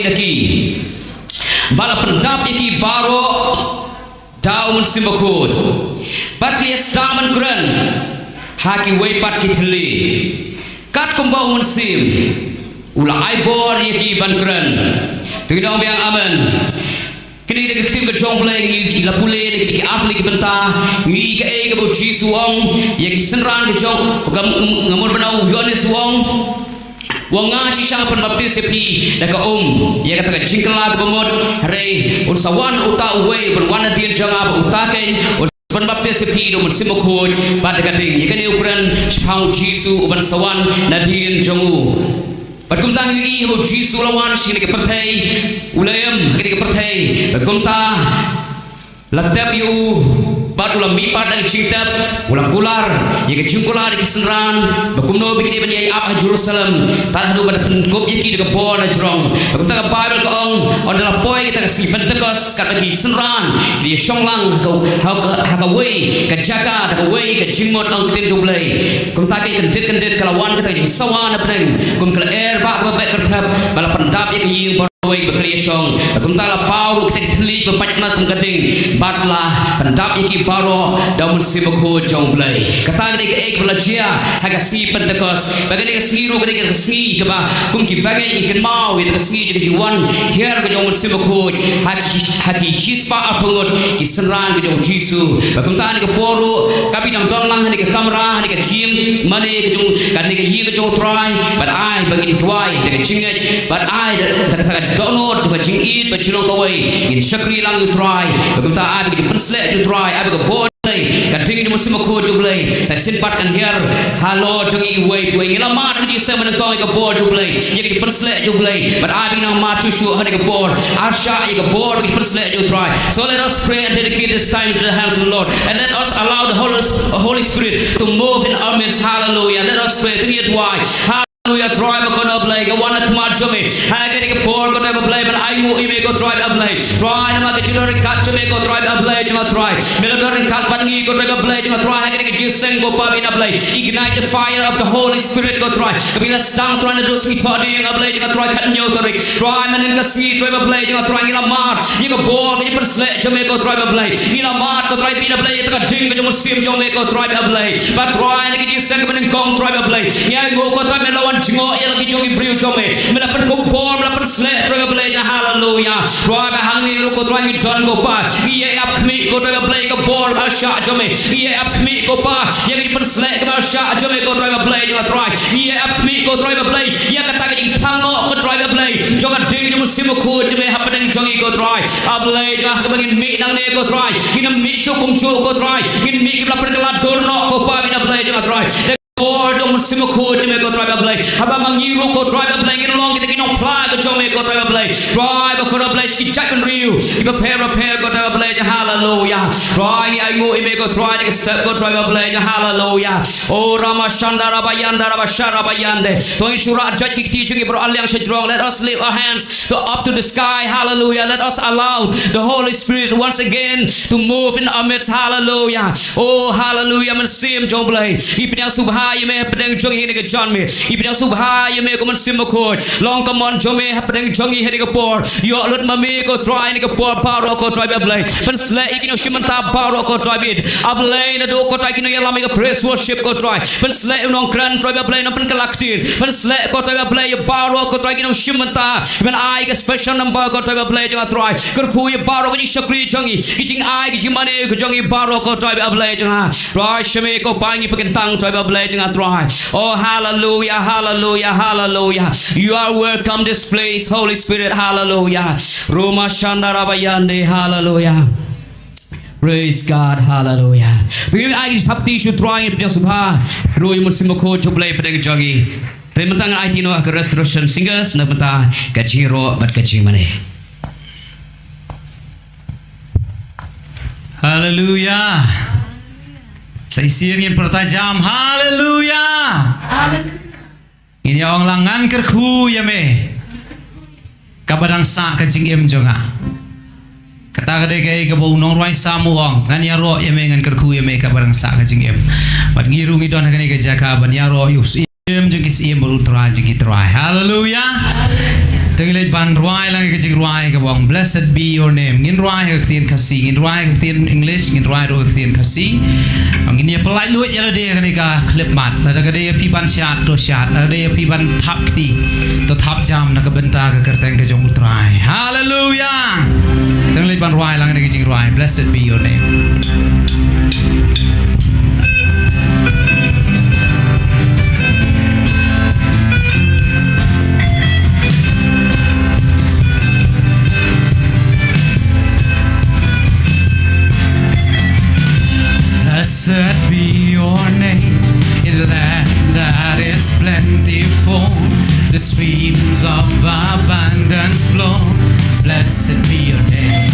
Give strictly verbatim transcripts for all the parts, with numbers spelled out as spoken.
ïa ki, ba la pyndap ïa ki baroh da u Mynsiem Bakhuid. Bad ki ïa sdang ban kren ha kiwei pat ki thylli, katkum ba u Mynsiem u la ai bor ïa ki ban kren. To ngin ong biang amen. Kine ki dei ki ktien ka jong U Blei, ngi la pule na ki artylli ki bynta. Ngi i kaei kaba u Jisu u ong ïa ki synran ka jong, nga mut ban ong, u Ïoannis u ong, u ong, nga shisha nga pynbaptis ïa phi da ka um ïa kata ka jingkylla kaba mut, hynrei un sa wan uta uwei uban wan nadien jong nga, ba uta keiñ un pynbaptis ïa phi da u Mynsiem Bakhuid bad da ka ding. Ïa kane u kren shaphang u Jisu uban sa wan nadien jong u. Bad kumta ngi ïohi ba u Jisu u la wan sha kane ka pyrthei, u la im ha kane ka pyrthei. Bad kumta la tep ïa u, bad u la mihpat da ka jingtep, u la kular ïa ka jingkular ïa ki synran ba kumno ba ki dei ban ïaid ap ha Jerusalem, tad haduh ban da pynkup ïa ki da ka bor na jrong. Bad kumta ka Baibl ka ong, ynda la poi kata ka sngi Pentekost, katba ki synran ki ïa shong lang ha ka, ha ka, ha kawei ka jaka da kawei ka jingmut, ong ka ktien jong U Blei. Kumta ka kyndit kyndit ka la wan kata ka jingsawa na bneng kum ka lyer ba, ba beh kyrthep, ba la pyndap ïa ka ïing baroh kawei ba ka la ïa shong. Bad kumta la paw ruh kita ki thylli ba pait na kum ka ding, bad la pyndap ïa ki baroh da u Mynsiem Bakhuid jong U Blei. Kata ka dei kaei kaba la jia ha ka sngi Pentekost. Bad kane ka sngi ruh ka dei ka sngi kaba kum ki bangeit ngi kynmaw ïa ka sngi jong ka jingwan hiar ka jong u Mynsiem Bakhuid ha ki, ha ki shispah arphew ngut ki synran ka jong u Jisu. Bad kumta ha kane ka por ruh, katba ngi dang don lang ha kane ka kamra, ha kane ka jingmane ka jong, ha kane ka ïing ka jong u Trai, bad ai ba ngin duwai da ka jingngeit, bad ai da, da kata ka dohnud, da ka jingïeit ba jong ngi kawei, ngin shakri lang ïa u Trai. Bad kumta ai ba ka jingpynshlur jong u Trai, ai ba ka bor Blei, ka ding jong u Mynsiem Bakhuid jong U Blei, sa shisien pat kan hiar halor jong ngi iwei pa iwei. Ngi la mad ha ka jingseng ba nyngkong ïa ka bor jong U Blei, ïa ka jingpynshlur jong U Blei. Bad ai ba ngin nang mad shuh shuh ha kane ka por, arshah ïa ka bor, ka jingpynshlur jong u Trai. So let us pray and dedicate this time into the hands of the Lord, and let us allow the Holy, Holy Spirit to move in our midst. Hallelujah. Let us pray. To ngin ïa duwai. Hallelujah, Trai ba kordor Blei, nga wan ha khmat jong me ha kane ka por, ko Trai ba Blei, ban ainguh ïa me, ko Trai ba Blei. Trai, namar ka jingdon ryngkat jong me, ko Trai ba Blei, jong nga Trai. Me la don ryngkat bad ngi, ko Trai ba Blei, jong nga Trai, ha kane ka jingseng, ko Pa ba ïeit na Blei. Ignite the fire of the Holy Spirit, ko Trai. Kaba ngi la sdang, Trai, naduh sngi Thohdieng, a Blei, jong nga Trai, khathynñiew tarik. Trai, mynhynnin ka sngi, Trai ba Blei, jong nga Trai, ngi la mad ïa ka bor, ka jingpynshlur jong me, ko Trai ba Blei. Ngi la mad, ko Trai ba ïeit na Blei, ïa kata ka ding ka jong u Mynsiem jong me, ko Trai ba Blei. Bad Trai, ha kane ka jingseng kaba nyngkong, Trai ba Blei, ngi ainguh, ko Trai, me la wan jngoh ïa la ki jong ki briew jong me. Me la pynkup bor, me la pynshlur, Trai ba Blei, jong nga, haleluya. Trai ba hangne ruh, ko Trai, ngi don, ko Pa, ngi ïai ap khmih, ko Trai ba Blei, ka bor ba arshah jong me. Ngi ïai ap khmih, ko Pa, ïa ka jingpynshlur kaba arshah jong me, ko Trai ba Blei, jong nga Trai. Ngi ïai ap khmih, ko Trai ba Blei, ïa kata ka jingthngan, ko Trai ba Blei, jong ka ding jong u Mynsiem Bakhuid jong me hapdeng jong ngi, ko Trai. A Blei jong nga, ha kaba ngin mih nangne, ko Trai, ngin ym mih shuh kumjuh, ko Trai. Ngin mih kiba la pynkylla dur noh, ko Pa ba ïeit na Blei, jong nga Trai. Da ka bor jong u Mynsiem Bakhuid jong me, ko Trai ba Blei. Haba ma ngi ruh, ko Trai ba Blei, ngin long kita ki nongphla ka jong me, ko Trai ba Blei. Trai ba kordor Blei, sha ki jaitbynriew kiba pher bapher, ko Trai ba Blei, jong nga, haleluya. Trai, ngi ainguh ïa me, ko Trai, da ka step, ko Trai ba Blei, jong nga, haleluya. O Ramashanda Rabayanda Rabasharabayande. To ngin shu rah joit ki kti jong ngi baroh, ar liang sha jrong. Let us lift our hands to, up to the sky. Hallelujah. Let us allow the Holy Spirit once again to move in our midst. Hallelujah. Oh, hallelujah. Mynsiem jong U Blei, ngi pdiang sngewbha ïa me hapdeng jong ngi ha kane ka janmiet. Ngi pdiang sngewbha ïa me, ko Mynsiem Bakhuid. Long ka mon jong me hapdeng jong ngi ha kane ka por. Ïoh lut ma me, ko Trai, ha kane ka por baroh, ko Trai ba Blei. Pynshlur ïa ki nongshim bynta baroh, ko Trai ba ïeit. A Blei, naduh, ko Trai, ki nongïalam ïa ka praise worship, ko Trai. Pynshlur ïa u nongkren, Trai ba Blei, nongpynkhlad ktien. Pynshlur, ko Trai ba Blei, ïa baroh, ko Trai, ki nongshim bynta. Ban ai ka special number, ko Trai ba Blei, jong nga Trai. Kyrkhu ïa baroh ka jingshakri jong ngi, ka jingai, ka jingmane ka jong ngi baroh, ko Trai ba Blei, jong nga Trai. Sha me, ko Pa, ngi pynkyntang, Trai ba Blei, jong nga Trai. Oh, hallelujah, hallelujah, hallelujah. You are welcome this place, Holy Spirit. Hallelujah. Roma Shanda Rabayande. Hallelujah. Praise God. Hallelujah. Phi ai ki thap kti sha u Trai, pdiang sngewbha ruh ïa u Mynsiem Bakhuid jong U Blei hapdeng jong ngi. Te mynta ngan aiti noh ha ka Restoration Singers na ka bynta ka jingïaroh bad ka jingmane. Haleluya. Sa shisien ngin pyrta jam. Haleluya. Ngin ïa ong lang, ngan kyrkhu ïa me, kaba dang sah ka jingim jong nga. Kata ka dei kaei kaba u nongrwai Salm u ong, ngan ïaroh ïa me, ngan kyrkhu ïa me, kaba dang sah ka jingim. Bad ngi ruh ngi don ha kane ka jaka ban ïaroh ïa u Syiem jong ki syiem bad u Trai jong ki trai. Haleluya. Te ngi leit ban rwai lang ka jingrwai kaba ong Blessed Be Your Name. Ngin rwai ha ka ktien Khasi, ngin rwai ha ka ktien English, ngin rwai ruh ha ka ktien Khasi. Ngin ïa pyllait luid ïa lade ha kane ka khyllipmat. Lada ka dei ïa phi ban shad, to shad. Lada dei ïa phi ban thap kti, to thap jam na ka bynta ka kyrteng ka jong U Trai. Haleluia. Te ngi leit ban rwai lang ïa ka jingrwai Blessed Be Your Name. Blessed be your name in a land that is plentiful. The streams of abundance flow. Blessed be your name.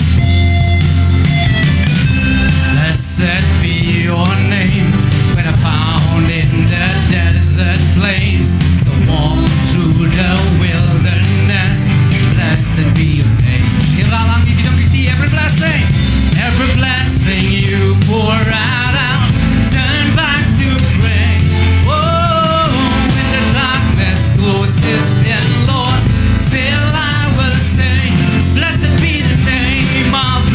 Blessed be your name. When I found in the desert place, the walk through the wilderness. Blessed be your name. Every blessing, every blessing you pour out, I'll turn back to praise. Oh, when the darkness closes in, Lord, still I will sing. Blessed be the name of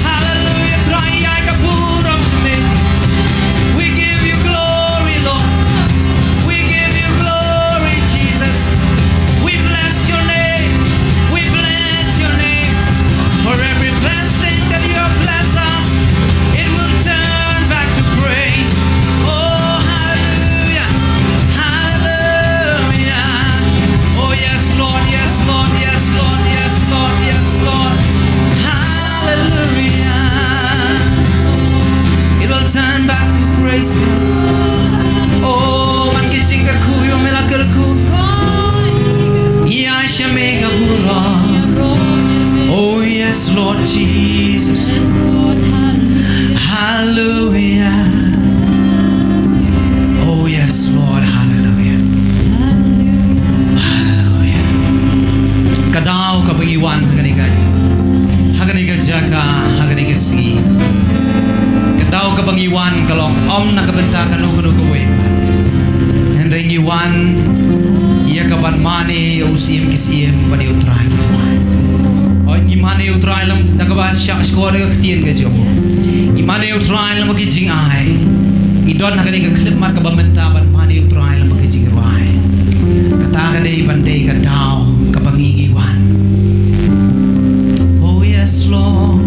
Hallelujah, Trai ïa ka burom sha me. We give you glory, Lord. We give you glory, Jesus. We bless your name. We bless your name. For every blessing that you have blessed us, it will turn back to praise. Oh, hallelujah. Hallelujah. Oh, yes, Lord, yes, Lord, yes, Lord, yes, Lord, yes, Lord. Hallelujah. It will turn back to praise God. Oh, man ki jingkyrkhu, ïa me la kyrkhu. Ïa sha me ka burom. Oh, yes, Lord Jesus. Hallelujah. Oh, yes, Lord. Hallelujah. Hallelujah. Ka daw kaba ngi wan ha kane ka, ha kane ka jaka, ha kane ka sngi. Ka daw kaba ngi wan ka long ym na ka bynta kano kano kawei. Hynrei ngi wan ïa ka ban mane ïa u Syiem ki syiem bad ïa u Trai ki trai. Hooid, ngi mane ïa u Trai lem da kaba shah shkor ïa ka ktien ka jong u. Ngi mane ïa u Trai lem bad ki jingai. Ngi don ha kane ka khyllipmat kaba mynta ban mane ïa u Trai lem bad ki jingrwai. Kata ka dei ban dei ka daw kaba ngi ngi wan. Oh, yes, Lord.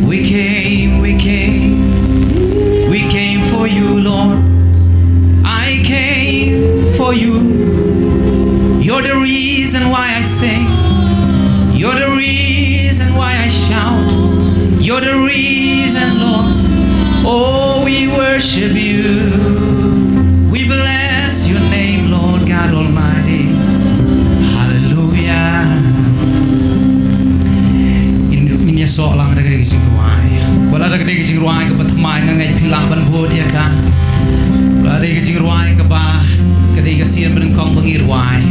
We came, we came. We came for you, Lord. I came for you. You're the reason why I sing. You're the reason why I shout. You're the reason, Lord. Oh, we worship you. We bless your name, Lord God Almighty. Hallelujah. Ngin, ngin ïasoh lang da ka dei ka jingrwai. Wat la da ka dei ka jingrwai kaba thymmai, nga ngeit phi lah ban bud ïa ka. Wat la dei ka jingrwai kaba, ka dei ka sien ba nyngkong ba ngi rwai.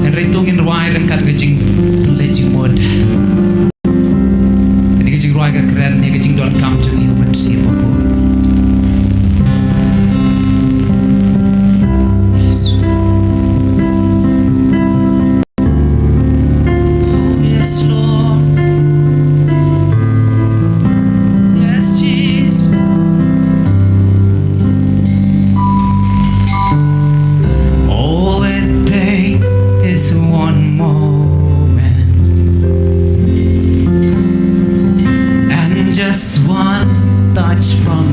Hynrei to ngin rwai ryngkat ka jingpyllait jingmut. Kane ka jingrwai ka kren ïa ka jingdonkam jong ngi, U Mynsiem Bakhuid. Yes. Oh, yes, Lord. Yes, Jesus. All it takes is one moment and just one touch from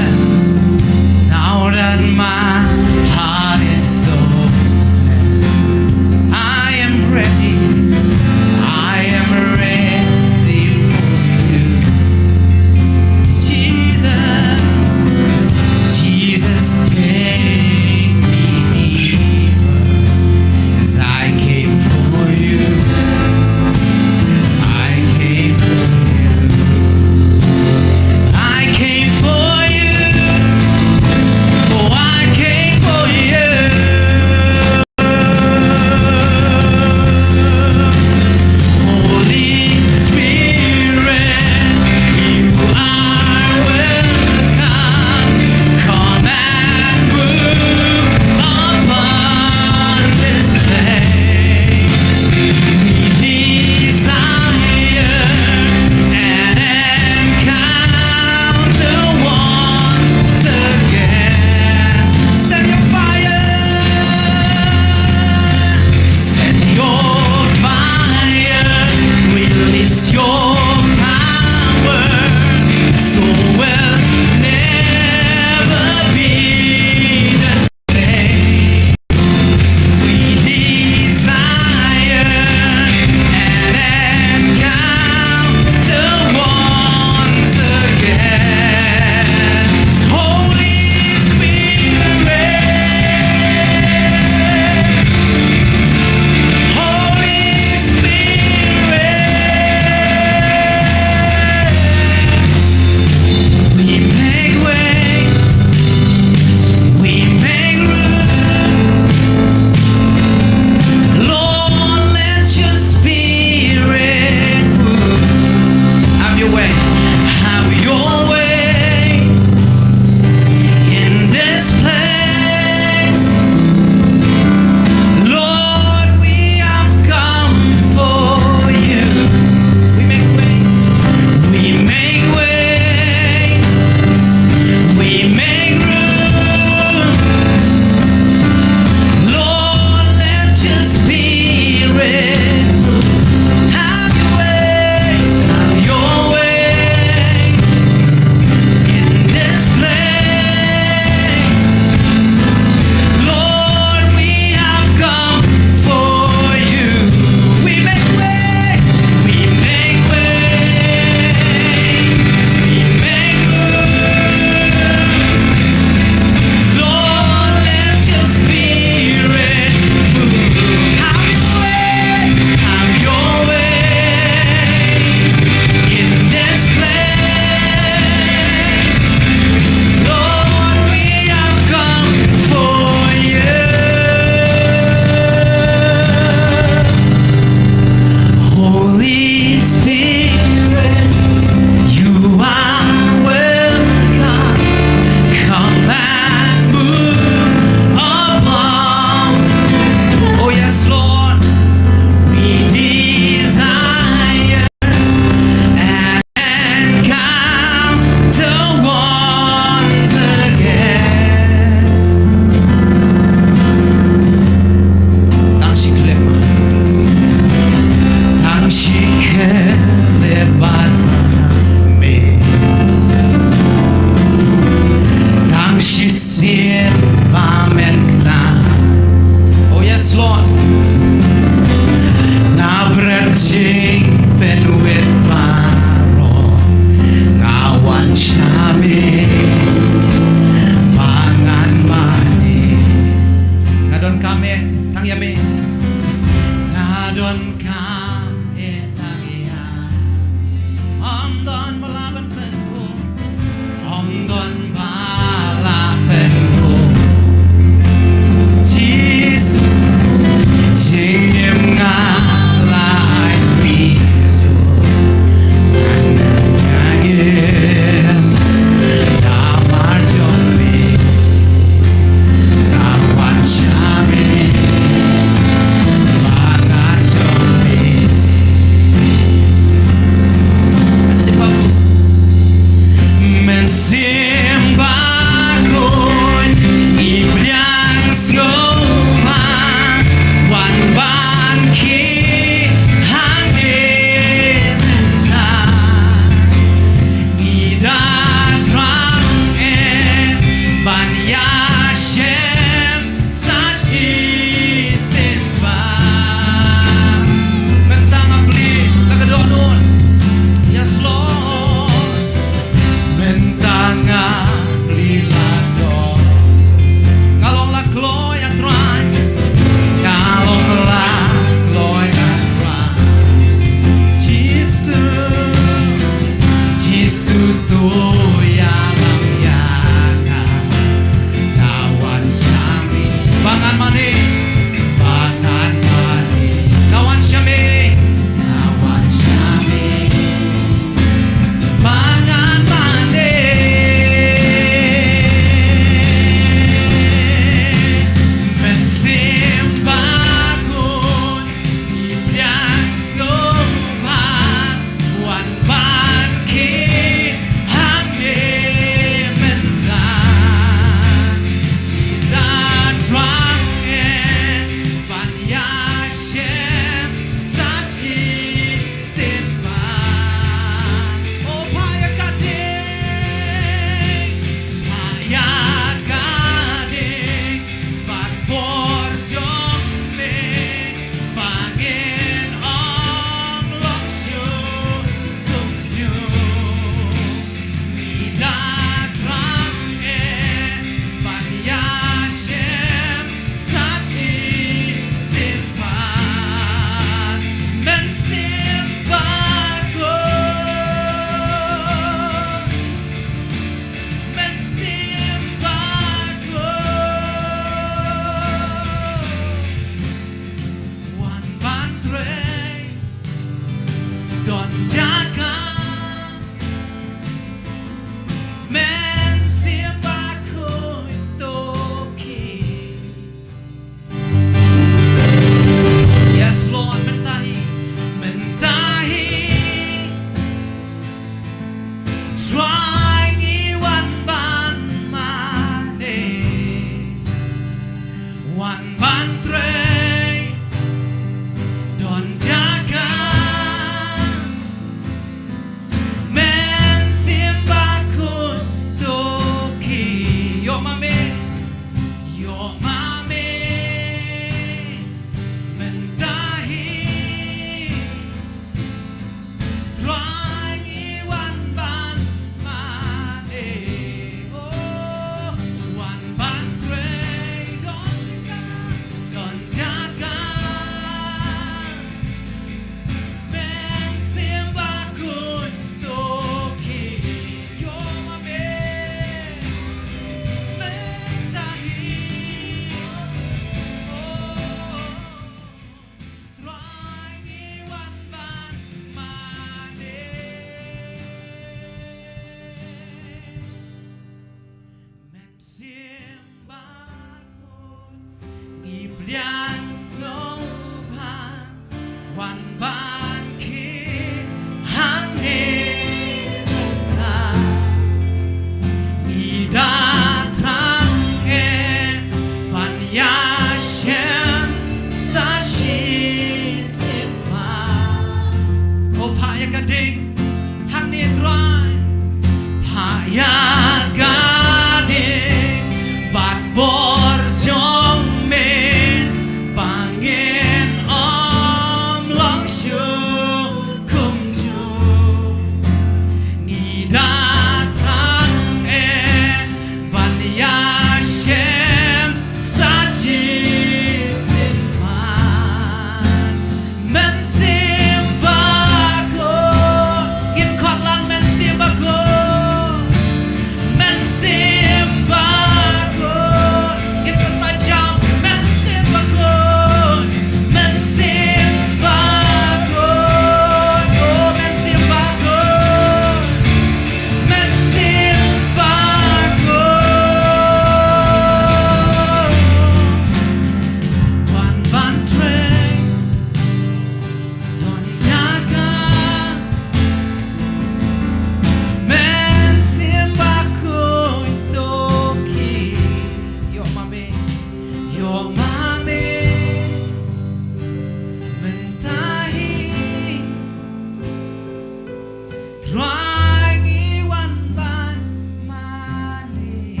Trai, ngi wan ban mane.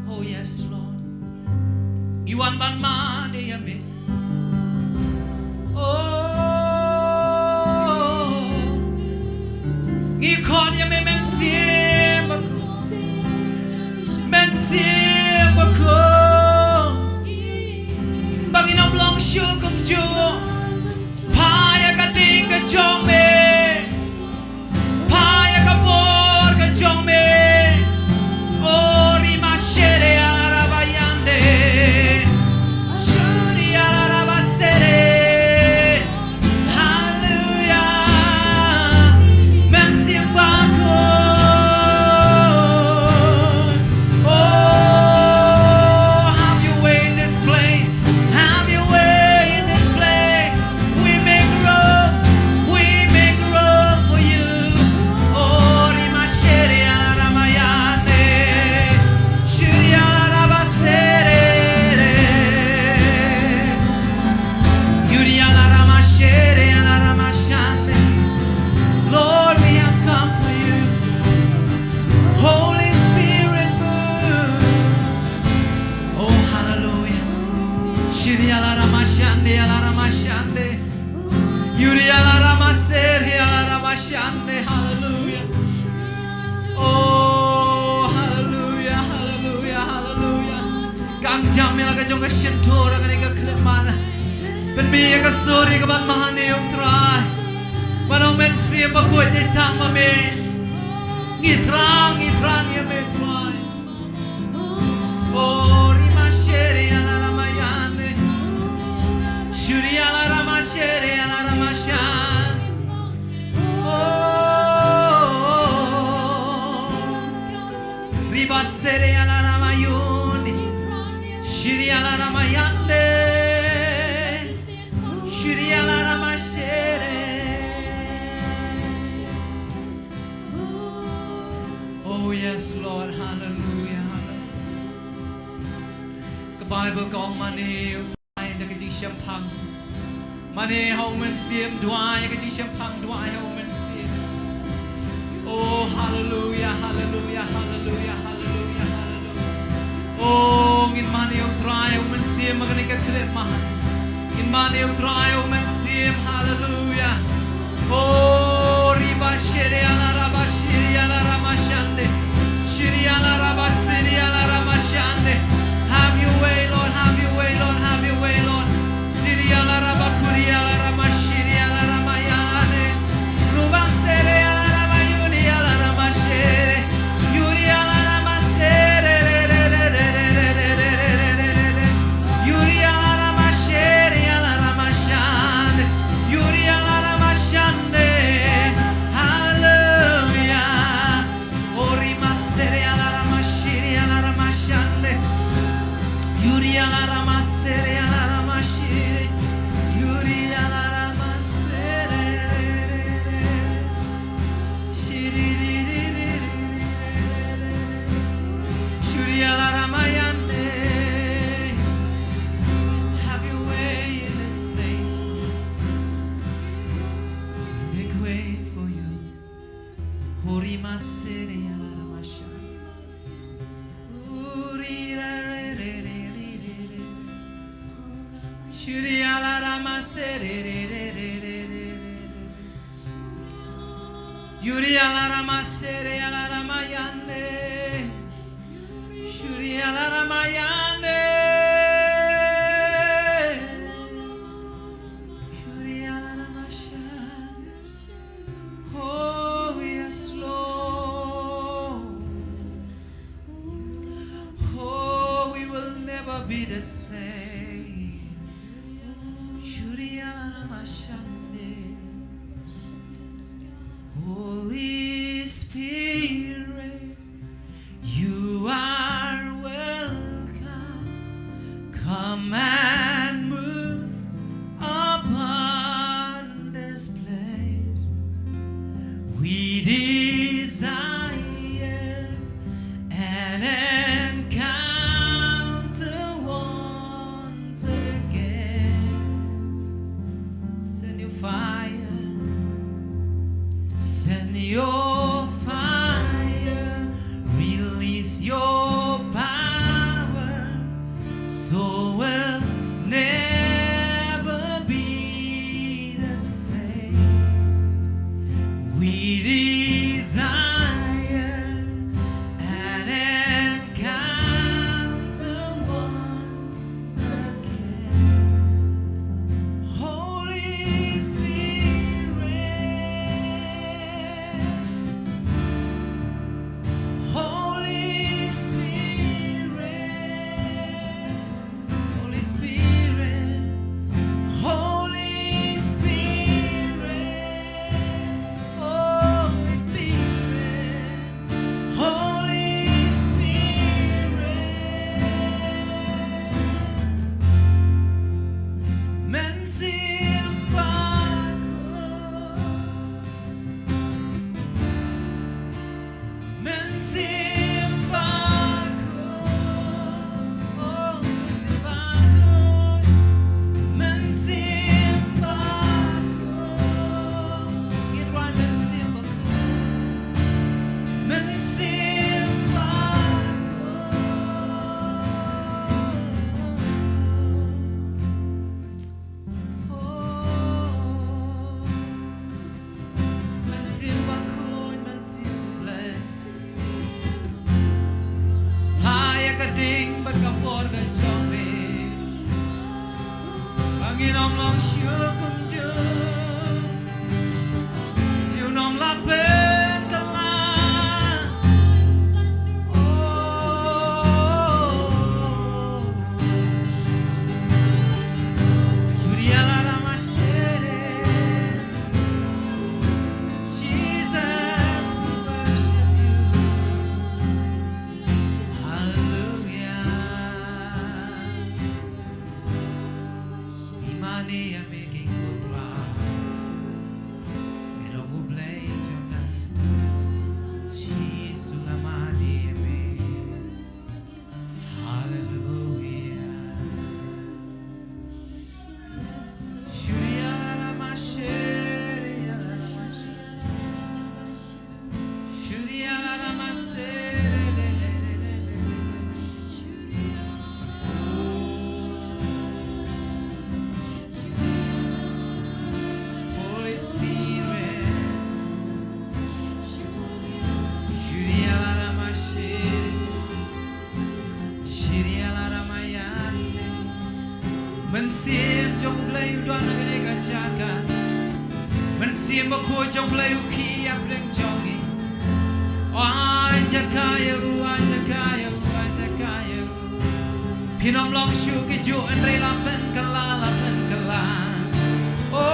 Oh yes, Lord. Ngi wan ban mane ïa me. Oh. Ngi khot ïa me Mynsiem Bakhuid. Mynsiem Bakhuid. Ba ngin ym long shuh kumjuh. Pha ïa ka ding ka jong me. Pha ïa ka bor ka jong me. O rima shere ala raba yande. Shuri ala raba shere. Hallelujah. Mynsiem Bakhuid. Oh, have your way in this place. Have your way in this place. We make room. We make room for you. Oh, rima shere ala rama yande. Shuri ala raba shere. Yuri ala rama shere, ala rama shande. Lord, we have come for you. Holy Spirit, move. Oh, hallelujah. Shiri ala rama shande, ala rama shande. Yuri ala rama seri, ala rama shande. Hallelujah. Oh, hallelujah, hallelujah, hallelujah. Kam jam ïa la ka jong ka shyntur ha kane ka khyllipmat. Pynmih ïa ka sur ïa ka ban mahane, U Trai. Ba U Mynsiem Bakhuid ngi thrang ma me. Ngi thrang, ngi thrang ïa me, Trai. Oh, rima shere ala rama yande. Shuri ala rama shere ala rama shan. Oh, riba shere ala rama yuni. Shiri ala rama yande. Shiri ala rama shere. Oh yes, Lord. Hallelujah. Hallelujah. Ka Bible ka ong mane, duwai da ka jingshemphang. Mane ha U Mynsiem, duwai ha ka jingshemphang, duwai ha U Mynsiem. Oh, hallelujah, hallelujah, hallelujah, hallelujah, hallelujah. Oh, ngin mane U Trai ha U Mynsiem ha kane ka khyllipmat. Ngin mane U Trai ha U Mynsiem, hallelujah. Oh, riba shere ala raba shiri ala rama shande. Shiri ala raba siri ala rama shande. Have your way, Lord, have your way, Lord, have your way, Lord. Siri ala raba kuri ala rama shiri ala rama yande. Ruba shere ala rama yuni ala rama shere. Yuri ala rama shere. Yuri ala rama shere ala rama shande. Yuri ala rama shande. Hallelujah. Ori masere ala rama shiri ala rama shande. Yuri ala rama sere ala rama shiri. Yuri ala rama sere. Shiri ri ri ri ri ri ri ri. Shuri ala rama yande. Have your way in this place. Make way for you. Hori masere ala rama shande. Hori ra re re re re re re. Shuri ala rama sere re re re re re re. Yuri ala rama sere ala rama yande. Shuri ala rama yande. Shuri ala rama shande. Oh, yes, Lord. Oh, we will never be the same. Shuri ala rama shande. Holy Spirit, you are welcome. Come and move upon this place. We desire an encounter once again. Send your fire. Send your fire, release your power, so we'll never be the same. We desire an encounter once again. Holy Spirit, Holy Spirit, Holy Spirit, Holy Spirit, Holy Spirit, Holy Spirit, Mynsiem Bakhuid. Mynsiem Bakhuid, oh, Mynsiem Bakhuid, Mynsiem Bakhuid, ngin wan Mynsiem Bakhuid, Mynsiem Bakhuid, oh. Mynsiem Bakhuid, Mynsiem Blei. Pha ïa ka ding bad ka bor ka jong me. Ba ngin ym long shuh kumjuh. Shuh ym lah pynkylla. Oh. Judialara mashere. Jesus, we worship you. Hallelujah. Ngi mane ïa me King Kora. Me long U Blei jong nga. Jisu nga mane ïa me. Hallelujah. Shuri ala la ma shiri ala la ma shiri. Shuri ala la ma shiri le le le le le. Holy Spirit. Shuri ala la ma shiri. Shiri ala la ma yari. Mynsiem jong U Blei u don ha kane ka jaka. Mynsiem Bakhuid jong U Blei u khie ïa pdeng jong ngi. Ai jaka ïa u, ai jaka ïa u, ai jaka ïa u. Phin ym long shuh kumjuh hynrei la pynkylla, la pynkylla. Oh,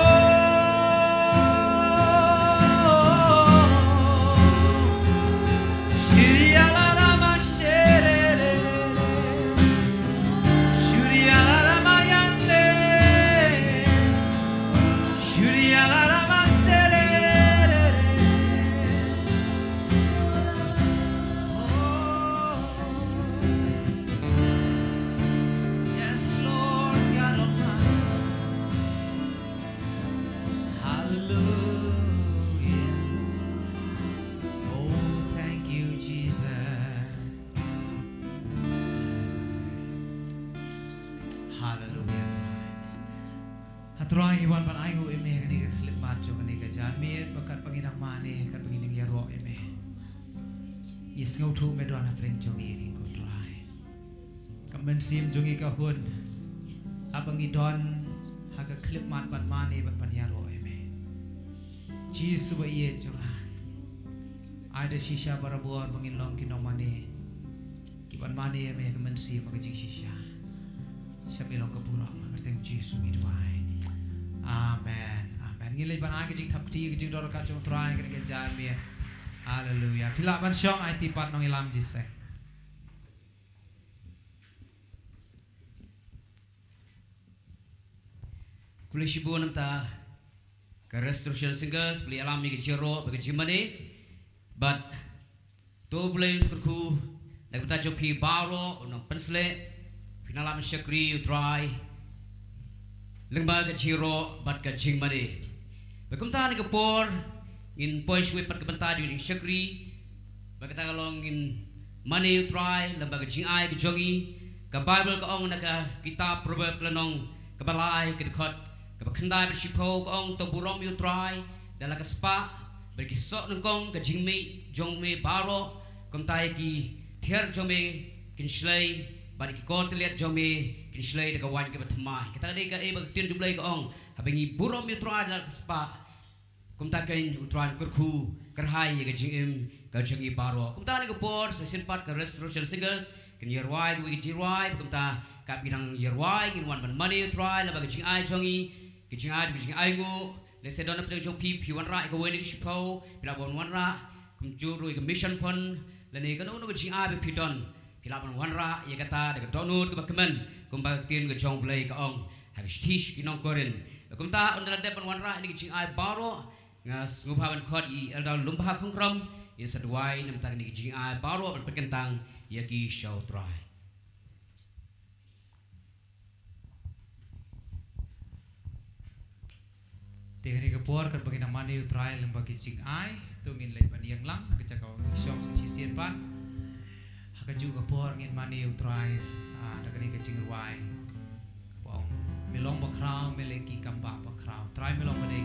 shiri ala la ma shiri. Shuri ala la ma yande. Shuri ala la ma shiri. Oh. Yes, Lord God Almighty. Hallelujah. Oh, thank you, Jesus. Hallelujah. Ha Trai, ngi wan ban ai nguh ïa me ha kane ka khyllipmat jong kane ka janmiet, ba katba ngi dang mane, katba ngi dang ïaroh ïa me, ngi sngewthuh me don ha pdeng jong ngi, ko Trai. Ka mynsiem jong ngi ka hun, haba ngi don ha ka khyllipmat ban mane bad ban ïaroh ïa me. Jisu ba ïeit jong nga, ai da shisha barabor ba ngin long ki nongmane kiban mane ïa me ha ka mynsiem bad ka jingshisha. Sha me long ka burom, ha ka kyrteng Jisu ngi duwai. Amen. Amen. Ngin leit ban ai ka jingthap kti, ka jingdon ryngkat jong U Trai ha kane ka janmiet. Haleluya. Phi lah ban shong, aiti pat nongïalam jingïaseng. Khublei shibun na ka bynta ka Restoration Singers, ba la ïalam ïa ka jingïaroh bad ka jingmane. Bad to U Blei un kyrkhu na ka bynta jong phi baroh, un nang pynshlur, phin nang lah ban shakri U Trai lyngba ka jingïaroh bad ka jingmane. Bad kumta ha kane ka por Ngin poi shuwa pat ka bynta jong ka jingshakri. Ba kata ka long ngin mane ïa u Trai lem bad ka jingai ka jong ngi. Ka Baibl ka ong na ka kitab Proverb ka lynnong kaba lai ka dkhot kaba khyndai bad shiphew ka ong, to burom ïa u Trai da la ka spah bad ki soh nyngkong ka jingmih jong me baroh. Kumta ïa ki thiar jong me kin shlei bad ïa ki kor tylliat jong me kin shlei da ka waiñ kaba thymmai. Kata ka dei kaei ba ka ktien jong U Blei ka ong. Haba ngi burom ïa u Trai da la ka spah, kumta kein u Trai un kyrkhu kyrhai ïa ka jingim ka jong ngi baroh. Kumta ha kane ka por sa shisien pat ka Restoration Singers kin ïa rwai kawei ka jingrwai. Kumta haba ki dang ïa rwai ngin wan ban mane ïa u Trai lem bad ka jingai jong ngi, ka jingai jong ka jingainguh. Lehse don na pdeng jong phi, phi wanrah ïa kawei na ki shiphew, phi lah ban wanrah. Kumjuh ruh ïa ka mission fund lane kano kano ka jingai ba phi don, phi lah ban wanrah ïa kata da ka dohnud kaba kmen, kumba ka ktien ka jong U Blei ka ong ha ka shithi sha ki nong Korinth. Kumta ynda la dep ban wanrah ïa kine ki jingai baroh, nga sngewbha ban khot ïa i Elder Lumbha Khongkrom, in sa duwai na ka bynta kine ki jingai baroh ban pynkyntang ïa ki sha u Trai. Te ha kane ka por katba ngin nang mane ïa u Trai lem bad ki jingai, to ngin leit ban ïeng lang na ka jaka ba ngi shong sa shisien pat. Ha kajuh ka por ngin mane ïa u Trai, ah, da kane ka jingrwai. Wow. Me long bakhraw, me leh ki kam ba bakhraw. Trai me long ba dei.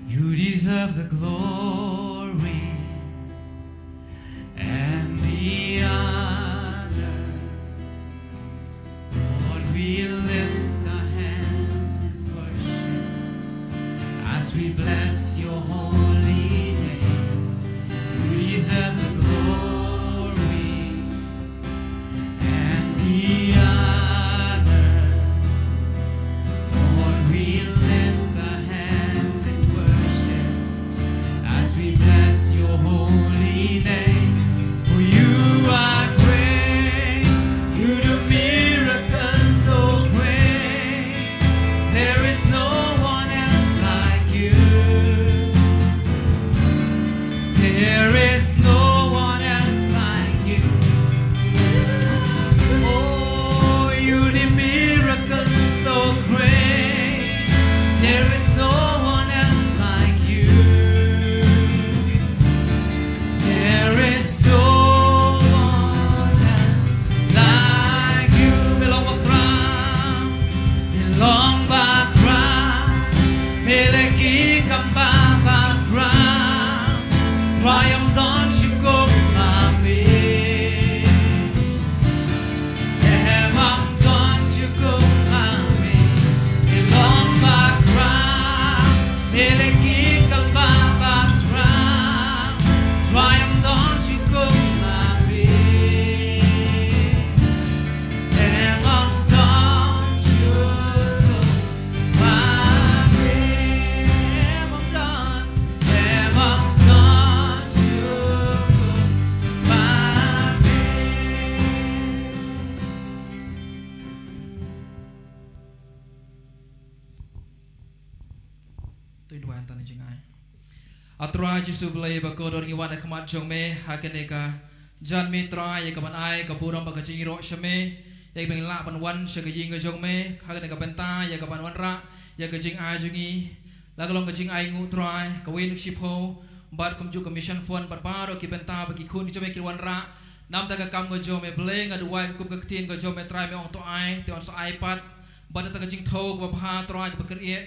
You deserve the glory and the honor. Lord, we lift our hands in worship as we bless your holy name. You deserve the glory and the honor. Lord, we lift our hands in worship as we bless your holy name. For you are great, you do miracles so great. There is no one else like you. There is no one else like you. Oh, you did miracles so great. There is no one else like you. There is no one else like you. Me long bakhraw, me long bakhraw, me leh ki kam ba bakhraw. Trai ym don shuh kum ma me. Em ym don shuh kum ma me. Me long bakhraw, me leh ki kam ba bakhraw. Trai ym don shuh kum ma me. Em ym don shuh kum ma me. Em ym don, em ym don shuh kum ma me. To ngin duwai hangta na jingai. A Trai Jisu Blei ba kordor, ngi wan ha khmat jong me ha kane ka janmiet Trai, ïa kaban ai ka burom bad ka jingïaroh sha me, ïa kiba ngi lah ban wan sha ka ïing ka jong me ha kane ka bynta, ïa kaban wanrah ïa ka jingai jong ngi, la ka long ka jingainguh Trai, kawei na ki shiphew, bad kumjuh ka mission fund bad baroh ki bynta ba ki khun ki jong me ki wanrah na bynta ka kam ka jong me. Blei, nga duwai kum ka ktien ka jong me Trai, me ong to ai, te yn sa ai pat. Bad da kata ka jingthew kaba bha Trai kaba kyrkieh,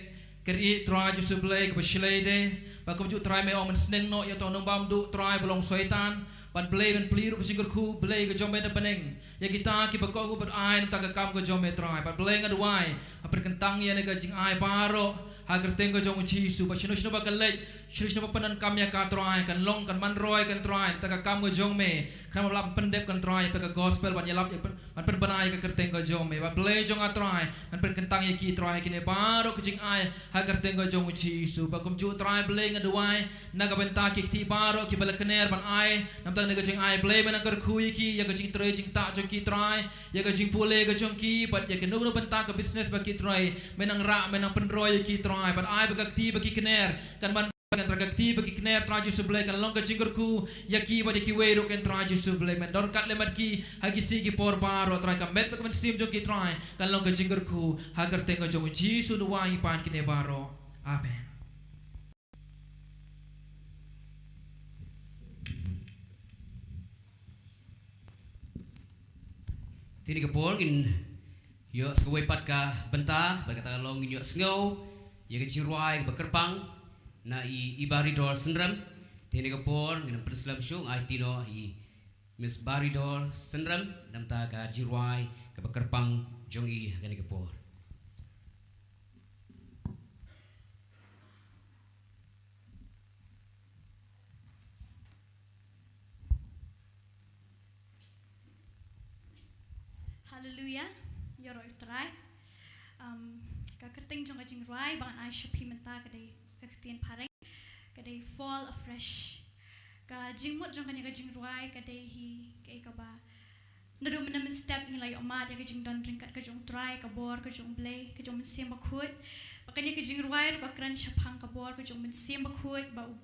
kyrkieh Trai Jisu Blei kaba shlei de. Bad kumjuh Trai me ong men sneng noh ïa uta u nongbamduh Trai ba long Soitan. Bad Blei men plie ruh ka jingkyrkhu Blei ka jong me na bneng ïa kita kiba kohnguh bad ai na bynta ka kam ka jong me Trai. Bad Blei nga duwai, ha pyrkhat tang ïa kane ka jingai baroh ha ka kyrteng ka jong u Jisu, ba shano shano ba ka leit, shano shano ba pyndonkam ïa ka Trai, kan long kan man roi kan Trai na bynta ka kam ka jong me. Khnang ba lah pyndep kan Trai ïa ka gospel, ban ïalap ïa pyn-, ban pynbna ïa ka kyrteng ka jong me. Bad Blei jong nga Trai, men pyrkhat tang ïa ki Trai ha kine baroh ka jingai ha ka kyrteng ka jong u Jisu. Bad kumjuh Trai Blei nga duwai na ka bynta ki kti baroh kiba la kner ban ai na bynta kane ka jingai, Blei men nang kyrkhu ïa ki, ïa ka jingtrei jingktah jong ki Trai, ïa ka jingpule ka jong ki, bad ïa kano kano bynta ka business ba ki trei, men nang rah, men nang pynroi ïa ki Trai, bad ai ba ka kti ba ki kner kan ban, kan Trai, ka kti ba ki kner Trai Jisu Blei kan long ka jingkyrkhu ïa ki bad ïa kiwei ruh kan Trai Jisu Blei. Men don ryngkat lem bad ki ha ki sngi ki por baroh Trai, ka met bad ka mynsiem jong ki Trai kan long ka jingkyrkhu. Ha ka kyrteng ka jong u Jisu duwai ngi pan kine baroh. Amen. Te kane ka por ngin ïoh sa kawei pat ka bynta, bad kata ka long ngin ïoh sngew ïa ka jingrwai kaba kyrpang na i, i Baridor Synrem. Te kane ka por ngin pynslem shuh, ai ti noh i Miss Baridor Synrem, namar ka jingrwai kaba kyrpang jong i ha kane ka por. Haleluya, ïaroh ïa u Trai. Um, ka kyrteng jong ka jingrwai ba ngan ai sha phi mynta ka dei ka ktien phareng, ka dei Fall Afresh. Ka jingmut jong kane ka jingrwai ka dei hi kaei kaba naduh mynne mynstep ngi la ïohmad ïa ka jingdon ryngkat ka jong u Trai, ka bor ka jong u Blei, ka jong u Mynsiem Bakhuid. Bad kane ka jingrwai ruh ka kren shaphang ka bor ka jong u Mynsiem Bakhuid, ba u,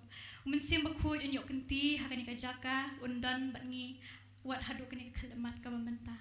u Mynsiem Bakhuid un ïoh kynti ha kane ka jaka, un don bad ngi wat haduh kane ka khyllipmat kaba mynta.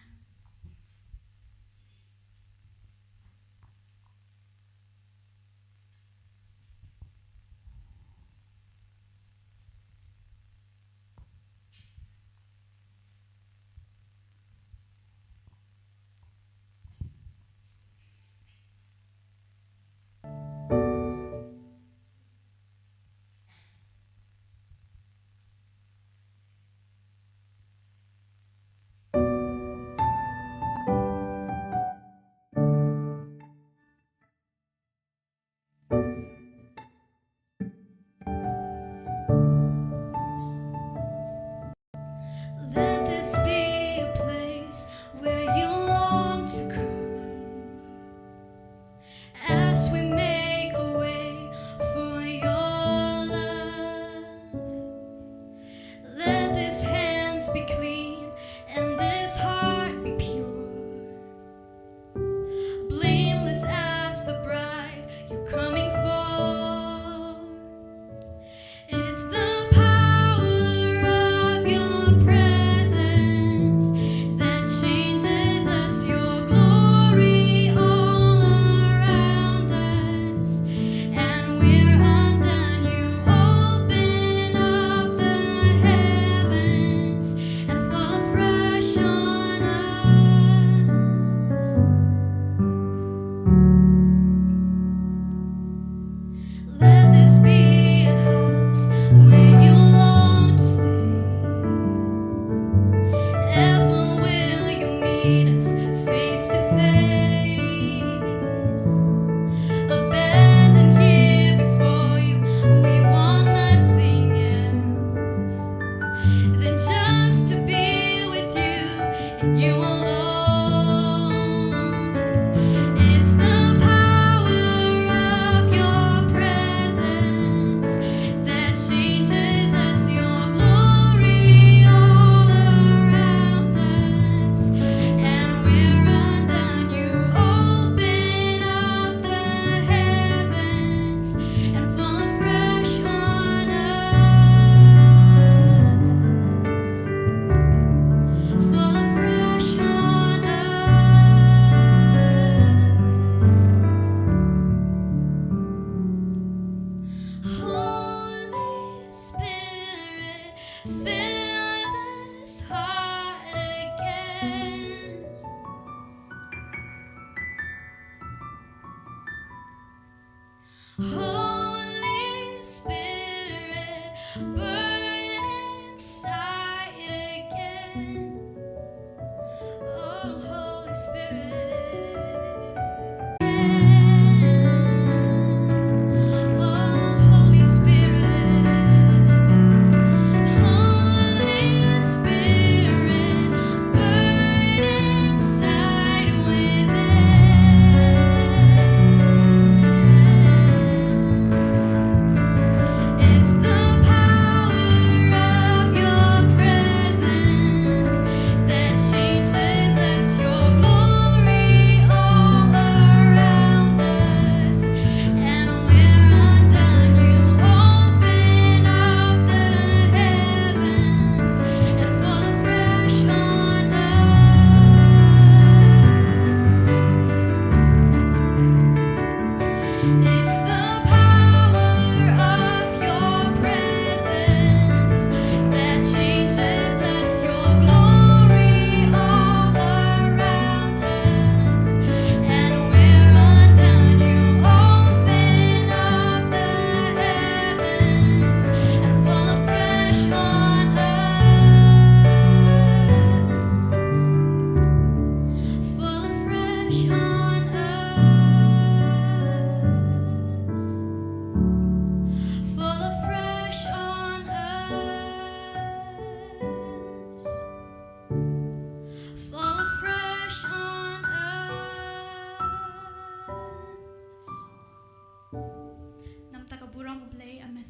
Burom U Blei. Amen.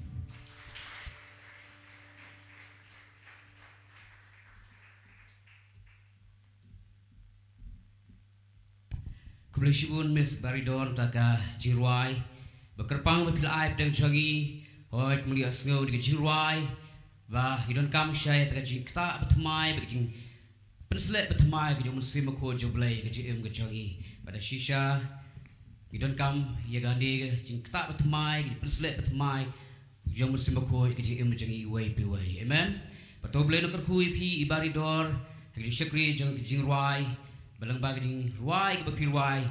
Khublei shibun Miss Baridor, ta ka jingrwai ba kyrpang ba phi la ai pdeng jong ngi. Hooid, kumba ngi ïohsngew da ka jingrwai ba ngi donkam sha ïa ta ka jingktah ba thymmai, ba ka jingpynsleh ba thymmai ka jong U Mynsiem Bakhuid jong U Blei ka jingim ka jong ngi. Bad da shisha ngi donkam ïa kane ka jingktah ba thymmai, ka jingpynsleh ba thymmai jong U Mynsiem Bakhuid ka jingim jong ngi iwei pa iwei. Amen. Bad to U Blei un kyrkhu ïa phi i Baridor ha ka jingshakri jong ka jingrwai, ba lyngba ka jingrwai kaba phi rwai,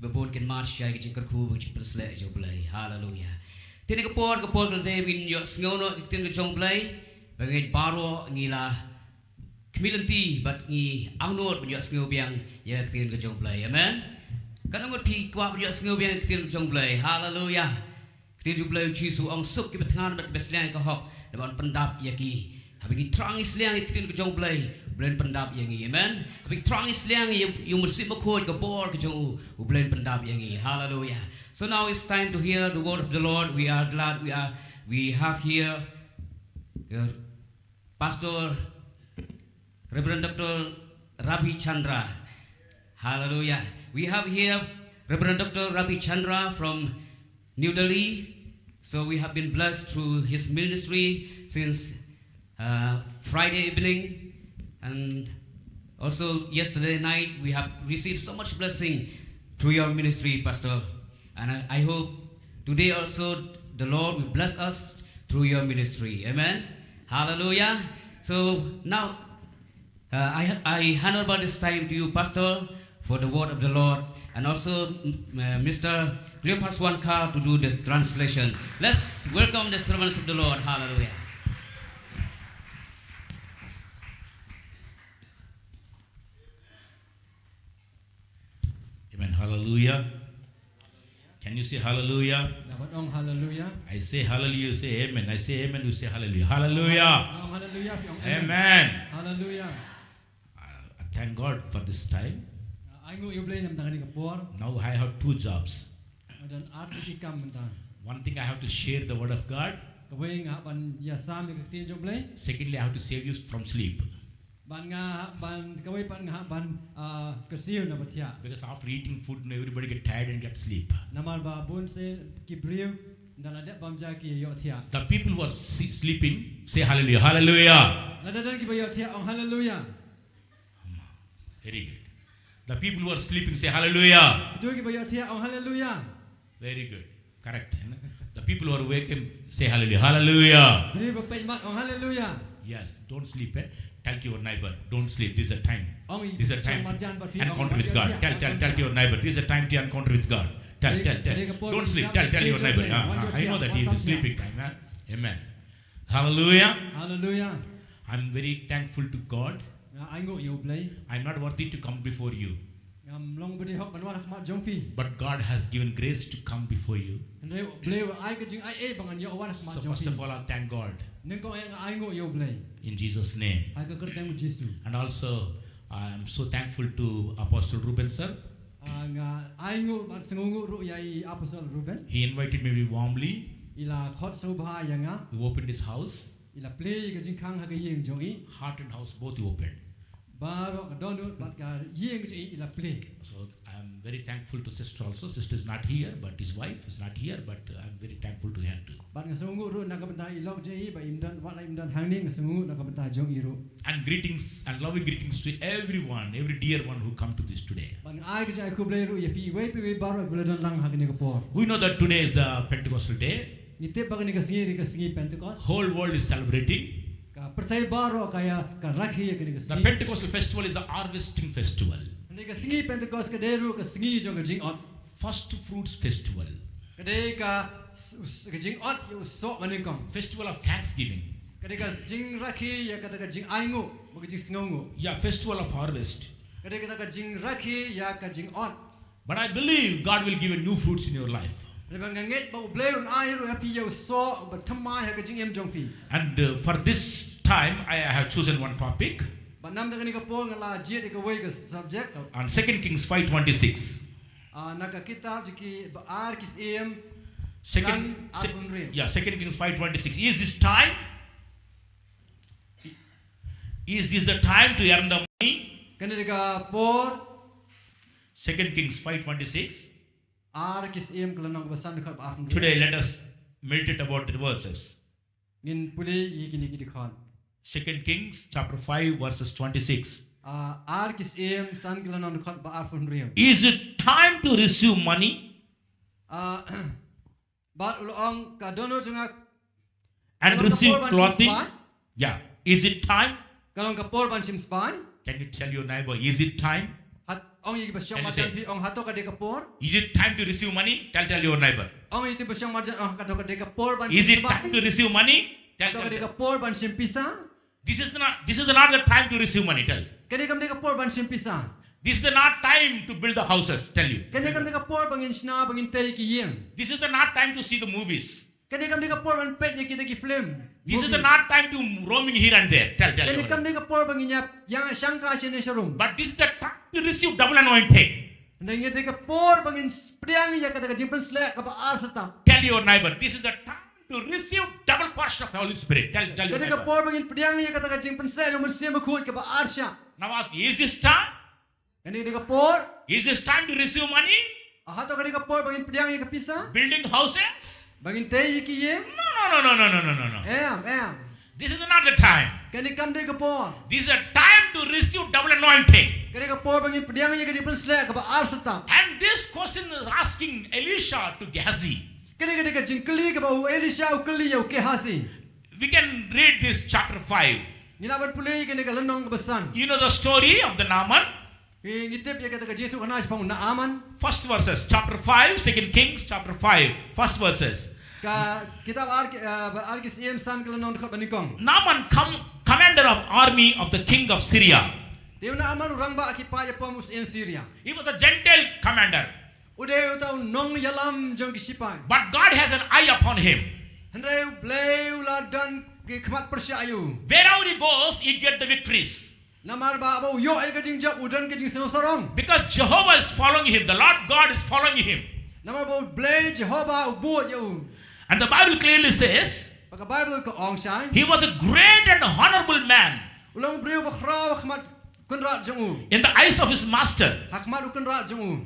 ba bun kin mad sha ka jingkyrkhu bad ka jingpynsleh jong U Blei. Haleluya. Te kane ka por, ka por ka la dei ba ngin ïohsngew noh ka ktien ka jong U Blei. Ba ngeit baroh ngi la khmih lynti bad ngi angnud ban ïohsngew biang ïa ka ktien ka jong U Blei. Amen. Katno ngut phi kwah ban ïohsngew biang ïa ka ktien ka jong U Blei? Haleluya. Ka ktien jong U Blei, U Jisu u ong, suk kiba thngan bad kiba sliang ïa ka hok, naba un pyndap ïa ki. Haba ngi thrang ngi sliang ïa ka ktien ka jong U Blei, U Blei un pyndap ïa ngi. Amen. Haba ngi thrang ngi sliang ïa, ïa U Mynsiem Bakhuid, ka bor ka jong u, U Blei un pyndap ïa ngi. Haleluya. So now it's time to hear the word of the Lord. We are glad we are, we have here, uh, Pastor Reverend Doctor Ravi Chandra. Hallelujah. We have here Reverend Doctor Ravi Chandra from New Delhi. So we have been blessed through his ministry since, uh, Friday evening. And also yesterday night, we have received so much blessing through your ministry, Pastor. And I, I hope today also the Lord will bless us through your ministry. Amen. Hallelujah. So now, uh, I, I hand over this time to you, Pastor, for the word of the Lord, and also, mm, uh, Mister Cleopas Wankar to do the translation. Let's welcome the servants of the Lord. Hallelujah. Amen. Hallelujah. Can you say hallelujah? Nga ban ong hallelujah. I say hallelujah, you say amen. I say amen, you say hallelujah. Hallelujah. Nga ong hallelujah, phi ong amen. Amen. Hallelujah. Uh, thank God for this time. Nga ainguh ïa U Blei namar kane ka por. Now I have two jobs. Nga don ar tylli ki kam mynta. One thing, I have to share the word of God. Kawei, nga hap ban ïasam ïa ka ktien jong U Blei. Secondly, I have to save you from sleep. Bad nga hap ban, kawei pat nga hap ban, ah, kyrsiew na ba thiah. Because after eating food, you know, everybody get tired and get sleep. Namar ba bun sien ki briew ynda la dep bam ja ki ïohthiah. The people who are si-, sleeping, say hallelujah. Hallelujah. Lada don kiba ïohthiah, ong hallelujah. Very good. The people who are sleeping, say hallelujah. Kito kiba ïohthiah, ong hallelujah. Very good. Correct. The people who are awake, say hallelujah. Hallelujah. Briew ba peit mat, ong hallelujah. Yes, don't sleep, eh? Tell to your neighbor, don't sleep. This is a time. Ong, this is a time. Encounter with God. Tell, tell, tell to your neighbor, this is a time to encounter with God. Tell, tell, tell. Don't sleep. Tell, tell your neighbor. Ah, ah, I know that it is sleeping time, huh? Amen. Hallelujah. Hallelujah. I'm very thankful to God. Nga ainguh ïa U Blei. I'm not worthy to come before you. Ngam long ba dei hok ban wan ha khmat jong phi. But God has given grace to come before you. Hynrei U Blei u la ai ka jingaiei ba ngan ïoh wan ha khmat jong phi. So first of all, I thank God. Nyngkong eh nga ainguh ïa U Blei. In Jesus' name. Ha ka kyrteng U Jisu. And also, I'm so thankful to Apostle Reuben sir. Ah, nga ainguh bad sngewnguh ruh ïa i Apostle Reuben. He invited me very warmly. I la khot sngewbha ïa nga. He opened his house. I la plie ïa ka jingkhang ha ka ïing jong i. Heart and house both he opened. Baroh ka dohnud bad ka ïing jong i, i la plie. So I'm very thankful to sister also. Sister is not here, but his wife is not here, but, uh, I'm very thankful to her too. Bad nga sngewnguh ruh na ka bynta i lok jong i, ba im don, wat la im don hangne, nga sngewnguh na ka bynta jong i ruh. And greetings and loving greetings to everyone, every dear one who come to this today. Bad nga ai ka jingkhublei ruh ïa phi iwei pa iwei baroh kiba la don lang ha kane ka por. We know that today is the Pentecostal day. Ngi tip ba kane ka sngi ka dei ka sngi Pentecost. Whole world is celebrating. Ka pyrthei baroh ka ïa, ka rakhe ïa kane ka sngi. The Pentecostal festival is the harvesting festival. Kane ka sngi Pentecost ka dei ruh ka sngi jong ka jingot. First fruits festival. Ka dei ka s-, s-, ka jingot ïa u soh ba nyngkong. Festival of thanksgiving. Ka dei ka jingrakhe ïa kata ka jingainguh bad ka jingsngewnguh. Yeah, festival of harvest. Ka dei kata ka jingrakhe ïa ka jingot. But I believe God will give you new fruits in your life. Hynrei nga ngeit ba U Blei un ai ruh ïa phi ïa u soh ba thymmai ha ka jingim jong phi. And, uh, for this time, I have chosen one topic. Bad namar kane ka por nga la jied ïa kawei ka subject. On Second Kings five twenty-six. Ah, na ka kitab jong ki ba ar ki syiem. Second, San se- Arphew Hynriew. Yeah, Second Kings five twenty-six. Is this time? Is this the time to earn the money? Kane ka dei ka por. Second Kings five twenty-six. Ar Ki Syiem ka lynnong kaba san, dkhot ba arphew hynriew. Today, let us meditate about the verses. Ngin pule ïa kine ki dkhot. Second Kings chapter five, verses twenty-six. Ah, Ar Ki Syiem san, ka lynnong, dkhot ba arphew hynriew. Is it time to receive money? Ah, bad u la ong, ka dohnud jong nga, and ka long ka receive por ban shim clothing? Spah? Yeah. Is it time? Ka long ka por ban shim spah? Can you tell your neighbor, is it time? Hat, ong ïa ki ba shong marjan phi, ong, hato ka dei ka por? Is it time to receive money? Tell, tell your neighbor. Ong ïa ki ba shong marjan, ong, hato ka dei ka por ban shim spah? Is it time to receive money? Tell, hato ka dei ka por ban shim pisa? This is not, this is not the time to receive money, tell. Kane kam dei ka por ban shim pisa. This is the not time to build the houses, tell you. Kane kam dei ka por ba ngin shna, ba ngin tei ki ïing. This is the not time to see the movies. Kane kam dei ka por ban peit ïa kita ki film. This is the not time to roaming here and there, tell, tell you. Kane kam dei ka por ba ngin ïa, ïa shangkai shane sharum. But this is the time to receive double anointing. Hynrei ngi dei ka por ba ngin pdiang ïa kata ka jingpynshlur kaba ar shatap. Tell your neighbor, this is the time to receive double portion of the Holy Spirit. Tell, tell your neighbor. Kane ka por ba ngin pdiang ïa kata ka jingpynshlur jong u Mynsiem Bakhuid kaba ar shah. Now ask, is this time? Kane ka dei ka por? Is this time to receive money? Hato ka dei ka por ba ngin pdiang ïa ka pisa? Building houses? Ba ngin tei ïa ki ïing? No, no, no, no, no, no, no, no, no. Em, em. This is not the time. Kane kam dei ka por. This is a time to receive double anointing. Kane ka por ba ngin pdiang ïa ka jingpynshlur kaba ar shatap. And this question is asking Elisha to Gehazi. Kane ka dei ka jingkylli kaba u Elisha u kylli ïa u Gehazi. We can read this chapter five. Ngi lah ban pule ïa kane ka lynnong kaba san. You know the story of the Naaman? Ngi, ngi tip ïa kata ka jingïathuhkhana shaphang u Naaman. First verses, chapter five, Second Kings, chapter five, first verses. Ka kitab Ar Ki, eh, Ar Ki Syiem san, ka lynnong, dkhot ba nyngkong. Naaman, com-, commander of army of the king of Syria. Te u Naaman u rangbah ki paid ïapom u syiem Syria. He was a Gentile commander. U dei uta u nongïalam jong ki sipai. But God has an eye upon him. Hynrei U Blei u la don ki khmat pyrshah ïa u. Wherever he goes, he get the victories. Namar ba haba u ïoh ïa ka jingjop u don ka jingsngew sarong. Because Jehovah is following him, the Lord God is following him. Namar ba U Blei Jehovah u bud ïa u. And the Bible clearly says, bad ka Baibl ka ong shai, he was a great and honorable man. U long u briew ba khraw ha khmat u kynrad jong u. In the eyes of his master. Ha khmat u kynrad jong u.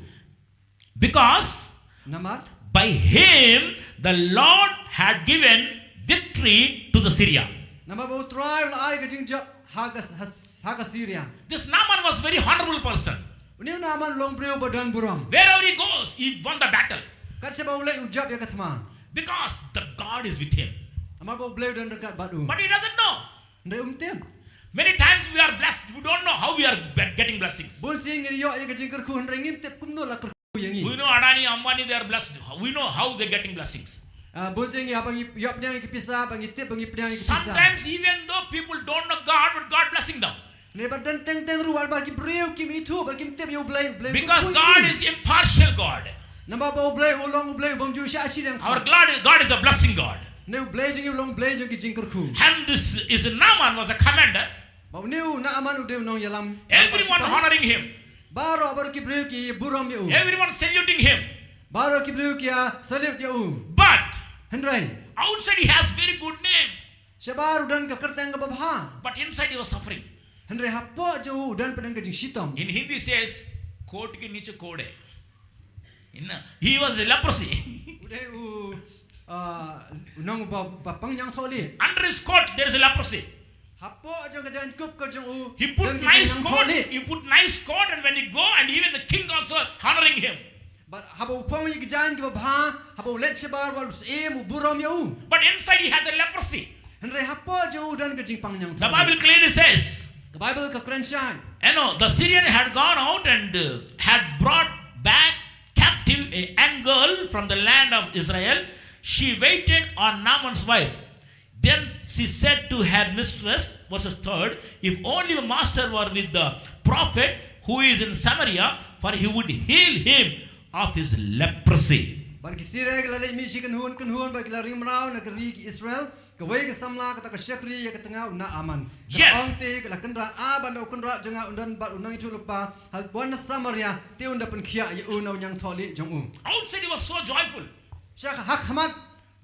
Because namar by him the Lord had given victory to the Syria. Namar ba U Trai u la ai ka jingjop ha ka, ha, ha ka Syria. This Naaman was very honorable person. Une u Naaman u long briew ba don burom. Wherever he goes, he won the battle. Kat shaba u leit u jop ïa ka thma. Because the God is with him. Namar ba U Blei u don ryngkat bad u. But he doesn't know. Hynrei um tip. Many times we are blessed, we don't know how we are be-, getting blessings. Bun sien ngi ïoh ïa ka jingkyrkhu hynrei ngim tip kumno la kyrkhu ïa ngi. We know Adani, Ambani, they are blessed. We know how they're getting blessings. Ah, bun sien ngi haba ngi ïoh pdiang ïa ki pisa, ba ngi tip ba ngi pdiang ïa ki pisa. Sometimes even though people don't know God, but God blessing them. Hynrei ba don teng teng ruh wat ba ki briew kim ithuh, ba kim tip ïa U Blei, U Blei u kyrkhu ïa ki. Because God is impartial God. Namar ba U Blei u long U Blei u bym ju shah shiliang. Our God is, God is a blessing God. Hynrei U Blei jong ngi u long U Blei jong ki jingkyrkhu. And this is Naaman was a commander. Ba une u Naaman u dei u nongïalam. Everyone honoring him. Baroh, baroh ki briew ki burom ïa u. Everyone saluting him. Baroh ki briew ki ïa salute ïa u. But hynrei outside he has very good name. Shabar u don ka kyrteng kaba bha. But inside he was suffering. Hynrei hapoh jong u u don pat ka jingshitom. In Hindi says, "coat के नीचे कोढ़ है।" You know, he was a leprosy. U dei u, ah, u nong ba, ba pang ñiangthohlieh. Under his coat, there is a leprosy. Hapoh jong ka jaiñkup ka jong u, he put nice coat, he put nice coat, and when he go, and even the king also honoring him. Bad haba u phong ïa ki jaiñ kiba bha, haba u leit shabar, wat u syiem u burom ïa u. But inside he has a leprosy. Hynrei hapoh jong u don ka jingpang ñiangthohlieh. The Bible clearly says, ka Baibl ka kren shai. You know, the Syrian had gone out and, uh, had brought back captive a young girl from the land of Israel. She waited on Naaman's wife. Then she said to her mistress, verses third, "If only my master were with the prophet who is in Samaria, for he would heal him of his leprosy." Bad ki Syria ki la leit mih shi kynhun kynhun bad ki la ring mraw na ka ri ki Israel. Kawei ka samla kata ka shakri ïa ka tnga u Naaman. Yes. Ka ong te ka la kynrad, ah, ban da u kynrad jong nga un don bad u nongïathuhlypa halor wan na Samaria, te un da pynkhiah ïa u na u ñiangthohlieh jong u. Outside he was so joyful. sha ka ha khmat.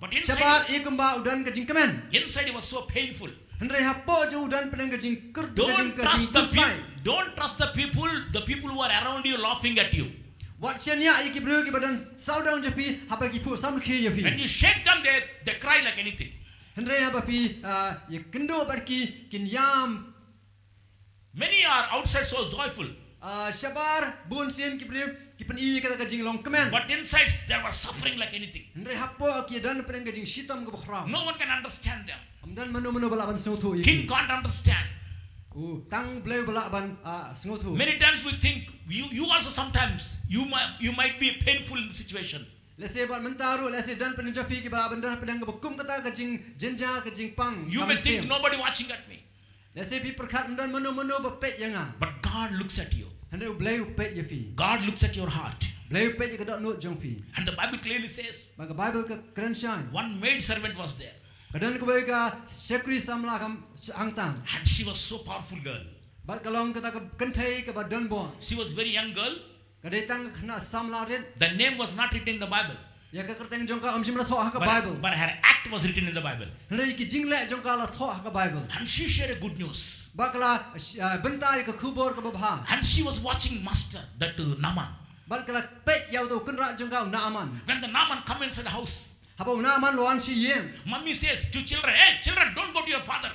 But inside, shabar i kumba u don ka jingkmen. Inside it was so painful. Hynrei hapoh jong u don pdeng ka jingkyrduh, ka jing, ka jingkyrduh. Don't trust the people. Don't trust the people. The people who are around you laughing at you. Wat shaniah ïa ki briew kiba don sawdong jong phi haba ki phuh samrkhie ïa phi. When you shake them, they, they cry like anything. Hynrei haba phi, ah, ïakynduh bad ki, kin ïam. Many are outside so joyful. Ah, shabar bun sien ki briew ki pyni ïa kata ka jinglong kmen. But inside they were suffering like anything. Hynrei hapoh ki don pdeng ka jingshitom kaba khraw. No one can understand them. Ym don mano mano ba lah ban sngewthuh ïa ki. King can't understand. U tang Blei ba lah ban, ah, sngewthuh. Many times we think you, you also sometimes you might, you might be painful in the situation. Lehse bad mynta ruh, lehse don pdeng jong phi kiba lah ban don pdeng kaba kum kata ka jingjynjar, ka jingpang. You may think nobody watching at me. Lehse phi pyrkhat ym don mano mano ba peit ïa nga. But God looks at you. Hynrei u Blei u peit ïa phi. God looks at your heart. Blei u peit ïa ka dohnud jong phi. And the Bible clearly says, bad ka Baibl ka kren shai. One maid servant was there. Ka don kawei ka shakri samla kam hangta. And she was so powerful girl. Bad ka long kata ka kynthei kaba don bor. She was very young girl. Ka dei tang ka khynnah samla rit. The name was not written in the Bible. Ïa ka kyrteng jong ka ym shym la thoh ha ka Bible. But, but her act was written in the Bible. Hynrei ki jingleh jong ka la thoh ha ka Bible. And she shared a good news. Bad ka la, uh, bynta ïa ka khubor kaba bha. And she was watching master, that, uh, Naaman. Bad ka la peit ïa uta u kynrad jong ka u Naaman. When the Naaman come inside the house, haba u Naaman la wan sha ïing. Mommy says to children, "Hey, children, don't go to your father."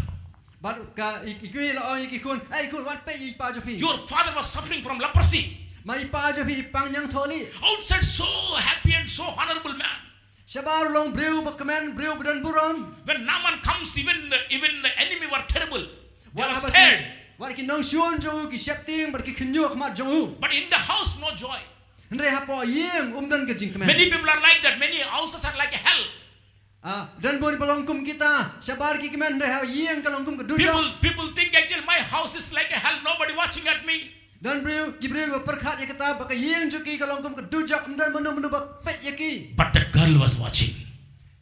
Bad ka i, i kmie la ong ïa ki khun, "Ei khun, wat peit ïa i pa jong phi." Your father was suffering from leprosy. Ma i pa jong phi i pang ñiangthohlieh. Outside so happy and so honorable man. Shabar u long briew ba kmen, briew ba don burom. When Naaman comes, even the, even the enemy were terrible. They were scared. Wat ki nongshun jong u ki sheptieng bad ki khynñiuh ha khmat jong u. But in the house, no joy. Hynrei hapoh ïing um don ka jingkmen. Many people are like that. Many houses are like a hell. Ah, don bun ba long kum kita, shabar ki kmen hynrei ha ïing ka long kum ka dujok. People, people think actually my house is like a hell, nobody watching at me. Don briew, ki briew ba pyrkhat ïa kata ba ka ïing jong ki ka long kum ka dujok, ym don mano mano ba peit ïa ki. But the girl was watching.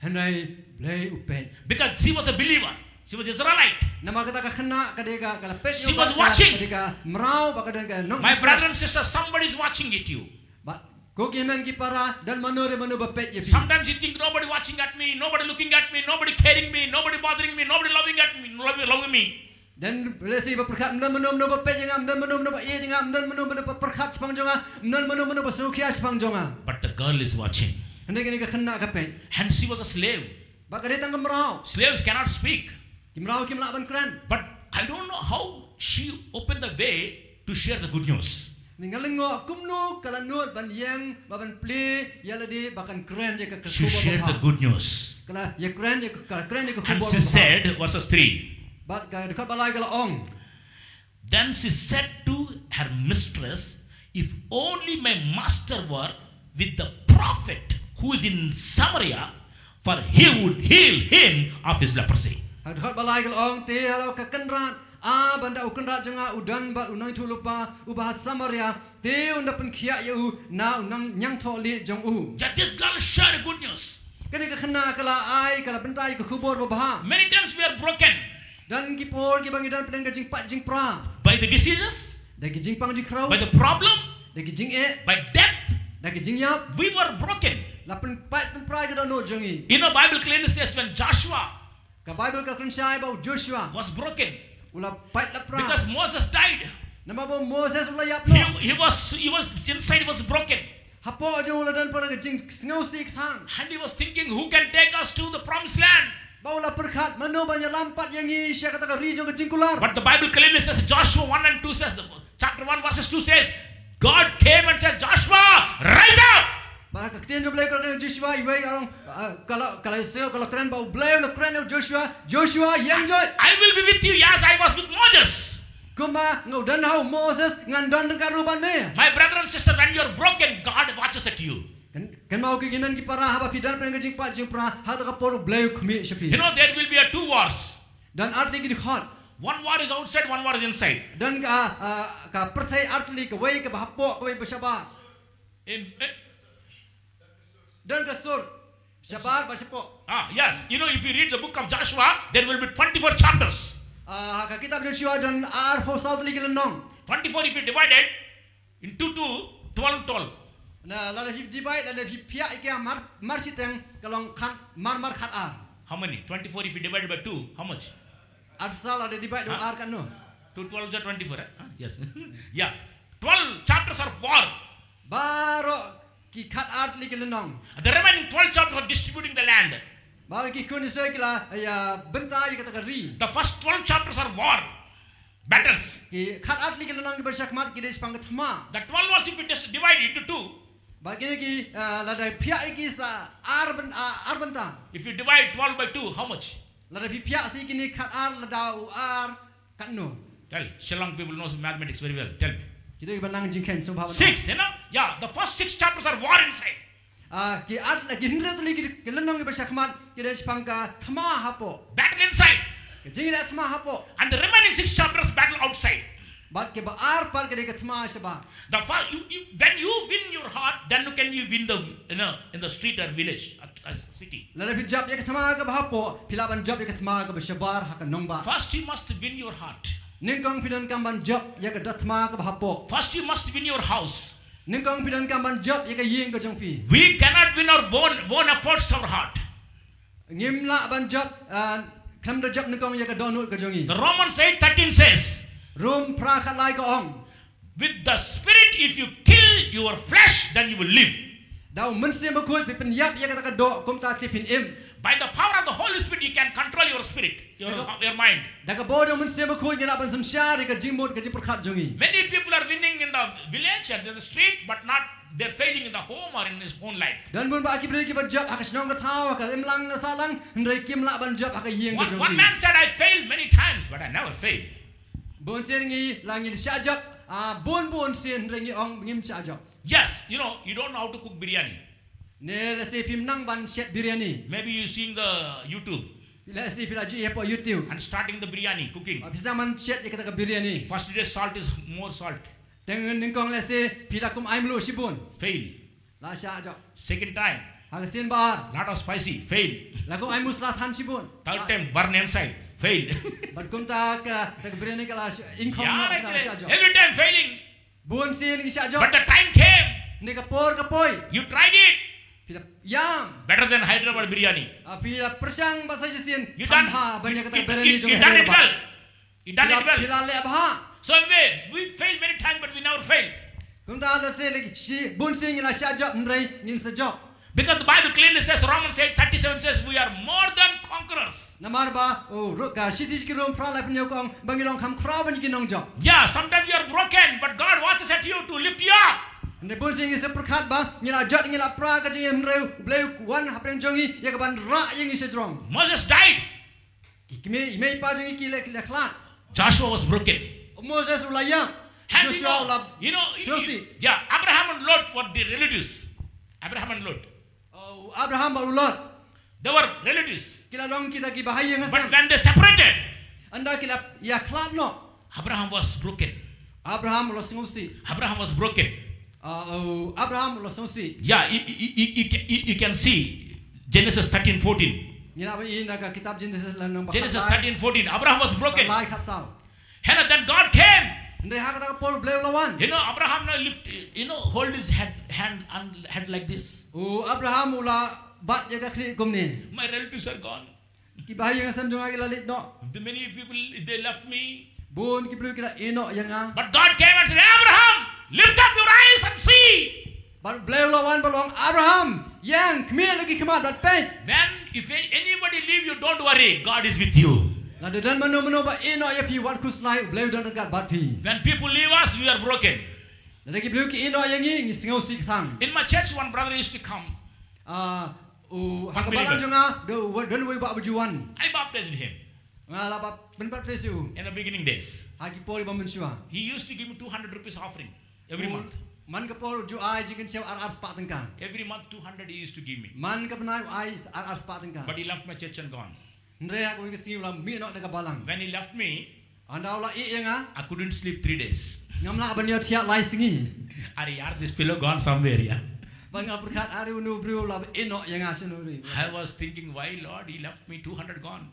Hynrei Blei u peit. Because she was a believer. She was Israelite. Namar kata ka khynnah ka dei ka, ka la peit ïa u, ka dei ka mraw ba ka don ka nong. My brother and sister, somebody is watching at you. Bad ko ki hynmen ki para, don mano re mano ba peit ïa phi. Sometimes you think, "Nobody watching at me, nobody looking at me, nobody caring me, nobody bothering me, nobody loving at me, loving, loving me." Don lehse ba pyrkhat, ym don mano mano ba peit ïa nga, ym don mano mano ba ïeit ïa nga, ym don mano mano ba pyrkhat shaphang jong nga, ym don mano mano ba sngewkhia shaphang jong nga. But the girl is watching. Hynrei kane ka khynnah ka peit. And she was a slave. Bad ka dei tang ka mraw. Slaves cannot speak. Ki mraw kim lah ban kren. But I don't know how she opened the way to share the good news. Nga lyngngoh kumno ka la nud ban ïeng bad ban plie ïa lade ba kan kren ïa ka khubor babha. She shared the good news. Ka la ïakren ïa ka, ka la kren ïa ka khubor babha. And she said, verses three. Bad ka dkhot ba lai ka la ong. Then she said to her mistress, "If only my master were with the prophet who is in Samaria, for he would heal him of his leprosy." Ha dkhot ba lai ka la ong, te halor ka kynrad, ah, ban da u kynrad jong nga u don bad u nongïathuhlypa uba ha Samaria, te un da pynkhiah ïa u na u nongñiangthohlieh jong u. Yet this girl shared good news. Kane ka khynnah ka la ai, ka la bynta ïa ka khubor babha. Many times we are broken. Don ki por kiba ngi don pdeng ka jingpait jingpra. By the diseases. Da ki jingpang jingkhraw. By the problem. Da ki jingeh. By death. Da ki jingïap. We were broken. La pynpait pynpra ïa ka dohnud jong ngi. You know, Bible clearly says when Joshua, ka Bible ka kren shai ba u Joshua, was broken. U la pait la pra. Because Moses died. Namar ba u Moses u la ïap noh. He, he was, he was inside, he was broken. Hapoh jong u la don para ka jingsngewsih kthang. And he was thinking, "Who can take us to the promised land?" Ba u la pyrkhat, mano ban ïalam pat ïa ngi sha kata ka ri jong ka jingkular. But the Bible clearly says, Joshua one and two says, chapter one verses two says, God came and said, "Joshua, rise up." Ba ka ktien jong u Blei ka kren ïa u Joshua, iwei ka long, ah, ka la, ka la ïasngew, ka la kren ba u Blei u la kren ïa u Joshua, Joshua, ïeng joit. "I will be with you as I was with Moses." Kumba nga don ha u Moses, ngan don ryngkat ruh bad me. My brother and sister, when you are broken, God watches at you. Kynmaw ki hynmen ki para, haba phi don pdeng ka jingpait jingpra, ha kata ka por u Blei u khmih sha phi. You know, there will be a two wars. Don artylli ki dkhot. One war is outside, one war is inside. Don ka, ah, ka pyrthei artylli, kawei kaba hapoh, kawei ba shabar. In, eh, don ka sur shabar bad shapoh. Ah, yes. You know, if you read the book of Joshua, there will be twenty-four chapters. Ah, ha ka kitab Joshua don arphew saw tylli ki lynnong. Twenty-four, if you divide it into two, twelve, twelve. Na lada phi divide, lada phi phiah ïa ki mar, mar shiteng ka long khat, mar mar khat ar. How many? Twenty-four, if you divide by two, how much? Arphew saw lada divide da u ar katno? Two twelve are twenty-four, eh? Huh? Yes. Yeah. Twelve chapters are war. Baroh ki khat ar tylli ki lynnong. The remaining twelve chapters are distributing the land. Baroh ki khun Israel ki la ïa bynta ïa kata ka ri. The first twelve chapters are war, battles. Ki khat ar tylli ki lynnong kiba shakhmat ki dei shaphang ka thma. The twelve verse, if you dis-, divide into two, bad kine ki, uh, lada phiah ïa ki sa ar byn-, uh, ar bynta. If you divide twelve by two, how much? Lada phi phiah sa ïa kine khat ar lada u ar katno? Tell. Shillong people knows mathematics very well. Tell me. Kita kiba nang jingkheiñ sngewbha. Six, you know? Yeah, the first six chapters are war inside. Ah, ki ar, ki hynriew tylli ki, ki lynnong kiba shakhmat ki dei shaphang ka thma hapoh. Battle inside. Ka jingïaleh thma hapoh. And the remaining six chapters battle outside. Bad kiba ar pat ka dei ka thma shabar. The first, you, you, when you win your heart, then you can you win the, you know, in the street or village or, or city. Lada phi jop ïa ka thma kaba hapoh, phi lah ban jop ïa ka thma kaba shabar ha ka nongbah. First you must win your heart. Nyngkong phi donkam ban jop ïa ka da thma kaba hapoh. First you must win your house. Nyngkong phi donkam ban jop ïa ka ïing ka jong phi. We cannot win our own, own efforts, our heart. Ngim lah ban jop, ah, khlem da jop nyngkong ïa ka dohnud ka jong ngi. The Romans eight thirteen says, Rom phra khatlai ka ong, with the spirit, if you kill your flesh, then you will live. Da u Mynsiem Bakhuid phi pynïap ïa kata ka doh, kumta te phin im. By the power of the Holy Spirit, you can control your spirit, your, your mind. Da ka bor jong u Mynsiem Bakhuid ngi lah ban synshar ïa ka jingmut ka jingpyrkhat jong ngi. Many people are winning in the village and in the street, but not, they're failing in the home or in his own life. Don bun bah ki briew kiba jop ha ka shnong ka thaw, ha ka imlang ka sahlang, hynrei kim lah ban jop ha ka ïing ka jong ki. One, one man said, I failed many times, but I never failed. Bun sien ngi la ngi shah jop, ah, bun bun sien hynrei ngi ong ngim shah jop. Yes, you know, you don't know how to cook biryani. Ne lehse phim nang ban shet biryani. Maybe you seeing the YouTube. Lehse phi la ju ïohi hapoh YouTube. And starting the biryani cooking. Ah, phi sdang ban shet ïa kata ka biryani. First day salt is more salt. Te nyngkong lehse phi la kum ai mluh shibun. Fail. La shah jop. Second time. Ha ka sien ba ar. Lot of spicy. Fail. La kum ai masala than shibun. Third time, burn inside. Fail. Bad kumta ka, kata ka biryani ka la sh-, ingkhong. Yeah, noh, la actually, shah jop. Every time failing. Bun sien ngi shah jop. But the time came. Hynrei ka por ka poi. You tried it. Phi la ïam. Better than Hyderabad biryani. Ah, phi la pyrshang bad sa shisien. You done, kham bha ban ïa kata ka biryani jong Hyderabad. You done it well. You done it well. Phi la, phi la leh bha. So anyway, we fail many times, but we never fail. Kumta lehse lagi shi, bun sien ngi la shah jop hynrei ngin sa jop. Because the Bible clearly says, Romans eight thirty-seven says, we are more than conquerors. Namar ba, oh, ru-, ka shithi ki Rom phra lai phew ka ong ba ngi long kham khraw ban ïa ki nongjop. Yeah, sometimes you are broken, but God wants to set you to lift you up. Hynrei bun sien ngi sa pyrkhat ba ngi la jot, ngi la pra ka jingim, hynrei U Blei u wan hapdeng jong ngi ïa ka ban rah ïa ngi sha jrong. Moses died. Ki kmie, i mei i pa jong ngi ki la, ki la khlad. Joshua was broken. Moses u la ïap. And you know, Joshua u la, you know, you, sngewsih. Yeah, Abraham and Lot were the relatives. Abraham and Lot. Oh, Abraham bad u Lot. They were relatives. Ki la long kita kiba ha ïing ha sem. But when they separated, ynda ki la ïa khlad noh, Abraham was broken. Abraham u la sngewsih. Abraham was broken. Ah, oh, Abraham u la sngewsih. Yeah, you, you, you, you, you, you can see Genesis thirteen fourteen. Ngi lah ban ïohi na ka kitab Genesis lynnong ba khatlai. Genesis thirteen fourteen. Abraham was broken. Khatlai khatsaw. Hannah, then God came. Hynrei ha kata ka por U Blei u la wan. You know, Abraham now lift, you know, hold his head, hand and head like this. U Abraham u la bat ïa ka khlieh kumne. My relatives are gone. Kiba ha ïing ha sem jong nga ki la leit noh. The many people, they left me. Bun ki briew ki la ïeh noh ïa nga. But God came and said, Abraham, lift up your eyes and see. Bad U Blei u la wan bad u la ong, Abraham, ïeng, khmih la ki khmat bad peit. When, if anybody leave you, don't worry, God is with you. Lada don mano mano ba ïeh noh ïa phi, wat khuslai, U Blei u don ryngkat bad phi. When people leave us, we are broken. Lada ki briew ki ïeh noh ïa ngi, ngi sngewsih kthang. In my church, one brother used to come. Ah, u, ha ka balang jong nga, don, don uwei u bah ba ju wan. I baptized him. Nga la bap-, pynbaptis ïa u. In the beginning days. Ha ki por ba mynshuwa. He used to give me two hundred rupees offering every month. Man ka por u ju ai jingkynshew ar ar spah tyngka. Every month two hundred he used to give me. Man ka bnai u ai ar ar spah tyngka. But he left my church and gone. Hynrei ha kawei ka sngi u la mih noh na ka balang. When he left me, ynda u la ïeh ïa nga, I couldn't sleep three days. Ngam lah ban ïohthiah lai sngi. Are, yaar, this fellow gone somewhere, yeah. Bad nga pyrkhat, are, une u briew u la ïeh noh ïa nga shano re. I was thinking, why, Lord, he left me, two hundred gone.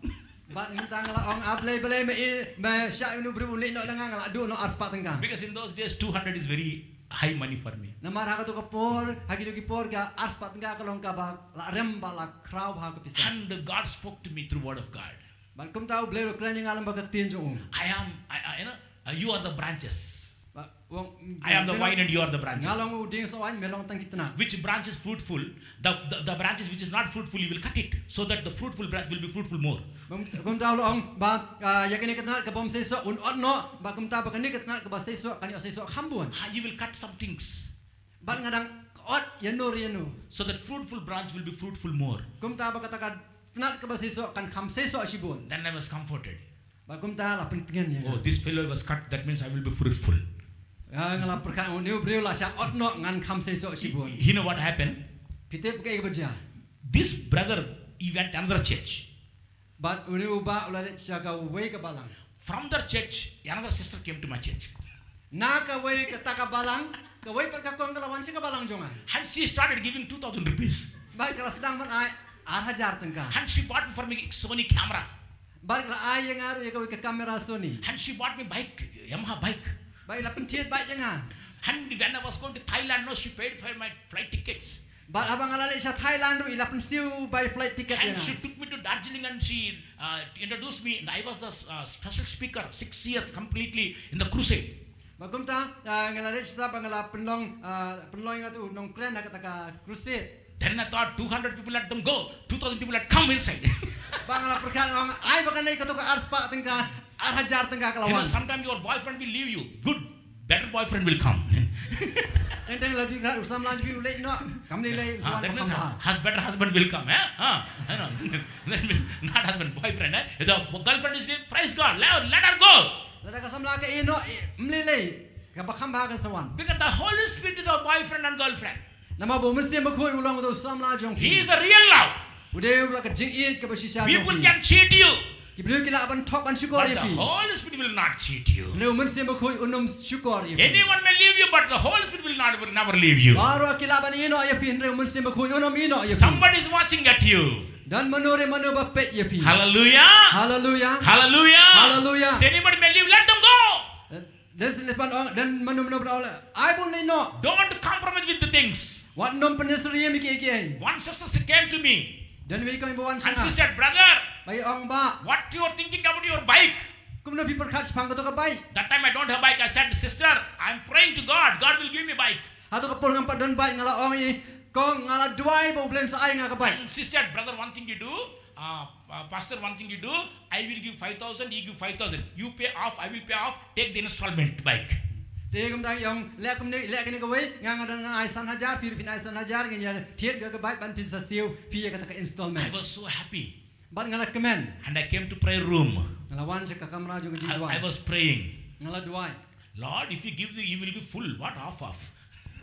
Bad nga tang la ong, ah, Blei, Blei, me, me shah une u briew u leit noh na nga, nga la duh noh ar spah tyngka. Because in those days, two hundred is very high money for me. Namar ha kato ka por, ha kito ki por ka arspah tyngka ka long kaba la rem ba la khraw ha ka pisa. And God spoke to me through word of God. Bad kumta U Blei u la kren ïa nga lem bad ka ktien jong u. I am, I, I, you know, uh, you are the branches. Ba, u ong, I am the vine and you are the branches. Nga long u dieng soh waiñ, me long tang ki tnat. Which branch is fruitful, the, the, the branches which is not fruitful, you will cut it, so that the fruitful branch will be fruitful more. Bad kumta u la ong ba, ah, ïa kane ka tnat ka bym seisoh un ot noh, bad kumta ba kane ka tnat kaba seisoh kan ïoh seisoh kham bun. Ah, you will cut some things. Bad nga dang ot ïano re ïano. So that fruitful branch will be fruitful more. Kumta ba kata ka tnat kaba seisoh kan kham seisoh shibun. Then I was comforted. Bad kumta la pyntngen ïa nga. Oh, this fellow was cut, that means I will be fruitful. Ah, nga la pyrkhat, oh, une u briew la shah ot noh ngan kham seisoh shibun. You know what happened? Phi tip kaei kaba jia? This brother, he went another church. Bad une u bah u la leit sha kawei ka balang. From that church, another sister came to my church. Na kawei kata ka balang, kawei pat ka kong ka la wan sha ka balang jong nga. And she started giving two thousand rupees. Bad ka la sdang ban ai ar hajar tyngka. And she bought for me Sony camera. Bad ka la ai ïa nga ruh ïa kawei ka kamera Sony. And she bought me bike, Yamaha bike. Bad i la pynthied bike ïa nga. And when I was going to Thailand, no, she paid for my flight tickets. Bad haba nga la leit sha Thailand ruh i la pynsiew bai flight ticket ïa nga. And she took me to Darjeeling and she, uh, introduced me. And I was the, uh, special speaker, six years completely in the crusade. Bad kumta, uh, nga la leit sha, bad nga la pynlong, uh, pynlong ïa nga tu nongkren ha kata ka crusade. Then I thought, two hundred people, let them go. Two thousand people, let come inside. Bad nga la pyrkhat, nga ong, ai ba kane kato ka arspah tyngka, ar hajar tyngka ka la wan. You know, sometimes your boyfriend will leave you. Good. Better boyfriend will come. Teng teng la bikra u samla jong phi u leit noh. Kam lei lei u samla. Ah, that means hus-, better husband will come, eh? Ah, I know. That means not husband, boyfriend, eh? If the girlfriend is leaving, praise God. Let, let her go. Lada ka samla ka ïeh noh, ym lei lei. Kaba kham bha kan sa wan. Because the Holy Spirit is our boyfriend and girlfriend. Namar ba u Mynsiem Bakhuid u long u samla jong phi. He is the real love. U dei u la ka jingïeit kaba shisha jong phi. People can cheat you. Ki briew ki lah ban thok ban shukor ïa phi. But the Holy Spirit will not cheat you. Hynrei u Mynsiem Bakhuid un ym shukor ïa phi. Anyone may leave you, but the Holy Spirit will not, will never leave you. Baroh ki lah ban ïeh noh ïa phi, hynrei u Mynsiem Bakhuid un ym ïeh noh ïa phi. Somebody is watching at you. Don mano re mano ba peit ïa phi. Hallelujah. Hallelujah. Hallelujah. Hallelujah. Say, anybody may leave, let them go. Don syllipan ong, don mano mano ba ong, ai ba un leit noh. Don't compromise with the things. Wat nym pynsyriem ïa kiei kiei. One sister, she came to me. Don iwei i kong iba wan sha nga. And she said, "Brother, ba i ong, bah, what you are thinking about your bike?" Kumno phi pyrkhat shaphang kato ka bike? That time I don't have bike. I said, "Sister, I'm praying to God. God will give me bike." Hato ka por ngam pat don bike, nga la ong ïa i kong, nga la duwai ba U Blei un sa ai nga ka bike. And she said, "Brother, one thing you do, uh, uh, Pastor, one thing you do, I will give five thousand, you give five thousand. You pay off, I will pay off, take the installment bike." Te kumta i ong, leh kumne, leh kane kawei, nga nga don ngan ai san hajar, phi ruh phin ai san hajar, ngin ïa thied ka ka bike ban phin sa siew, phi ïa kata ka installment. I was so happy. Bad nga la kmen. And I came to prayer room. Nga la wan sha ka kamra jong ka jingduwai. I, I was praying. Nga la duwai. "Lord, if you give the, you will give full, what half half?"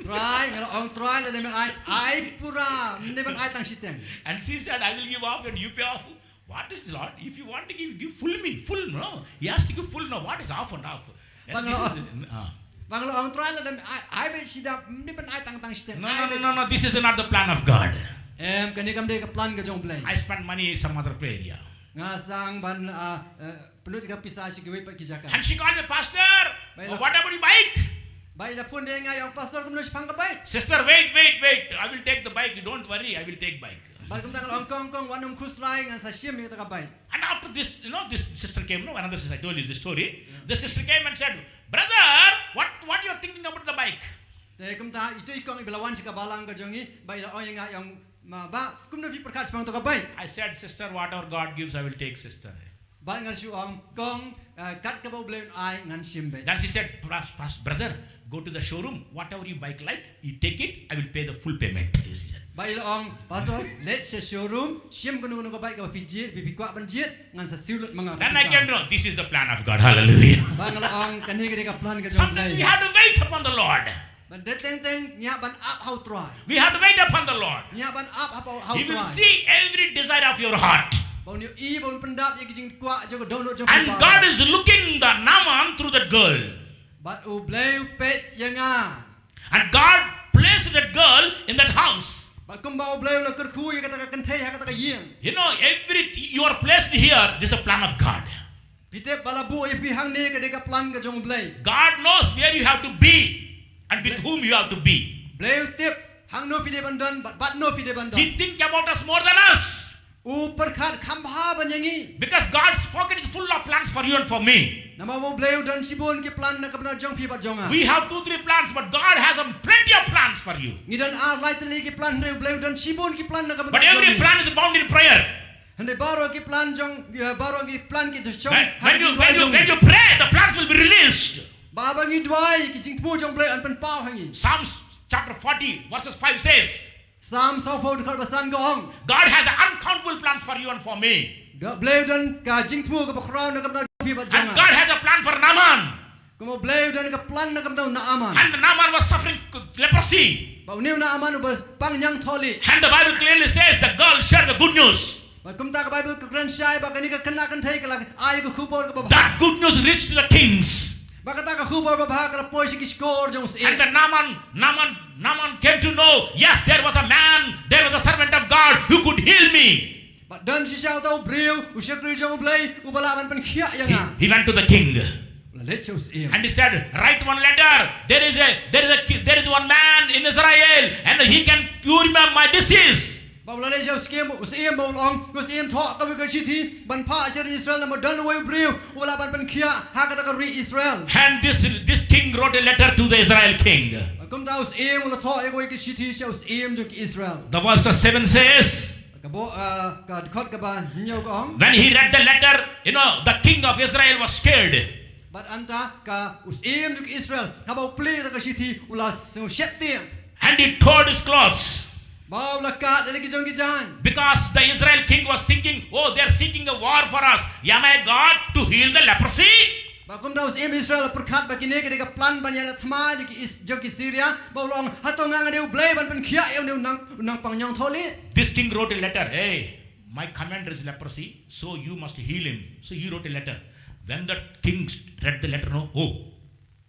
Trai, nga la ong, Trai, lada me ai, ai pura, ym dei ban ai tang shiteng. And she said, "I will give half and you pay half." "What is, Lord? If you want to give, give full me, full, no? He has to give full, no? What is half and half?" And this is the, ah. Ba nga la ong, Trai, lada me ai, ai beit shihajar, ym dei ban ai tang tang shiteng. No, no, no, no, no, this is not the plan of God. Em, kane kam dei ka plan ka jong U Blei. I spend money some other area. Nga sdang ban, ah, eh, pynlut ïa ka pisa sha kiwei pat ki jaka. And she called me, "Pastor, what about the bike?" Ba i la phone ïa nga, i ong, "Pastor, kumno shaphang ka bike?" "Sister, wait, wait, wait. I will take the bike. You don't worry, I will take bike." Bad kumta nga la ong, "Kong, kong, wat nym khuslai, ngan sa shim ïa kata ka bike." And after this, you know, this sister came, no, another sister, I told you this story. Yeah. The sister came and said, "Brother, what, what you are thinking about the bike?" Te kumta ito i kong iba la wan sha ka balang ka jong i, ba i la ong ïa nga, i ong, "Ma, bah, kumno phi pyrkhat shaphang kato ka bike?" I said, "Sister, whatever God gives, I will take, sister." Bad nga la shu ong, "Kong, eh, kat kaba U Blei un ai ngan shim beit." Then she said, "Pas-, pas-, brother, go to the showroom. Whatever you bike like, you take it. I will pay the full payment," she said. Ba i la ong, "Pastor, leit sha showroom, shim kano kano ka bike kaba phi jied, phi, phi kwah ban jied, ngan sa siew lut ma nga ka pisa." Then I came to know, this is the plan of God. Hallelujah. Ba nga la ong, "Kane ka dei ka plan ka jong U Blei." Sometimes we have to wait upon the Lord. Ban dei teng teng ngi hap ban ap ha U Trai. We have to wait upon the Lord. Ngi hap ban ap ha U Trai. He will see every desire of your heart. Ba un ïohi, ba un pyndap ïa ki jingkwah jong ka dohnud jong phi. And God is looking the Naaman through that girl. Bad U Blei u peit ïa nga. And God placed that girl in that house. Bad kumba U Blei u la kyrkhu ïa kata ka kynthei ha kata ka ïing. You know, every, you are placed here, this is a plan of God. Phi tip ba la buh ïa phi hangne ka dei ka plan ka jong U Blei. God knows where you have to be. and with whom you have to be. Blei u tip hangno phi dei ban don bad bad no phi dei ban don. He think about us more than us. U pyrkhat kham bha ban ïa ngi. Because God's pocket is full of plans for you and for me. Namar ba u Blei u don shibun ki plan na ka bynta jong phi bad jong nga. We have two, three plans, but God has a plenty of plans for you. Ngi don ar lai tylli ki plan, hynrei u Blei u don shibun ki plan na ka bynta jong ngi. But every plan is bound in prayer. Hynrei baroh ki plan jong, eh, baroh ki plan ki jong, when, ha ka jingduwai jong ngi. When you, when you pray, the plans will be released. Ba, ba ngi duwai, ki jingthmu jong u Blei yn pynpaw ha ngi. Psalms chapter forty, verses five says, Psalm sawphew dkhot ba san ka ong, God has uncountable plans for you and for me. Ka Blei u don ka jingthmu kaba khraw na ka bynta jong phi bad jong nga. And God has a plan for Naaman. Kumba u Blei u don ka plan na ka bynta u Naaman. And Naaman was suffering leprosy. Ba une u Naaman uba pang ñiangthohlieh. And the Bible clearly says the girl shared the good news. Bad kumta ka Baibl ka kren shai ba kane ka khynnah kynthei ka la ai ka khubor kaba bha. That good news reached to the kings. Ba kata ka khubor babha ka la poi sha ki shkor jong u syiem. And the Naaman, Naaman, Naaman came to know, yes, there was a man, there was a servant of God who could heal me. Bad don shisha uta u briew, u shakri jong u Blei, uba lah ban pynkhiah ïa nga. He, he went to the king. U la leit sha u syiem. And he said, write one letter. There is a, there is a, there is one man in Israel, and he can cure my, my disease. Ba u la leit sha u syiem, u syiem ba u la ong, u syiem thoh kawei ka shithi ban phah sha ri Israel, namar don uwei u briew uba lah ban pynkhiah ha kata ka ri Israel. And this, this king wrote a letter to the Israel king. Bad kumta u syiem u la thoh ïa kawei ka shithi sha u syiem jong ki Israel. The verse seven says, ka bo, ah, ka dkhot kaba hynñiew ka ong, when he read the letter, you know, the king of Israel was scared. Bad hangta ka u syiem jong ki Israel, haba u plie ïa ka shithi, u la sngewsheptieng. And he tore his clothes. Ba u la kad ïa la ki jong ki jaiñ. Because the Israel king was thinking, oh, they are seeking a war for us. Am I God to heal the leprosy? Ba kumta u syiem Israel u pyrkhat ba kine ki dei ka plan ban ïada thma jong ki Is-, jong ki Syria. Ba u la ong, hato nga nga dei u Blei ban pynkhiah ïa une u nang, u nangpang ñiangthohlieh? This king wrote a letter, hey, my commander is leprosy, so you must heal him. So he wrote a letter. When the king read the letter, no, oh,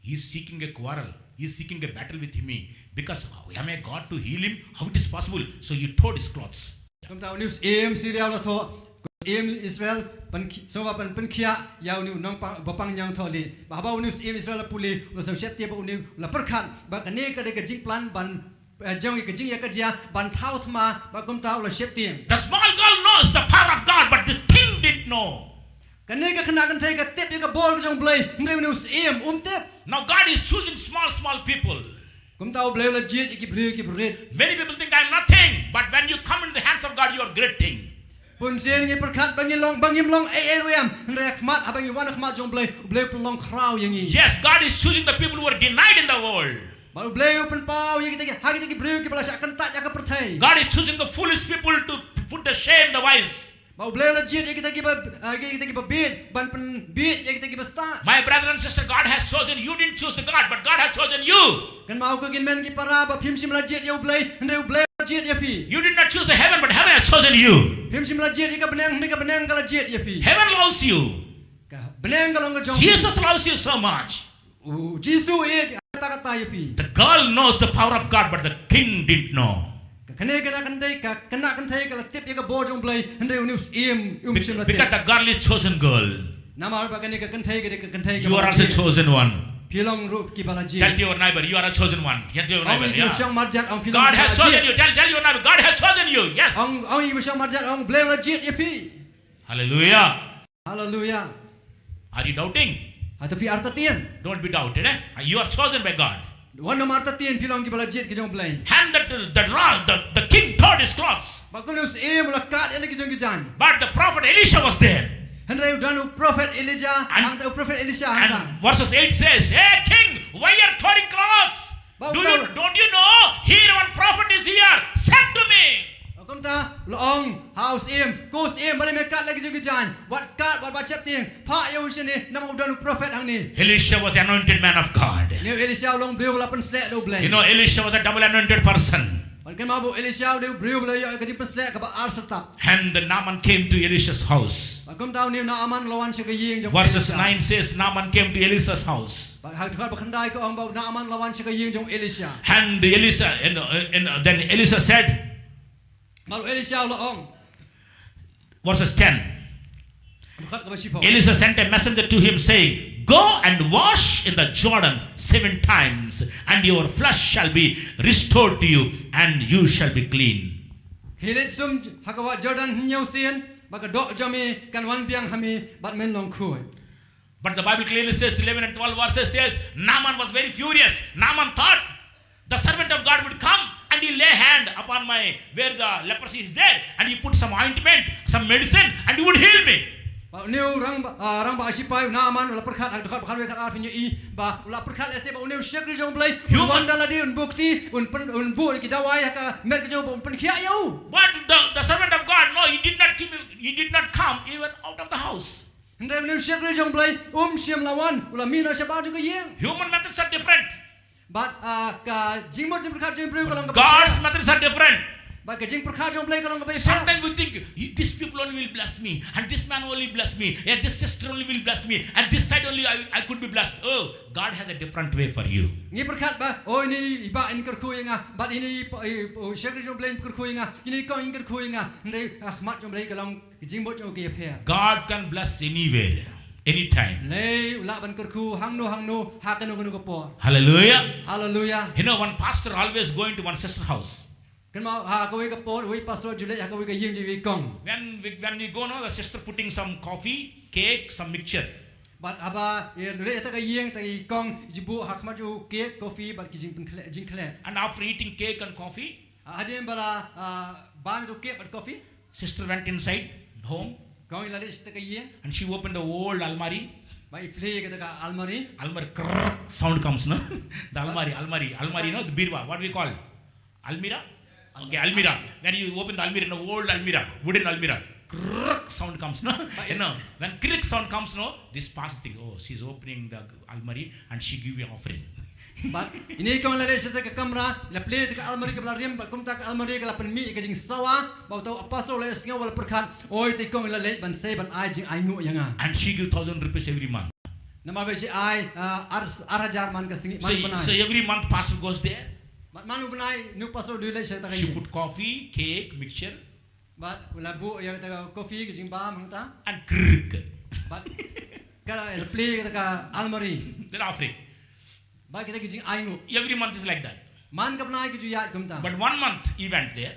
he is seeking a quarrel. He is seeking a battle with me. Because am I God to heal him? How it is possible? So he tore his clothes. Kumta une u syiem Syria u la thoh, u syiem Israel, pyn-, sngewbha ban pynkhiah ïa une u nongpang, ba pang ñiangthohlieh. Ba haba une u syiem Israel u la pule, u la sngewsheptieng ba une u la pyrkhat ba kane ka dei ka jingplan ban, eh, jong ka jingïakajia ban thaw thma, ba kumta u la sheptieng. The small girl knows the power of God, but this king didn't know. Kane ka khynnah kynthei ka tip ïa ka bor jong u Blei, hynrei une u syiem um tip. Now God is choosing small, small people. Kumta u Blei u la jied ïa ki briew kiba rit. Many people think, I'm nothing, but when you come in the hands of God, you are great thing. Bun sien ngi pyrkhat ba ngi long, ba ngim long ei ei ruh em, hynrei ha khmat, haba ngi wan ha khmat jong u Blei, u Blei u pynlong khraw ïa ngi. Yes, God is choosing the people who are denied in the world. Ba u Blei u pynpaw ïa kita ki, ha kita ki briew kiba la shah kyntait ha ka pyrthei. God is choosing the foolish people to put to shame the wise. Ba u Blei u la jied ïa kita kiba, eh, kita kiba bieit ban pynbieit ïa kita kiba stad. My brother and sister, God has chosen you. You didn't choose the God, but God has chosen you. Kynmaw ko ki hynmen ki para, ba phim shym la jied ïa u Blei, hynrei u Blei u la jied ïa phi. You did not choose the heaven, but heaven has chosen you. Phim shym la jied ïa ka bneng, hynrei ka bneng ka la jied ïa phi. Heaven loves you. Ka bneng ka long ka jong phi. Jesus loves you so much. U Jisu u ïeit katta katta ïa phi. The girl knows the power of God, but the king didn't know. Ka kane ka khynnah kynthei, ka khynnah kynthei ka la tip ïa ka bor jong u Blei, hynrei une u syiem um shym la tip. Because the girl is chosen girl. Namar ba kane ka kynthei ka dei ka kynthei kaba la jied. You are also chosen one. Phi long ruh kiba la jied. Tell to your neighbor, you are a chosen one. Tell to your neighbor, yeah. Ong ïa u shong marjan, ong phi long kiba la jied. God has chosen you. Tell, tell your neighbor, God has chosen you. Yes. Ong, ong ïa u shong marjan, ong u Blei u la jied ïa phi. Hallelujah. Hallelujah. Are you doubting? Hato phi artatien? Don't be doubted, eh? You are chosen by God. Wat nym artatien, phi long kiba la jied ki jong u Blei. And the, the, the, the, the king tore his clothes. Ba kumne u syiem u la kad ïa la ki jong ki jaiñ. But the prophet Elisha was there. Hynrei u don u prophet Elijah, and, hangta u prophet Elisha hangta. And verses eight says, hey king, why you are tearing clothes? Do you, don't you know? Here one prophet is here, sent to me. Ba kumta u la ong ha u syiem, ko syiem, balei me kad la ki jong ki jaiñ? Wat kad, wat, wat sheptieng, phah ïa u shane, namar u don u prophet hangne. Elisha was anointed man of God. Une u Elisha u long u briew ba la pynshlur da u Blei. You know, Elisha was a double anointed person. Phin kynmaw ba u Elisha u dei u briew ba la ïoh ka jingpynshlur kaba ar syrtap. And the Naaman came to Elisha's house. Ba kumta une u Naaman u la wan sha ka ïing jong u Elisha. Verses nine says Naaman came to Elisha's house. Ba ha ka dkhot ba khyndai ka ong ba u Naaman u la wan sha ka ïing jong u Elisha. And Elisha, and, and then Elisha said, ba u Elisha u la ong. Verses ten. Dkhot kaba shiphew. Elisha sent a messenger to him saying, Go and wash in the Jordan seven times, and your flesh shall be restored to you, and you shall be clean. Khie leit sum ha ka wah Jordan hynñiew sien, bad ka doh jong me kan wan biang ha me, bad men long khuid. But the Bible clearly says, eleven and twelve verses says, Naaman was very furious. Naaman thought, the servant of God would come and he lay hand upon my, where the leprosy is there, and he put some ointment, some medicine, and he would heal me. Ba une u rang ba, ah, rang ba shipai u Naaman u la pyrkhat ha ka dkhot ba khatwei khatar pynïohi ba u la pyrkhat lehse ba une u shakri jong U Blei un wan da lade un buh kti un pyn, un buh ki dawai ha ka met ka jong u ba un pynkhiah ïa u. But the, the servant of God, no, he did not keep, he did not come even out of the house. Hynrei une u shakri jong U Blei um shym la wan, u la mih noh shabar jong ka ïing. Human methods are different. Bad, ah, ka jingmut jingpyrkhat jong u Blei ka long kaba God's methods are different. Bad ka jingpyrkhat jong U Blei ka long kaba ïa. Sometimes we think, "These people only will bless me, and this man only bless me, and this sister only will bless me, and this side only I, I could be blessed." Oh, God has a different way for you. Ngi pyrkhat ba, oh, ine i bah in kyrkhu ïa nga, bad ine i pa, i, oh, shakri jong U Blei in kyrkhu ïa nga, ine i kong in kyrkhu ïa nga. Hynrei, ah, khmat jong U Blei ka long ka jingmut jong u ka ïapher. God can bless anywhere, anytime. Lei u lah ban kyrkhu hangno hangno ha kano kano ka por. Hallelujah. Hallelujah. You know, one pastor always going to one sister house. Kynmaw ha kawei ka por, uwei pastor ju leit ha kawei ka ïing jong uwei kong. When we, when we go, no, the sister putting some coffee, cake, some mixture. Bad haba ïa leit ha ka ïing, te i kong ju buh ha khmat jong u cake, coffee bad ki jingpynkhleh, jingkhleh. And after eating cake and coffee, hadien ba la, ah, bam ïa u cake bad coffee, sister went inside home. Kong i la leit sha ka ïing. And she opened the old almari. Bad i plie kata ka almari. Almari, krrrk, sound comes, no? The almari, almari, almari, no? The birwa, what we call? Almirah? Okay, almirah. When you open the almirah, no, old almirah, wooden almirah, krrrk, sound comes, no? You know, when krrrk sound comes, no, this pastor think, "Oh, she's opening the almari and she give me offering." Bad ine i kong i la leit sha ka kamra, la plie ïa ka almari kaba la rim, bad kumta ka almari ka la pynmih ïa ka jingsawa, bad uta u pastor u la ïohsngew u la pyrkhat, oi, ita i kong i la leit ban sei ban ai jingainguh ïa nga. And she give thousand rupees every month. Namar ba shi ai, ah, ar, ar hajar man ka sngi, man ka bnai. So every month pastor goes there. Bad man u bnai une u pastor u leit sha kata ka ïing. She put coffee, cake, mixture. Bad u la buh ïa kata ka coffee, ka jingbam hangta. And krrrk. Bad ka la plie ïa kata ka almari. That offering. Bad kita ki jingainguh. Every month is like that. Man ka bnai ki ju ïaid kumta. But one month he went there.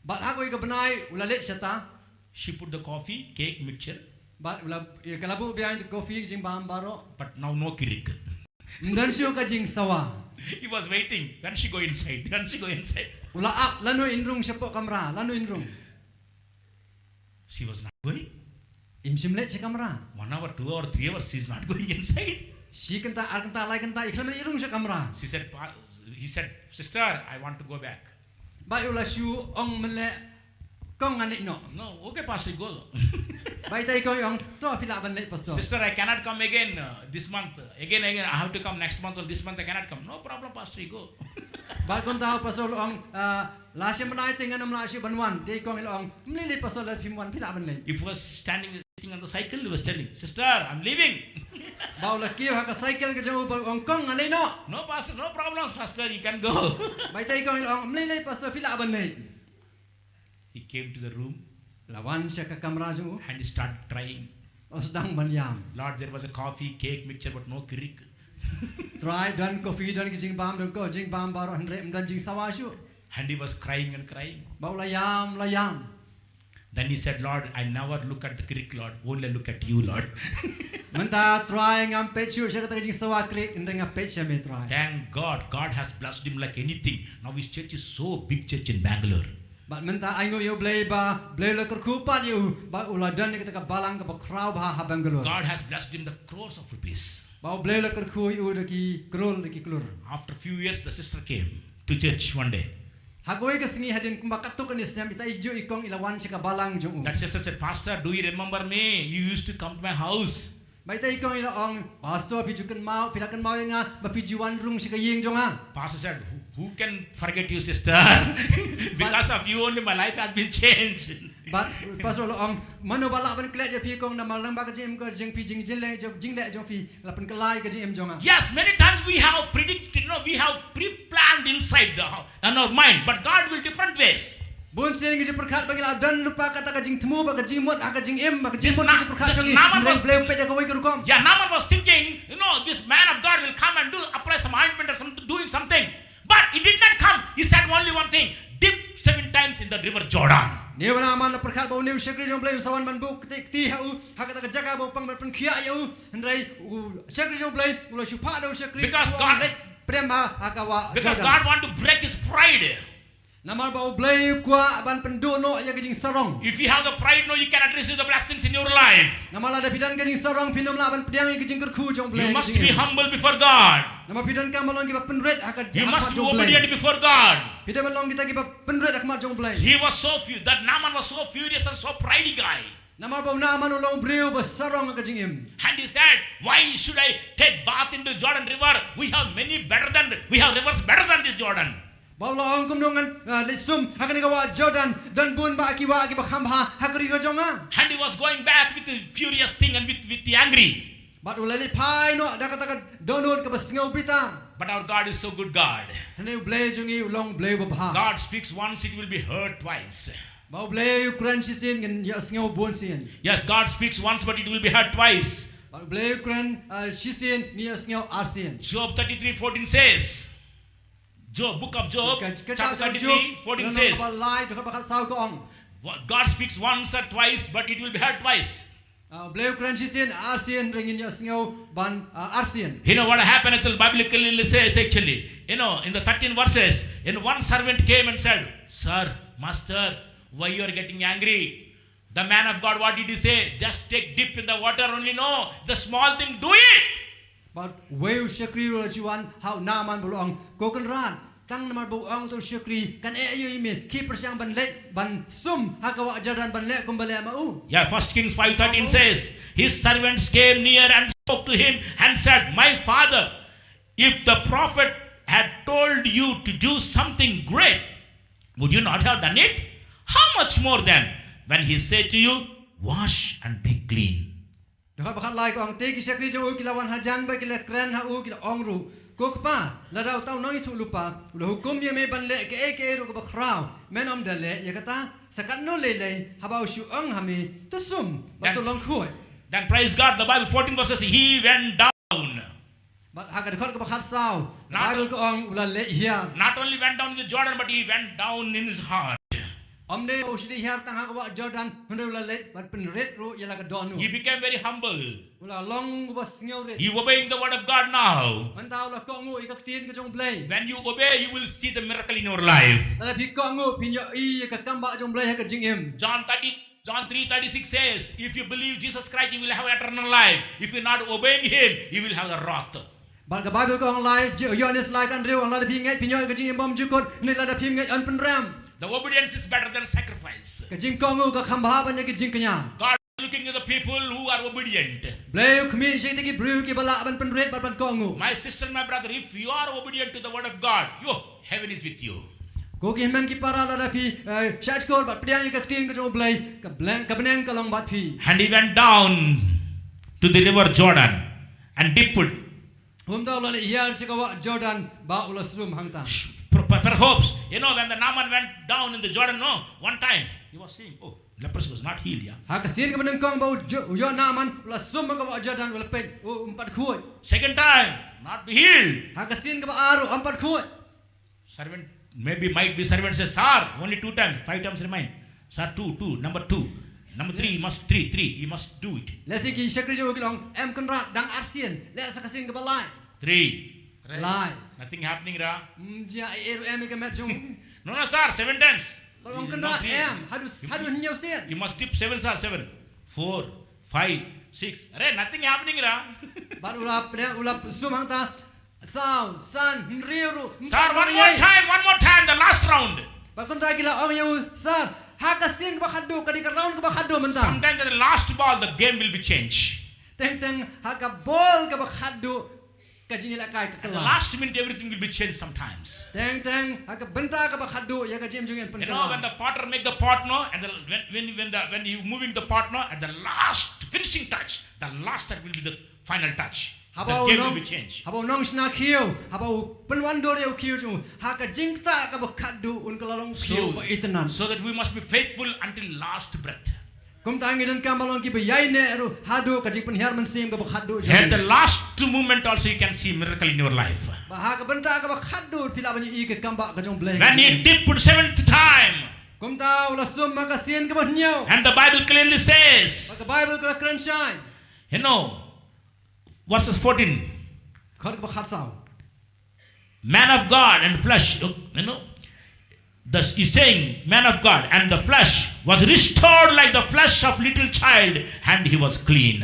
Bad ha kawei ka bnai u la leit shata. She put the coffee, cake, mixture. Bad u la, ïa ka la buh biang ïa ka coffee, jingbam baroh. But now no krrrk. Ym don shuh ka jingsawa. He was waiting. When she go inside, when she go inside. U la ap lano in rung shapoh kamra, lano in rung. She was not going. Im shym leit sha kamra. One hour, two hour, three hours, she's not going inside. Shi kynta, ar kynta, lai kynta, i khlem leit rung sha kamra. She said, "Pa-," he said, "Sister, I want to go back." Bad u la shu ong mynleh, "Kong, ngan leit noh." "No, okay, Pastor, go." Bad ita i kong i ong, "To, phi lah ban leit, Pastor." "Sister, I cannot come again, uh, this month. Again, again, I have to come next month, or this month I cannot come." "No problem, Pastor, you go." Bad kumta u pastor u la ong, "Ah, la shi bnai te ngan ym lah shuh ban wan." Ita i kong i la ong, "Ym lei lei, Pastor, lada phim wan phi lah ban leit." He was standing, sitting on the cycle, he was telling, "Sister, I'm leaving." Bad u la kiew ha ka cycle ka jong u bad u ong, "Kong, ngan leit noh." "No, Pastor, no problem, Pastor, you can go." Bad ita i kong i la ong, "Ym lei lei, Pastor, phi lah ban leit." He came to the room. La wan sha ka kamra jong u. And he started crying. U sdang ban ïam. "Lord, there was a coffee, cake, mixture, but no krrrk." "Trai, don coffee, don ki jingbam, don ko jingbam baroh, hynrei ym don jingsawa shuh." And he was crying and crying. Bad u la ïam, la ïam. Then he said, "Lord, I never look at the krrrk, Lord. Only look at you, Lord." "Mynta Trai, ngam peit shuh sha kata ka jingsawa krrrk, hynrei nga peit sha me, Trai." Thank God, God has blessed him like anything. Now his church is so big church in Bangalore. Bad mynta ainguh ïa U Blei ba U Blei u la kyrkhu pat ïa u, bad u la don ïa kata ka balang kaba khraw bha ha Bangalore. God has blessed him the crores of rupees. Bad U Blei u la kyrkhu ïa u da ki klur, da ki klur. After few years, the sister came to church one day. Ha kawei ka sngi hadien kumba katto katne snem, ita i juh i kong i la wan sha ka balang jong u. That sister said, "Pastor, do you remember me? You used to come to my house." Bad ita i kong i la ong, "Pastor, phi ju kynmaw, phi la kynmaw ïa nga, ba phi ju wan rung sha ka ïing jong nga." Pastor said, "Who, who can forget you, sister? Because of you only my life has been changed." Bad pastor u la ong, "Mano ba lah ban klet ïa phi, kong, namar lyngba ka jingim ka jong phi, jing, jingleh jong, jingleh jong phi la pynkylla ïa ka jingim jong nga." Yes, many times we have predicted, you know, we have pre-planned inside the house, in our mind, but God will different ways. Bun sien ngi ju pyrkhat ba ngi la don lypa kata ka jingthmu bad ka jingmut ha ka jingim, bad ka jingmut ngi ju pyrkhat jong ngi. Hynrei Blei u peit ïa kawei ka rukom. Yeah, Naaman was thinking, you know, this man of God will come and do, apply some ointment or something, doing something. But he did not come. He said only one thing, "Dip seven times in the river Jordan." Une u Naaman u la pyrkhat ba une u shakri jong Blei un sa wan ban buh kti kti ha u ha kata ka jaka ba u pang ban pynkhiah ïa u. Hynrei u shakri jong Blei u la shu phah da u shakri, because God, leit prem ha ka wah Jordan. Because God want to break his pride. Namar ba u Blei u kwah ban pynduh noh ïa ka jingsarong. If you have the pride, no, you cannot receive the blessings in your life. Namar lada phi don ka jingsarong, phin ym lah ban pdiang ïa ka jingkyrkhu jong u Blei. You must be humble before God. Namar phi donkam ban long kiba pynrit ha ka, you must be obedient before God. Phi dei ban long kita kiba pynrit ha khmat jong u Blei. He was so fu-, that Naaman was so furious and so pridey guy. Namar ba u Naaman u long u briew ba sarong ha ka jingim. And he said, "Why should I take bath in the Jordan River? We have many better than, we have rivers better than this Jordan." Ba u la ong, "Kumno ngan, ah, leit sum ha kane ka wah Jordan, don bun bah ki wah kiba kham bha ha ka ri ka jong nga." And he was going back with the furious thing and with, with the angry. Bad u la leit phai noh da kata ka dohnud kaba sngew bitar. But our God is so good God. Hynrei u Blei jong ngi u long u Blei uba bha. God speaks once, it will be heard twice. Ba u Blei u kren shisien ngin ïohsngew bun sien. Yes, God speaks once, but it will be heard twice. Ba u Blei u kren, uh, shisien ngin ïohsngew arsien. Job thirty-three fourteen says, Job, book of Job, ka, ka chapter thirty-three fourteen says, lynnong kaba lai, dkhot ba khatsaw ka ong, "Wha-, God speaks once or twice, but it will be heard twice." Uh, u Blei u kren shisien arsien, hynrei ngin ïohsngew ban, uh, arsien. You know what happened? It will biblically says actually. You know, in the thirteen verses, and one servant came and said, "Sir, master, why you are getting angry?" The man of God, what did he say? "Just take dip in the water only." No, the small thing, do it. Bad uwei u shakri u la ju wan ha u Naaman bad u la ong, "Ko kynrad, tang namar ba u ong uta u shakri, kan eh aïu ïa me, khie pyrshang ban leit ban sum ha ka wah Jordan ban leh kumba leh ma u." Yeah, First Kings five thirteen says, "His servants came near and spoke to him and said, 'My father, if the prophet had told you to do something great, would you not have done it? How much more then when he said to you, 'Wash and be clean'?" Dkhot ba khatlai ka ong, te ki shakri jong u ki la wan hajan bad ki la kren ha u, ki la ong ruh, "Ko kpa, lada uta u nongïathuhlypa u la hukum ïa me ban leh kaei kaei ruh kaba khraw, men ym da leh ïa kata? Sa katno lei lei haba u shu ong ha me, 'To sum bad to long khuid'?" Then praise God, the Bible fourteen verses, he went down. Bad ha ka dkhot kaba khatsaw, ka Bible ka ong u la leit hiar. Not only went down in the Jordan, but he went down in his heart. Ym dei u shu leit hiar tang ha ka wah Jordan, hynrei u la leit bad pynrit ruh ïa la ka dohnud. He became very humble. U la long uba sngewrit. He obeying the word of God now. Mynta u la kohnguh ïa ka ktien ka jong u Blei. When you obey, you will see the miracle in your life. Lada phi kohnguh, phin ïohi ïa ka kam bah jong u Blei ha ka jingim. John thirty, John three thirty-six says, "If you believe Jesus Christ, you will have eternal life. If you not obeying him, you will have the wrath." Bad ka Bible ka ong lai, Ïoannis lai ka hynriew, ong, "Lada phi ngeit, phin ïoh ïa ka jingim bymjukut, hynrei lada phim ngeit, yn pynrem." The obedience is better than sacrifice. Ka jingkohnguh ka kham bha ban ïa ka jingkñia. God is looking at the people who are obedient. Blei u khmih sha kita ki briew kiba lah ban pynrit bad ban kohnguh. My sister, my brother, if you are obedient to the word of God, yo, heaven is with you. Ko ki hynmen ki para, lada phi, eh, shahshkor bad pdiang ïa ka ktien ka jong u Blei, ka bneng, ka bneng ka long bad phi. And he went down to the river Jordan and dipped. Kumta u la leit hiar sha ka wah Jordan bad u la sum hangta. Per-, per-, perhaps, you know, when the Naaman went down in the Jordan, no, one time, he was seeing, oh, leprosy was not healed, yeah. Ha ka sien kaba nyngkong ba u Jo-, u ïoh Naaman, u la sum ha ka wah Jordan, u la peit, u, um pat khuid. Second time, not healed. Ha ka sien kaba ar, um pat khuid. Servant, maybe, might be servant says, "Sir, only two times, five times remain." "Sir, two, two, number two. Number three, you must, three, three, you must do it." Lehse ki shakri jong u ki la ong, "Em kynrad, dang arsien, leh sa ka sien kaba lai." Three. Lai. Nothing happening, ra? Hmm, jia, eh, eh, em ka met jong u. "No, no, sir, seven times." Ba ong, "Kynrad, em, haduh, haduh hynñiew sien." "You must dip seven, sir, seven. Four, five, six. Are, nothing happening, ra?" Bad u la pdiang, u la sum hangta, saw, san, hynriew ruh. "Sir, one more time, one more time, the last round." Bad kumta ki la ong ïa u, "Sir, ha ka sien kaba khatduh, ka dei ka round kaba khatduh mynta." Sometimes at the last ball, the game will be changed. Teng teng ha ka ball kaba khatduh, ka jingïalehkai ka kylla. At the last minute, everything will be changed sometimes. Teng teng ha ka bynta kaba khatduh, ïa ka jingim jong ngi yn pynkylla. You know, when the potter make the pot, no, and the, when, when, when the, when you moving the pot, no, at the last finishing touch, the last touch will be the final touch. Haba u nong, haba u nong shna khiew, haba u pynwandur ïa u khiew jong u, ha ka jingktah kaba khatduh un kylla long u khiew ba itynnad. So that we must be faithful until last breath. Kumta ngi donkam ban long kiba ïaineh ruh haduh ka jingpynhiar mynsiem kaba khatduh jong ngi. At the last moment also you can see miracle in your life. Ba ha ka bynta kaba khatduh phi lah ban ïohi ka kambah ka jong U Blei. When he dipped for seventh time. Kumta u la sum ha ka sien kaba hynñiew. And the Bible clearly says. Ba ka Bible ka la kren shai. You know, verses fourteen. Khot kaba khatsaw. Man of God and flesh, you know, thus he's saying, man of God, and the flesh was restored like the flesh of little child, and he was clean.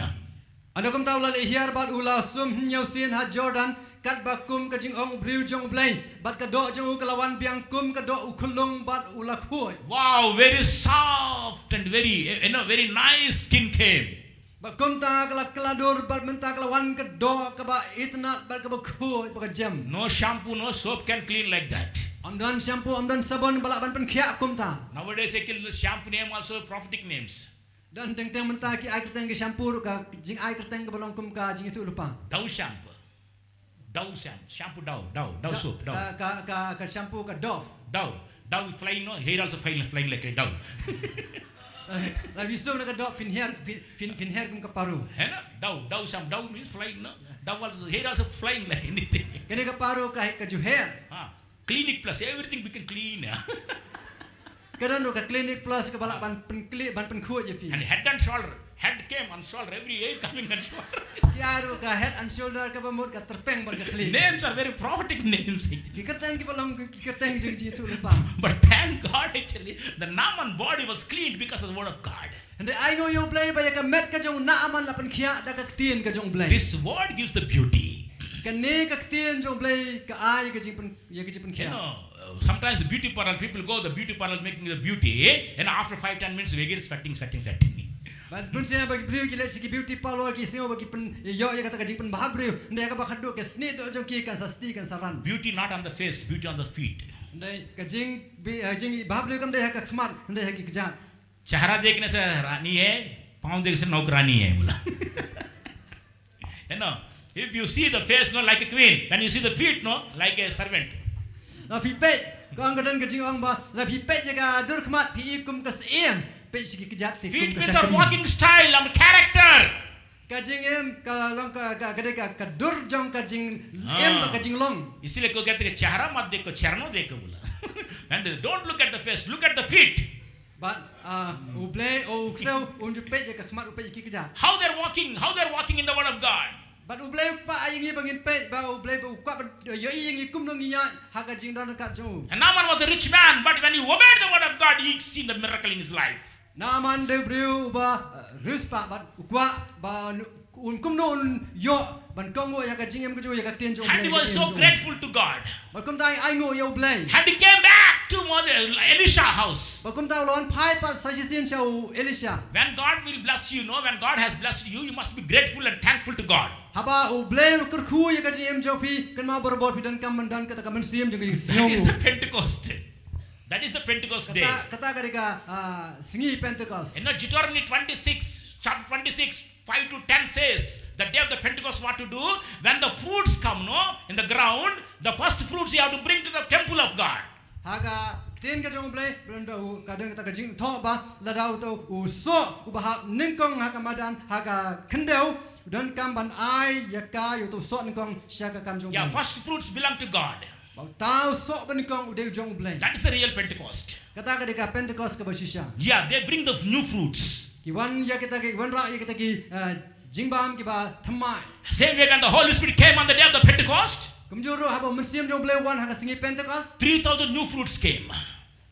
Ynda kumta u la leit hiar bad u la sum hynñiew sien ha Jordan, katba kum ka jingong u briew jong U Blei, bad ka doh jong u ka la wan biang kum ka doh u khyllung bad u la khuid. Wow, very soft and very, you know, very nice skin came. Bad kumta ka la kylla dur bad mynta ka la wan ka doh kaba itynnad bad kaba khuid bad ka jem. No shampoo, no soap can clean like that. Ym don shampoo, ym don sabon ba lah ban pynkhiah kumta. Nowadays actually the shampoo name also prophetic names. Don teng teng mynta ki ai kyrteng ki shampoo ruh ka jingai kyrteng kaba long kum ka jingïathuhlypa. Dove shampoo. Dove shampoo, shampoo Dove, Dove, Dove soap, Dove. Ka, ka, ka, ka shampoo ka Dove. Dove, Dove flying, no, hair also flying, flying like a dove. La phi sum na ka doh phin her, phin, phin, phin her kum ka paru. Hai na? Dove, Dove shampoo, Dove means flying, no? Dove also, hair also flying like anything. Kane ka paru ka, ka ju her. Ha. Clinic Plus, everything became clean. Ka don ruh ka Clinic Plus kaba lah ban pynkli, ban pynkhuid ïa phi. And Head and Shoulder, head came and shoulder, every hair coming and shoulder. Ki ai ruh ka Head and Shoulder kaba mut ka tyrpeng bad ka khlieh. Names are very prophetic names. Ki kyrteng kiba long ki kyrteng jong jingïathuhlypa. But thank God actually, the Naaman body was cleaned because of the word of God. Hynrei ai nguh ïa U Blei ba ïa ka met ka jong u Naaman la pynkhiah da ka ktien ka jong U Blei. This word gives the beauty. Kane ka ktien jong U Blei ka ai ka jingpyn, ïa ka jingpynkhiah. You know, uh, sometimes the beauty parlor, people go the beauty parlor making the beauty, eh? And after five, ten minutes, they again sweating, sweating, sweating. Bad bun sien ba ki briew ki leit sha ki beauty parlor ki sngew ba ki pyn, ïoh ïa kata ka jingpynbha briew. Hynrei ha kaba khatduh ka snieh doh jong ki kan sa sdi kan sa ran. Beauty not on the face, beauty on the feet. Hynrei ka jing, bi, eh, jingbha briew kam dei ha ka khmat, hynrei ha ki kjat. चेहरा देखने से रानी है, पाँव देखने से नौकरानी है, बोला। You know, if you see the face, no, like a queen, then you see the feet, no, like a servant. La phi peit, ka ong ka don ka jingong ba, la phi peit ïa ka dur khmat phi i kum ka syiem, peit sha ki kjat te kum ka shakri. Feet means a walking style and character. Ka jingim, ka long ka, ka, ka dei ka, ka dur jong ka jingim, ah, ka jinglong. इसीलिए को कहते हैं, चेहरा मत देखो, चरणों देखो, बोला। And don't look at the face, look at the feet. Bad, ah, U Blei, u ksew, un ju peit ïa ka khmat, u peit ïa ki kjat. How they're walking, how they're walking in the word of God. Bad U Blei u kpa ïa ngi ba ngin peit, ba U Blei ba u kpa ba ïohi ïa ngi kumno ngi ïaid ha ka jingdon ryngkat jong u. And Naaman was a rich man, but when he obeyed the word of God, he seen the miracle in his life. Naaman dei u briew uba, eh, riewspah bad u kwah ba un kumno un ïoh ban kohnguh ïa ka jingim ka jong u ïa ka ktien jong U Blei. And he was so grateful to God. Bad kumta ai nguh ïa U Blei. And he came back to Moses, Elisha house. Bad kumta u la wan phai pat sa shisien sha u Elisha. When God will bless you, no, when God has blessed you, you must be grateful and thankful to God. Haba U Blei u kyrkhu ïa ka jingim jong phi, kynmaw barabor phi donkam ban don kata ka mynsiem jong ka jingsngewnguh. That is the Pentecost. That is the Pentecost day. Kata, kata ka dei ka, ah, sngi Pentecost. In Deuteronomy twenty-six, chapter twenty-six, five to ten says, the day of the Pentecost, what to do? When the fruits come, no, in the ground, the first fruits you have to bring to the temple of God. Ha ka ktien ka jong U Blei, ba don da u, ka don kata ka jingthoh ba, lada uto u soh uba hap nyngkong ha ka madan, ha ka khyndew, u donkam ban ai ïa ka, ïa uto u soh nyngkong sha ka kam jong U Blei. Yeah, first fruits belong to God. Ba uta u soh ba nyngkong u dei u jong U Blei. That is the real Pentecost. Kata ka dei ka Pentecost kaba shisha. Yeah, they bring the new fruits. Ki wan ïa kita ki, wanrah ïa kita ki, eh, jingbam kiba thymmai. Same way when the Holy Spirit came on the day of the Pentecost. Kumjuh ruh haba u Mynsiem jong U Blei u wan ha ka sngi Pentecost. Three thousand new fruits came.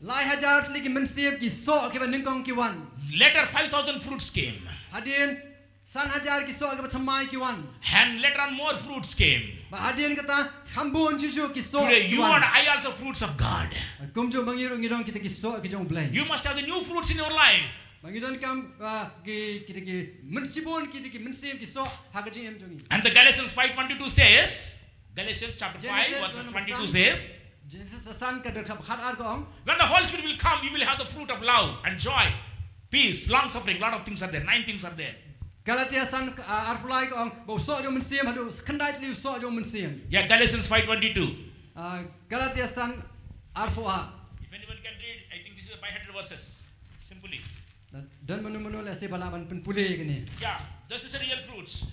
Lai hajar tylli ki mynsiem ki soh kiba nyngkong ki wan. Later five thousand fruits came. Hadien san hajar ki soh kiba thymmai ki wan. And later on more fruits came. Bad hadien kata kham bun shuh shuh ki soh ki wan. Today you and I also fruits of God. Kumjuh ma ngi ruh ngi don kita ki soh ki jong U Blei. You must have the new fruits in your life. Ba ngi donkam, ah, ki, kita ki myn-, shibun kita ki mynsiem ki soh ha ka jingim jong ngi. And the Galatians five twenty-two says, Galatians chapter five, verses twenty-two says, Genesis san ka dkhap khat ar ka ong. When the Holy Spirit will come, you will have the fruit of love and joy, peace, long suffering, lot of things are there, nine things are there. Galatia san, ah, arphew lai ka ong ba u soh jong u Mynsiem haduh khyndai tylli u soh jong u Mynsiem. Yeah, Galatians five twenty-two. Ah, Galatia san arphew ar. If anyone can read, I think this is a five hundred verses. Simply. Don mano mano lehse ba lah ban pynpule ïa kane. Yeah, this is a real fruits.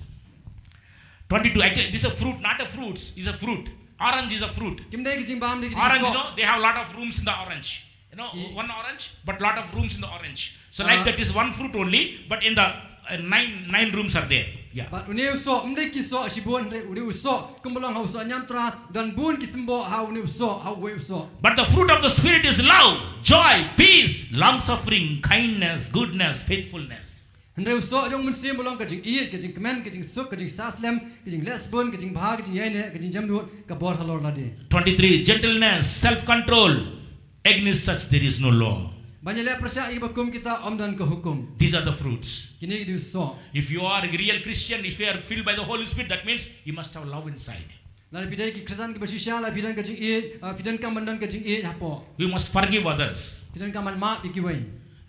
twenty-two, actually, this is a fruit, not a fruits, is a fruit. Orange is a fruit. Kim dei ki jingbam, dei ki Orange, no? They have lot of rooms in the orange. You know, one orange, but lot of rooms in the orange. So like that is one fruit only, but in the uh, nine nine rooms are there. Yeah. But une u soh, ym dei ki soh shibun, une u soh kumba long ha u soh niamtra, don bun ki symboh ha une u soh, ha uwei u soh. But the fruit of the Spirit is love, joy, peace, long suffering, kindness, goodness, faithfulness. Hynrei u soh jong u Mynsiem u long ka jingïeit, ka jingkmen, ka jingsuk, ka jingsah slem, ka jingleh sbun, ka jingbha, ka jingïaineh, ka jingjemnud, ka bor halor lade. Twenty-three, gentleness, self control. Against such there is no law. Ban ïaleh pyrshah ïa kiba kum kita ym don ka hukum. These are the fruits. Kine ki dei u soh. If you are a real Christian, if you are filled by the Holy Spirit, that means you must have love inside. Lada phi dei ki Khristan kiba shisha, lada phi don ka jingïeit, ah, phi donkam ban don ka jingïeit hapoh. We must forgive others. Phi donkam ban map ïa kiwei.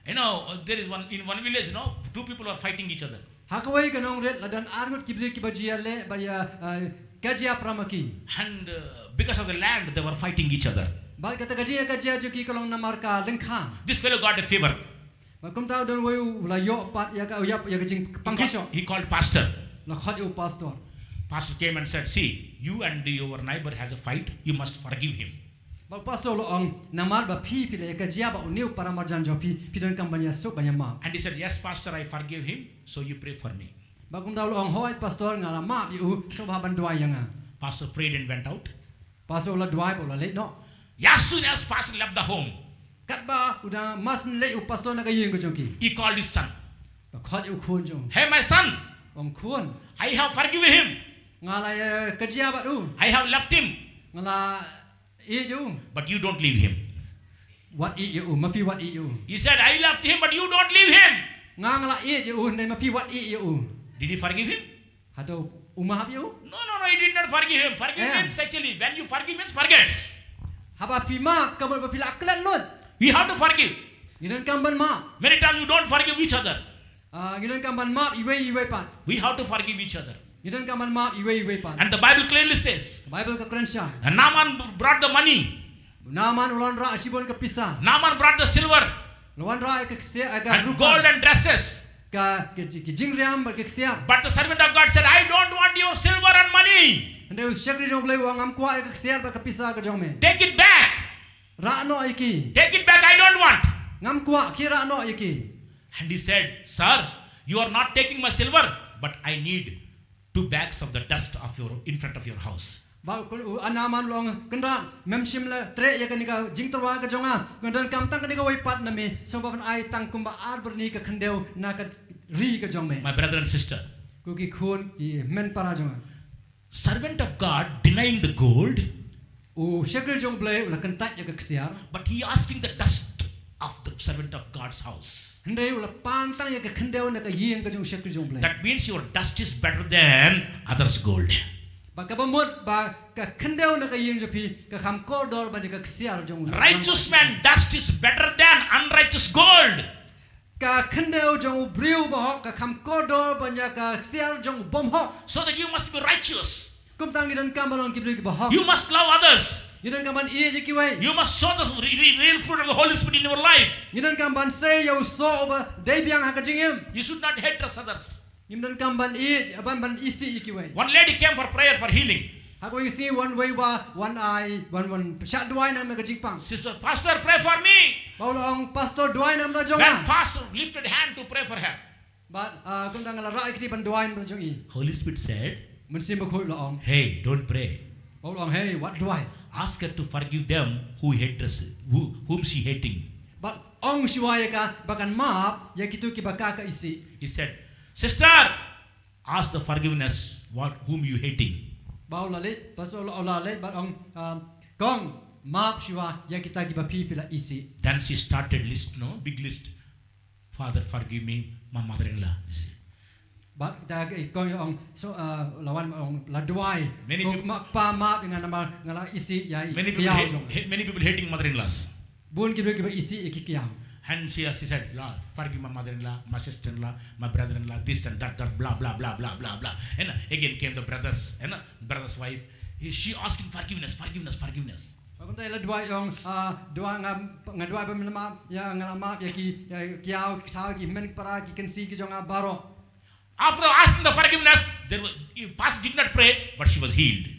You know, uh, there is one, in one village, you know, two people are fighting each other. Ha kawei ka nongrit la don ar ngut ki briew kiba ju ïaleh bad ïa, ah, kajia para ma ki. And uh, because of the land, they were fighting each other. Bad kata ka jingïakajia jong ki ka long namar ka lyngkha. This fellow got a fever. Bad kumta u don uwei u la ïoh pat ïa ka, ïa, ïa ka jingpang ki shoh. He called pastor. La khot ïa u pastor. Pastor came and said, "See, you and your neighbor has a fight. You must forgive him." Bad u pastor u la ong, namar ba phi phi la ïakajia bad une u para marjan jong phi, phi donkam ban ïasuk ban ïamap. And he said, "Yes, pastor, I forgive him. So you pray for me." Bad kumta u la ong, hooid pastor, nga la map ïa u, sngewbha ban duwai ïa nga. Pastor prayed and went out. Pastor u la duwai bad u la leit noh. As soon as pastor left the home, katba u da mar syn leit u pastor na ka ïing ka jong ki, he called his son. La khot ïa u khun jong u. Hey my son, ong khun, I have forgiven him. Nga la ïakajia bad u. I have left him. Nga la ïeit ïa u. But you don't leave him. Wat ïeit ïa u, ma phi wat ïeit ïa u. He said, I left him, but you don't leave him. Nga nga la ïeit ïa u, hynrei ma phi wat ïeit ïa u. Did he forgive him? Hato u map ïa u? No, no, no, he did not forgive him. Forgive means actually, when you forgive means forget. Haba phi map, ka mut ba phi la klet lut. We have to forgive. Ngi donkam ban map. Many times we don't forgive each other. Ah, ngi donkam ban map iwei iwei pat. We have to forgive each other. Ngi donkam ban map iwei iwei pat. And the Bible clearly says, Bible ka kren shai. And Naaman brought the money. Naaman u la wanrah shibun ka pisa. Naaman brought the silver. La wanrah ka ksiar, ka rupa. And gold and dresses. Ka, ka, ka jingriam bad ka ksiar. But the servant of God said, I don't want your silver and money. Hynrei u shakri jong U Blei u ong, ngam kwah ïa ka ksiar bad ka pisa ka jong me. Take it back. Rah noh ïa ki. Take it back, I don't want. Ngam kwah, khie rah noh ïa ki. And he said, Sir, you are not taking my silver, but I need two bags of the dust of your in front of your house. Bad u, u Naaman u ong, kynrad, mem shym la treh ïa kane ka jingtyrwa ka jong nga, nga donkam tang kane kawei pat na me, sngewbha ban ai tang kumba ar byrni ka khyndew na ka ri ka jong me. My brother and sister, ko ki khun, ki hynmen para jong nga. Servant of God denying the gold. U shakri jong U Blei u la kyntait ïa ka ksiar. But he asking the dust of the servant of God's house. Hynrei u la pan tang ïa ka khyndew na ka ïing ka jong u shakri jong U Blei. That means your dust is better than others' gold. Bad kaba mut ba ka khyndew na ka ïing jong phi ka kham kordor ban ïa ka ksiar jong u. Righteous man dust is better than unrighteous gold. Ka khyndew jong u briew bahok ka kham kordor ban ïa ka ksiar jong u bymhok. So that you must be righteous. Kumta ngi donkam ban long ki briew kiba hok. You must love others. Ngi donkam ban ïeit ïa kiwei. You must show the re- re- real fruit of the Holy Spirit in your life. Ngi donkam ban sei ïa u soh uba dei biang ha ka jingim. You should not hatred others. Ngim donkam ban ïeit, ban ban isih ïa kiwei. One lady came for prayer for healing. Ha kawei ka sngi wan wei uba wan ai, wan wan shah duwai na ka jingpang. She said, Pastor, pray for me. Ba u la ong, Pastor, duwai na ka bynta jong nga. When pastor lifted hand to pray for her, bad, ah, kumta nga la rah ïa kti ban duwai na ka bynta jong i. Holy Spirit said, Mynsiem Bakhuid u la ong, Hey, don't pray. Ba u la ong, Hey, wat duwai. Ask her to forgive them who hatred, who, whom she hating. Bad ong shuwa ïa ka ba kan map ïa kito kiba ka ka isih. He said, Sister, ask the forgiveness what whom you hating. Ba u la leit, pastor u la leit bad ong, um, kong, map shuwa ïa kita kiba phi phi la isih. Then she started list, no, big list. Father, forgive me, my mother-in-law. Bad da ka i kong ong, so, uh, la wan ong, la duwai. Many people, ma, pa map ïa nga namar nga la isih ïa i. Many people, hate, many people hating mother-in-laws. Bun ki briew kiba isih ïa ki kiaw. And she, she said, "Lord, forgive my mother-in-law, my sister-in-law, my brother-in-law, this and that, that, blah, blah, blah, blah, blah, blah." And again came the brothers, and brother's wife. He, she asking forgiveness, forgiveness, forgiveness. Ba kumta la duwai ong, ah, duwai nga, nga duwai ba men map ïa nga, la map ïa ki, ïa ki ïaw, ki thaw, ki hynmen ki para, ki kynsi ki jong nga baroh. After asking the forgiveness, there was, pastor did not pray, but she was healed.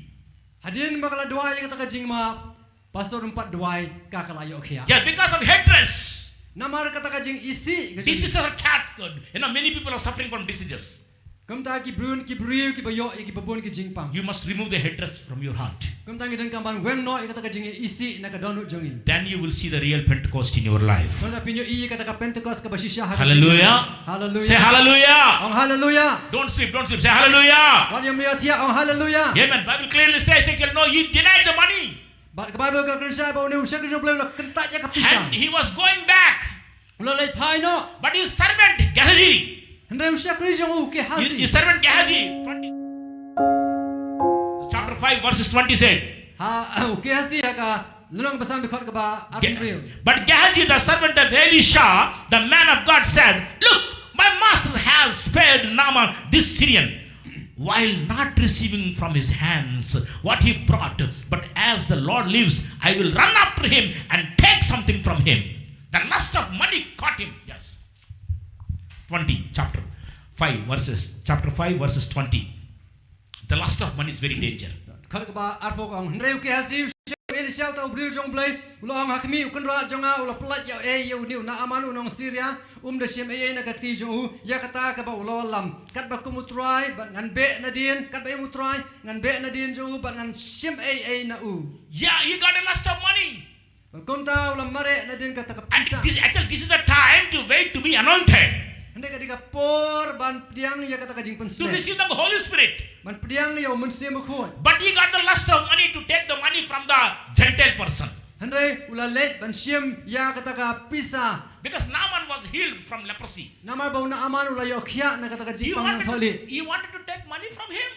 Hadien ba ka la duwai ïa kata ka jingmap, pastor um pat duwai, ka ka la ïoh khiah. Yeah, because of haters. Namar kata ka jingisih ka jong. This is a cat. You know, many people are suffering from diseases. Kumta ki briew, ki briew kiba ïoh ïa kiba bun ki jingpang. You must remove the haters from your heart. Kumta ngi donkam ban weng noh ïa kata ka jingisih na ka dohnud jong ngi. Then you will see the real Pentecost in your life. Kumta phin ïohi ïa kata ka Pentecost kaba shisha ha ka jong ngi. Hallelujah. Hallelujah. Say hallelujah. Ong hallelujah. Don't sleep, don't sleep. Say hallelujah. Wat ïa mih ïa thiah, ong hallelujah. Amen. Bible clearly says, Ezekiel, no, he denied the money. Bad ka Bible ka kren shai ba une u shakri jong U Blei u la kyntait ïa ka pisa. And he was going back. U la leit phai noh. But his servant Gehazi. Hynrei u shakri jong u Gehazi. His, his servant Gehazi. Twenty. Chapter five, verses twenty said. Ha, u Gehazi ha ka lynnong ba san dkhot kaba arphew hynriew. But Gehazi, the servant of Elisha, the man of God, said, "Look, my master has spared Naaman, this Syrian, while not receiving from his hands what he brought. But as the Lord lives, I will run after him and take something from him." The lust of money caught him. Yes. Twenty, chapter five, verses, chapter five, verses twenty. The lust of money is very danger. Dkhot kaba arphew ka ong, hynrei u Gehazi u shakri Elisha uta u briew jong U Blei u la ong ha khmih, u kynrad jong nga u la pyllait ïa u, ïa une u Naaman u nong Syria, um da shim ei ei na ka kti jong u ïa kata kaba u la wallam. Katba kum u Trai bad ngan beh nadien, katba im u Trai ngan beh nadien jong u bad ngan shim ei ei na u. Yeah, he got a lust of money. Bad kumta u la mareh nadien kata ka pisa. And this, I tell, this is the time to wait to be anointed. Hynrei ka dei ka por ban pdiang ïa kata ka jingpynshlur. To receive the Holy Spirit. Ban pdiang ïa U Mynsiem Bakhuid. But he got the lust of money to take the money from the Gentile person. Hynrei u la leit ban shim ïa kata ka pisa. Because Naaman was healed from leprosy. Namar ba u Naaman u la ïoh khiah na kata ka jingpang nongthoh lieh. He wanted to take money from him.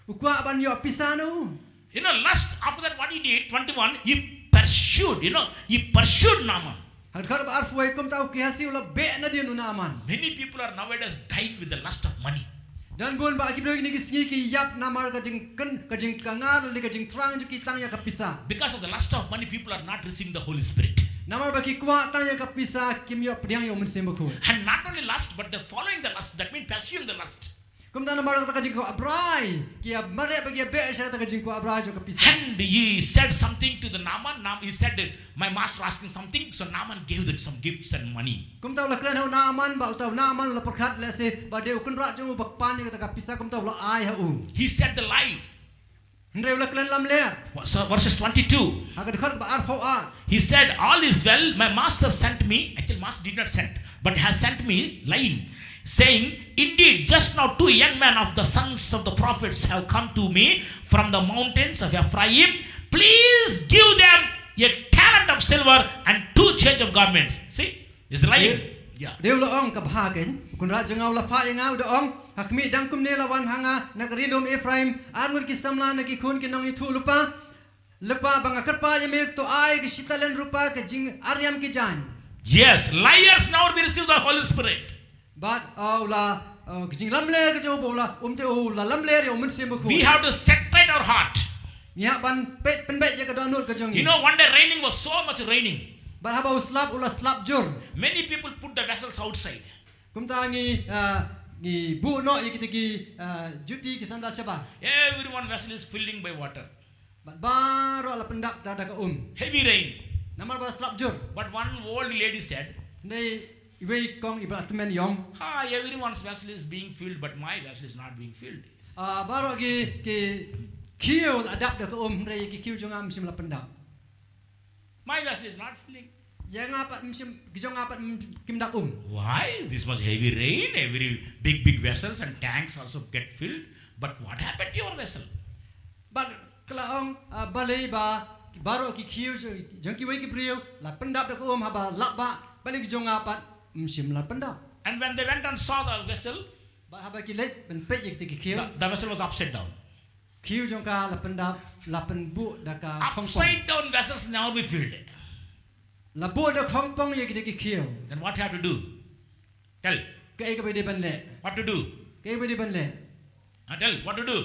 U kwah ban ïoh pisa na u. You know, lust, after that, what he did, twenty-one, he pursued, you know, he pursued Naaman. Ha ka dkhot ba arphew wei, kumta u Gehazi u la beh nadien u Naaman. Many people are nowadays dying with the lust of money. Don bun ba ki briew kine ki sngi ki ïap namar ka jingkynmaw, ka jingkynmaw, lane ka jingthrang jong ki tang ïa ka pisa. Because of the lust of money, people are not receiving the Holy Spirit. Namar ba ki kwah tang ïa ka pisa, kim ïoh pdiang ïa U Mynsiem Bakhuid. And not only lust, but the following the lust, that means pursuing the lust. Kumta namar kata ka jingkwah brai, ki ïa mareh ba ki ïa beh sha kata ka jingkwah brai jong ka pisa. And he said something to the Naaman. Naam-, he said, "My master asking something." So Naaman gave the, some gifts and money. Kumta u la kren ha u Naaman, ba uta u Naaman u la pyrkhat lehse ba dei u kynrad jong u ba kpan ïa kata ka pisa, kumta u la ai ha u. He said the lie. Hynrei u la kren lamler. Verse-, verses twenty-two. Ha ka dkhot ba arphew ar. He said, "All is well, my master sent me," actually, master did not send, but has sent me, lying, saying, "Indeed, just now two young men of the sons of the prophets have come to me from the mountains of Ephraim. Please give them a talent of silver and two change of garments." See? He's lying. Dei, yeah, dei u la ong, ka bha kein, u kynrad jong nga u la phah ïa nga, u da ong, ha khmih, dang kumne la wan ha nga na ka ri lum Ephraim ar ngut ki samla na ki khun ki nongïathuhlypa, lypa ba nga kyrpad ïa me, to ai ka shi talent rupa, ka jingarïam ki jaiñ. Yes, liars never will receive the Holy Spirit. Bad, uh, u la, uh, ka jinglamler ka jong u ba u la, um te u la lamler ïa U Mynsiem Bakhuid. We have to separate our heart. Ngi hap ban peit pynbeit ïa ka dohnud ka jong ngi. You know, one day raining was so much raining. Bad haba u slap, u la slap jur. Many people put the vessels outside. Kumta ngi, uh, ngi buh noh ïa kita ki, uh, juti, ki sandal shabar. Everyone vessel is filling by water. Bad baroh la pyndap da, da ka um. Heavy rain. Namar ba slap jur. But one old lady said, hynrei iwei i kong iba la tymmen ïong. "Hi, everyone's vessel is being filled, but my vessel is not being filled." Ah, baroh ki, ki khiew la dap da ka um, hynrei ki khiew jong nga ym shym la pyndap. "My vessel is not filling." Ïa nga pat ym shym, ki jong nga pat ym, kim dap um. "Why this much heavy rain? Every big, big vessels and tanks also get filled. But what happened to your vessel?" Bad ka la ong, ah, balei ba baroh ki khiew jong, jong kiwei ki briew la pyndap da ka um haba lap bah, balei ki jong nga pat ym shym la pyndap. And when they went and saw the vessel, bad haba ki leit ban peit ïa kita ki khiew, the, the vessel was upside down. Khiew jong ka la pyndap, la pynbuh da ka thongpong. Upside down vessels never be filled. La buh da khongpong ïa ki da ki khiew. Then what you have to do? Tell. Kaei kaba dei ban leh? What to do? Kaei kaba dei ban leh? Ah, tell, what to do?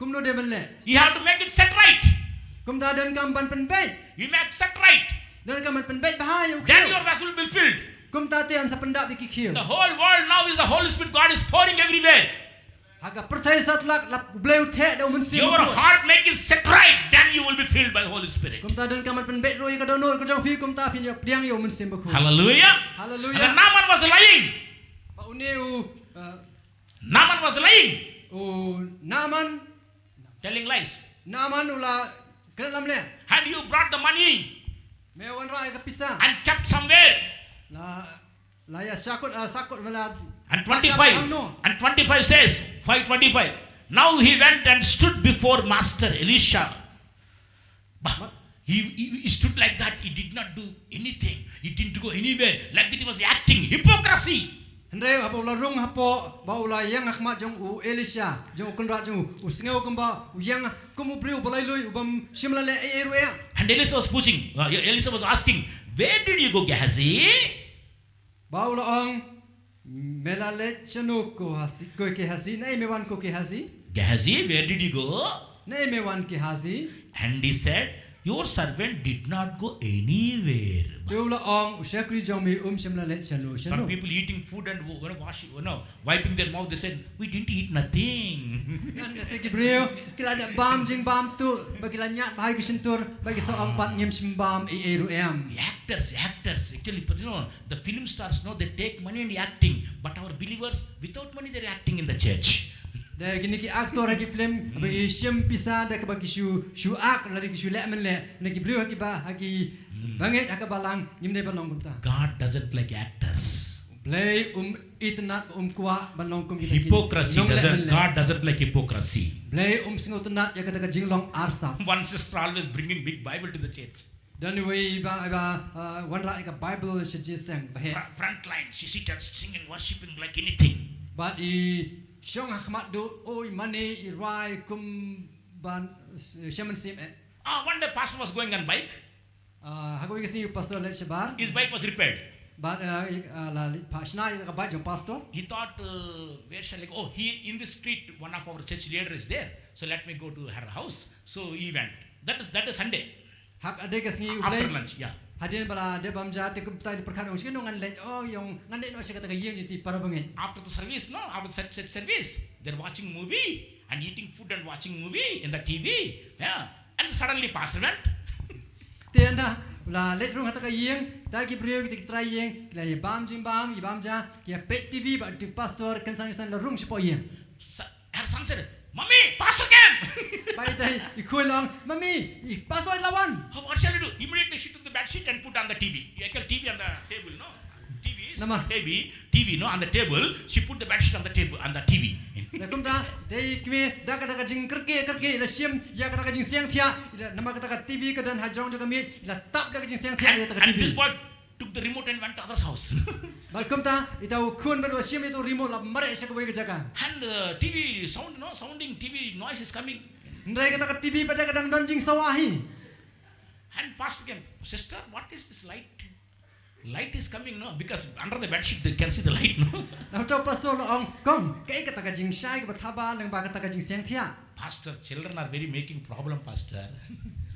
Kumno dei ban leh? You have to make it set right. Kumta donkam ban pynbeit. You make set right. Donkam ban pynbeit bha ïa u khiew. Then your vessel will be filled. Kumta te yn sa pyndap ïa ki khiew. The whole world now is the Holy Spirit. God is pouring everywhere. Ha ka pyrthei satlak la U Blei u theh da U Mynsiem. Your heart make it set right, then you will be filled by the Holy Spirit. Kumta donkam ban pynbeit ruh ïa ka dohnud ka jong phi, kumta phin ïoh pdiang ïa U Mynsiem Bakhuid. Hallelujah. Hallelujah. And then Naaman was lying. Ba une u, uh, Naaman was lying. U Naaman. Telling lies. Naaman u la kren lamler. Had you brought the money? Me wanrah ïa ka pisa. And kept somewhere. La, la ïa sakut, ah, sakut mela. And twenty-five. Ang no. And twenty-five says, five twenty-five. Now he went and stood before Master Elisha. Bah, he, he, he stood like that. He did not do anything. He didn't go anywhere. Like that he was acting. Hypocrisy. Hynrei haba u la rung hapoh, ba u la ïeng ha khmat jong u Elisha, jong u kynrad jong u, u sngew kumba u ïeng kum u briew ba lai lui, u bym shym la leh ei ei ruh ïa. And Elisha was pushing. Uh, Elisha was asking, "Where did you go, Gehazi?" Ba u la ong, "Me la leit shano ko Gehazi, ko Gehazi, naei me wan ko Gehazi?" Gehazi, where did you go? Naei me wan Gehazi? And he said, "Your servant did not go anywhere." Te u la ong, "U shakri jong me um shym la leit shano shano." Some people eating food and, you know, wash, you know, wiping their mouth, they said, "We didn't eat nothing." Ngan da se ki briew ki la da bam jingbam tu, ba ki la ñiad bha ïa ki shyntur, ba ki sa ong pat ngim shym bam ei ei ruh em. Actors, actors, actually, but you know, the film stars, no, they take money and acting, but our believers, without money, they're acting in the church. Da kine ki actor ha ki film, ba ki shim pisa da kaba ki shu, shu ak, lada ki shu leh mynleh, na ki briew ha ki ba, ha ki bangeit ha ka balang, ngim dei ban long kumta. God doesn't like actors. Blei um itynnad, um kwah ban long kum kita ki nongleh mynleh. Hypocrisy doesn't, God doesn't like hypocrisy. Blei um sngewtynnad ïa kata ka jinglong arsap. One sister always bringing big Bible to the church. Don iwei i ba, i ba, uh, wanrah ïa ka Bible sha jingïaseng, ba heh. Fr-, front line, she sit and singing, worshipping like anything. Bad i shong ha khmat duh, oh, i mane, i rwai kum ban, uh, sha mynsiem eh. Ah, one day pastor was going on bike. Uh, ha kawei ka sngi u pastor leit shabar. His bike was repaired. Bad, uh, i, uh, la leit phah shna ïa ka bike jong pastor. He thought, uh, "Where shall I go?" Oh, he, in the street, one of our church leader is there. So let me go to her house. So he went. That is, that is Sunday. Ha ka dei ka sngi u Blei. After lunch, yeah. Hadien ba la dep bam ja te kumta i pyrkhat ong, "Shano ngan leit, oh, ïong ngan leit noh sha kata ka ïing jong ki para bangeit." After the service, no, after the church service, they're watching movie and eating food and watching movie in the T V. Yeah. And suddenly pastor went. Te ynda la leit rung ha kata ka ïing, kita ki briew, kita ki trai ïing, ki la ïa bam jingbam, ïa bam ja, ki ïa peit T V, bad u pastor kynsan kynsan la rung shapoh ïing. Sa-, her son said, "Mummy, pastor came." Bad ita i khun i ong, "Mummy, i pastor i la wan." "Oh, what shall I do?" Immediately she took the bed sheet and put on the T V. Ïa ka T V on the table, no? T V is Namar. T V, T V, no, on the table. She put the bed sheet on the table, on the T V. Te kumta, te i kmie da kata ka jingkyrkieh kyrkieh i la shim ïa kata ka jingsiang thiah, i la, namar kata ka T V ka don ha jrong jong ka miej, i la tap da ka jingsiang thiah ïa kata ka T V. And, and this boy took the remote and went to others' house. Bad kumta, ita u khun bad u la shim ïa uta u remote, la mareh sha kawei ka jaka. And, uh, T V sound, no, sounding T V noise is coming. Hynrei kata ka T V pat ka dang don jingsawa hi. And pastor came, "Sister, what is this light? Light is coming, no? Because under the bed sheet they can see the light, no?" Nangta u pastor u la ong, "Kong, kaei kata ka jingshai kaba thaba lyngba kata ka jingsiang thiah?" "Pastor, children are very making problem, pastor."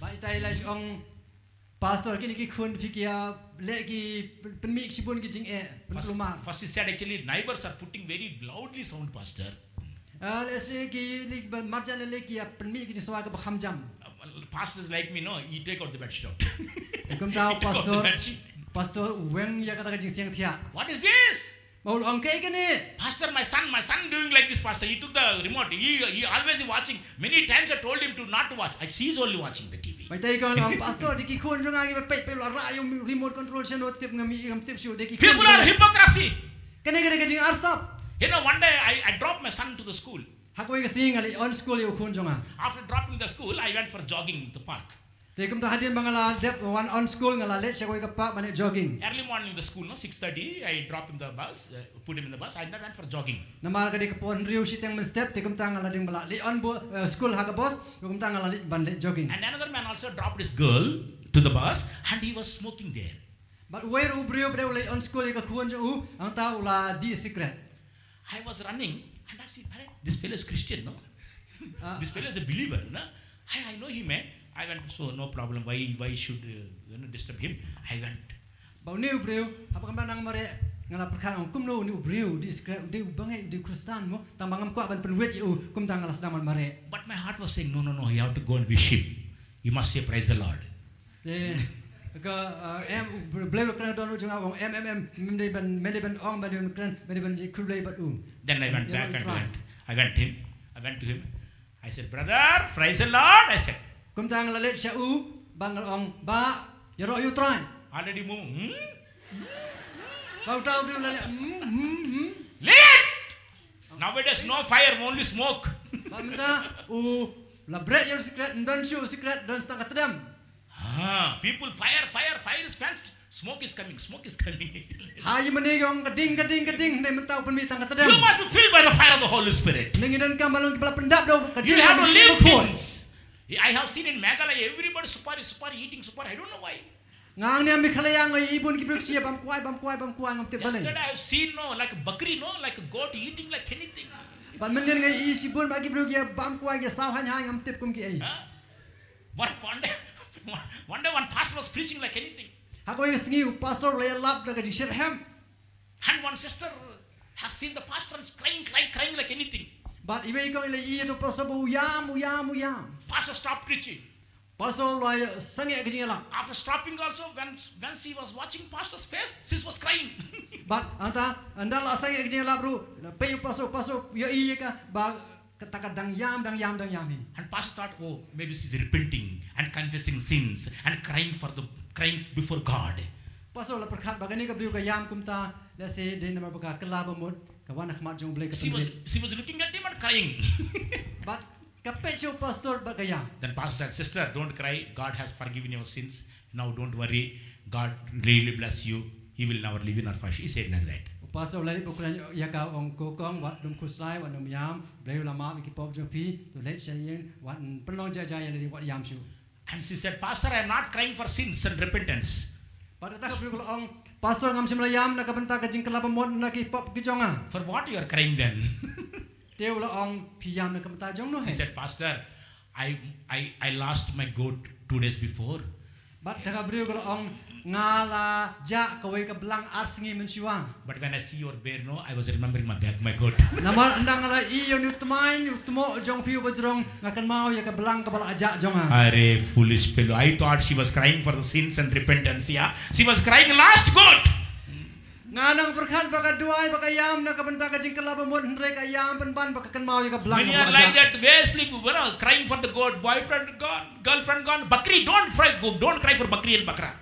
Bad ita i la ong, "Pastor, kine ki khun phi ki ïa leh ki pyn-, pynmih shibun ki jingeh, pynkulmar." First, first he said, "Actually, neighbors are putting very loudly sound, pastor." Ah, lehse ki, lehse ba marjan leh ki ïa pynmih ki jingsawa kaba kham jam. Uh, well, pastors like me, no, he take out the bed sheet out. Te kumta u pastor, pastor u weng ïa kata ka jingsiang thiah. "What is this?" Bad u la ong, "Kaei kane?" "Pastor, my son, my son doing like this, pastor. He took the remote. He, he always watching. Many times I told him to not to watch. I see he's only watching the T V." Bad ita i kong i la ong, "Pastor, dei ki khun jong nga kiba peit peit, la rah ïa u remote control shano tip ngam i, ngam tip shuh, dei ki khun jong nga." People are hypocrisy. Kane ka dei ka jingarsap. You know, one day I, I dropped my son to the school. Ha kawei ka sngi nga leit on school ïa u khun jong nga. After dropping the school, I went for jogging in the park. Te kumta hadien ba nga la dep wan on school, nga la leit sha kawei ka park ban leit jogging. Early morning the school, no, six thirty, I drop in the bus, uh, put him in the bus, and I went for jogging. Namar ka dei ka por hynriew shiteng mynstep, te kumta nga la dang ba la leit on bu-, eh, school ha ka bus, kumta nga la leit ban leit jogging. And another man also dropped his girl to the bus and he was smoking there. But where u briew briew lei on school ka khun jong u, anta u la di secret. I was running and I said, "Are, this fellow is Christian, no? Ah. This fellow is a believer, no? I, I know him, eh? I went, so no problem. Why, why should uh, you know, disturb him?" I went. Ba uni u briew, haba ka nang mare, nga la pyrkhat ong kumno uni u briew di secret, di u bangai di Khristan mo, tang ba ngam kwah ban pynwit ïa u, kumta nga la sdang ban mare. But my heart was saying, "No, no, no, you have to go and wish him. You must say, 'Praise the Lord.'" Te ka uh, em u briew la kren don u jong nga ong em em em, men dei ban men dei ban ong ban dei ban kren men dei ban ji khublei bad u. Then I went back and went. I went him. I went to him. I said, "Brother, praise the Lord," I said. Kumta nga la leit sha u, ba nga la ong, "Ba, ïaroh ïa u Trai." Already mo, hmm? Ba uta u briew la leh, "Hmm, hmm, hmm." Lit! Nowadays no fire, only smoke. Ba mynta u la bret ïa u secret, don shu secret, don stang ka tdem. Ah, people, fire, fire, fire is quenched. Smoke is coming, smoke is coming. Ha ïa mane ong ka ding, ka ding, ka ding, ne mynta u pynmih tang ka tdem. You must be filled by the fire of the Holy Spirit. Ne ngi donkam ba long ki ba la pyndap da ka ding. You have to live things. I have seen in Meghalaya, everybody supari, supari, eating supari. I don't know why. Nga ang ne Meghalaya nga i bun ki briew ki bam kwai, bam kwai, bam kwai ngam tip balei. Yesterday I have seen, no, like a bakri, no, like a goat eating like anything. Ba mynnin nga i shi bun ba ki briew ki bam kwai ki saw hain hain ngam tip kum ki ei. Huh? One, one day, one day one pastor was preaching like anything. Ha kawei ka sngi u pastor u la ïalap da ka jingshitrhem. And one sister has seen the pastor is crying, crying, crying like anything. Bad iwei i kong i la ïohi ïa u pastor ba u ïam, u ïam, u ïam. Pastor stopped preaching. Pastor u la sangeh ka jingïalap. After stopping also, when, when she was watching pastor's face, she was crying. Bad ynda, ynda la sangeh ka jingïalap ruh, peit u pastor, pastor ïohi ïa ka ba kata ka dang ïam, dang ïam, dang ïam hi. And pastor thought, "Oh, maybe she's repenting and confessing sins and crying for the, crying before God." Pastor la pyrkhat ba kane ka briew ka ïam kumta, lehse dei namar ba ka kylla ba mut, ka wan ha khmat jong U Blei ka pynrit. She was, she was looking at him and crying. Bad ka peit sha u pastor bad ka ïam. Then pastor said, "Sister, don't cry. God has forgiven your sins. Now don't worry. God really bless you. He will never leave you nor forsake you." He said like that. U pastor u la leit bad u kren ïa ka, ong, "Ko kong, wat nym khuslai, wat nym ïam. U Blei u la map ïa ki pop jong phi. To leit sha ïing, wat pynlong jai jai ïa lade, wat ïam shuh." And she said, "Pastor, I am not crying for sins and repentance." Bad kata ka briew ka la ong, "Pastor, ngam shym la ïam na ka bynta ka jingkylla ba mut na ki pop ki jong nga." "For what you are crying then?" Te u la ong, "Phi ïam na ka bynta jong no he?" She said, "Pastor, I, I, I lost my goat two days before." Bad kata ka briew ka la ong, "Nga la jah kawei ka blang ar sngi mynshuwa." "But when I see your bear, no, I was remembering my back, my goat." "Namar ynda nga la ïohi ïa u tmaiñ, u tmoh jong phi uba jrong, nga kynmaw ïa ka blang kaba la jah jong nga." Are foolish fellow. I thought she was crying for the sins and repentance, yeah. She was crying last goat. Nga nang pyrkhat ba ka duwai ba ka ïam na ka bynta ka jingkylla ba mut, hynrei ka ïam pynban ba ka kynmaw ïa ka blang. When you are like that, wastely, you know, crying for the goat, boyfriend gone, girlfriend gone, bakri, don't cry, go, don't cry for bakri and bakra.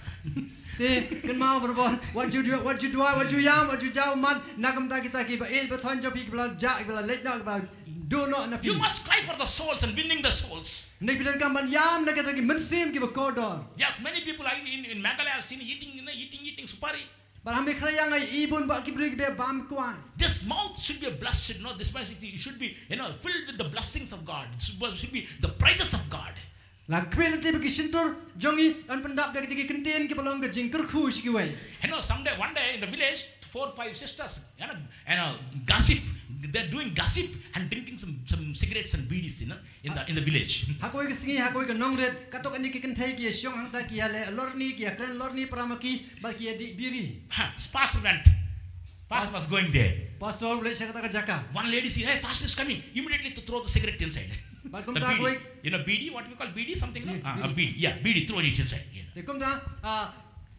Te kynmaw barabor, wat ju duwai, wat ju duwai, wat ju ïam, wat ju jaw ummat na ka bynta kita kiba ïeit ba thon jong phi, kiba la jah, kiba la leit noh, kiba duh noh na phi. You must cry for the souls and winning the souls. Hynrei phi donkam ban ïam na kita ki mynsiem kiba kordor. Yes, many people I, in, in Meghalaya, I have seen eating, you know, eating, eating supari. Bad ha Meghalaya nga i bun ba ki briew kiba bam kwai. This mouth should be blessed, no? This mouth should be, you know, filled with the blessings of God. It should, should be the praises of God. La khmih lynti ba ki shyntur jong ngi yn pyndap da ki ktien kiba long ka jingkyrkhu sha kiwei. You know, someday, one day in the village, four, five sisters, you know, you know, gossip. They're doing gossip and drinking some, some cigarettes and bidis, you know, in the, in the village. Ha kawei ka sngi, ha kawei ka nongrit, katto katne ki kynthei ki ïashong hangta ki ïaleh lorni, ki ïakren lorni para ma ki, bad ki ïadih biri. Ha, pastor went. Pastor was going there. Pastor u leit sha kata ka jaka. One lady said, "Hey, pastor is coming." Immediately to throw the cigarette inside. Bad kumta kawei, you know, bidi, what we call bidi, something, no? Ah, bidi. Bidi. Yeah, bidi, throw it inside. Yeah. Te kumta, ah,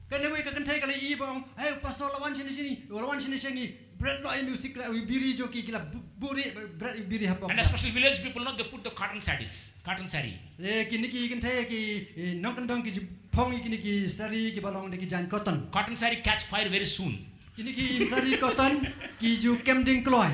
kane kawei ka kynthei ka la ïohi ba ong, "Hey, pastor la wan shane shane, la wan shane shane." Bret noh ïa u cigarette, u biri jong ki, ki la bu-, buh bret u biri hapoh. And especially village people, no, they put the cotton sarees, cotton saree. Eh, kine ki kynthei ki, eh, nongkyndong ki ju phong ïa kine ki sari kiba long da ki jaiñ cotton. Cotton saree catch fire very soon. Kine ki sari cotton ki ju kem ding kloi.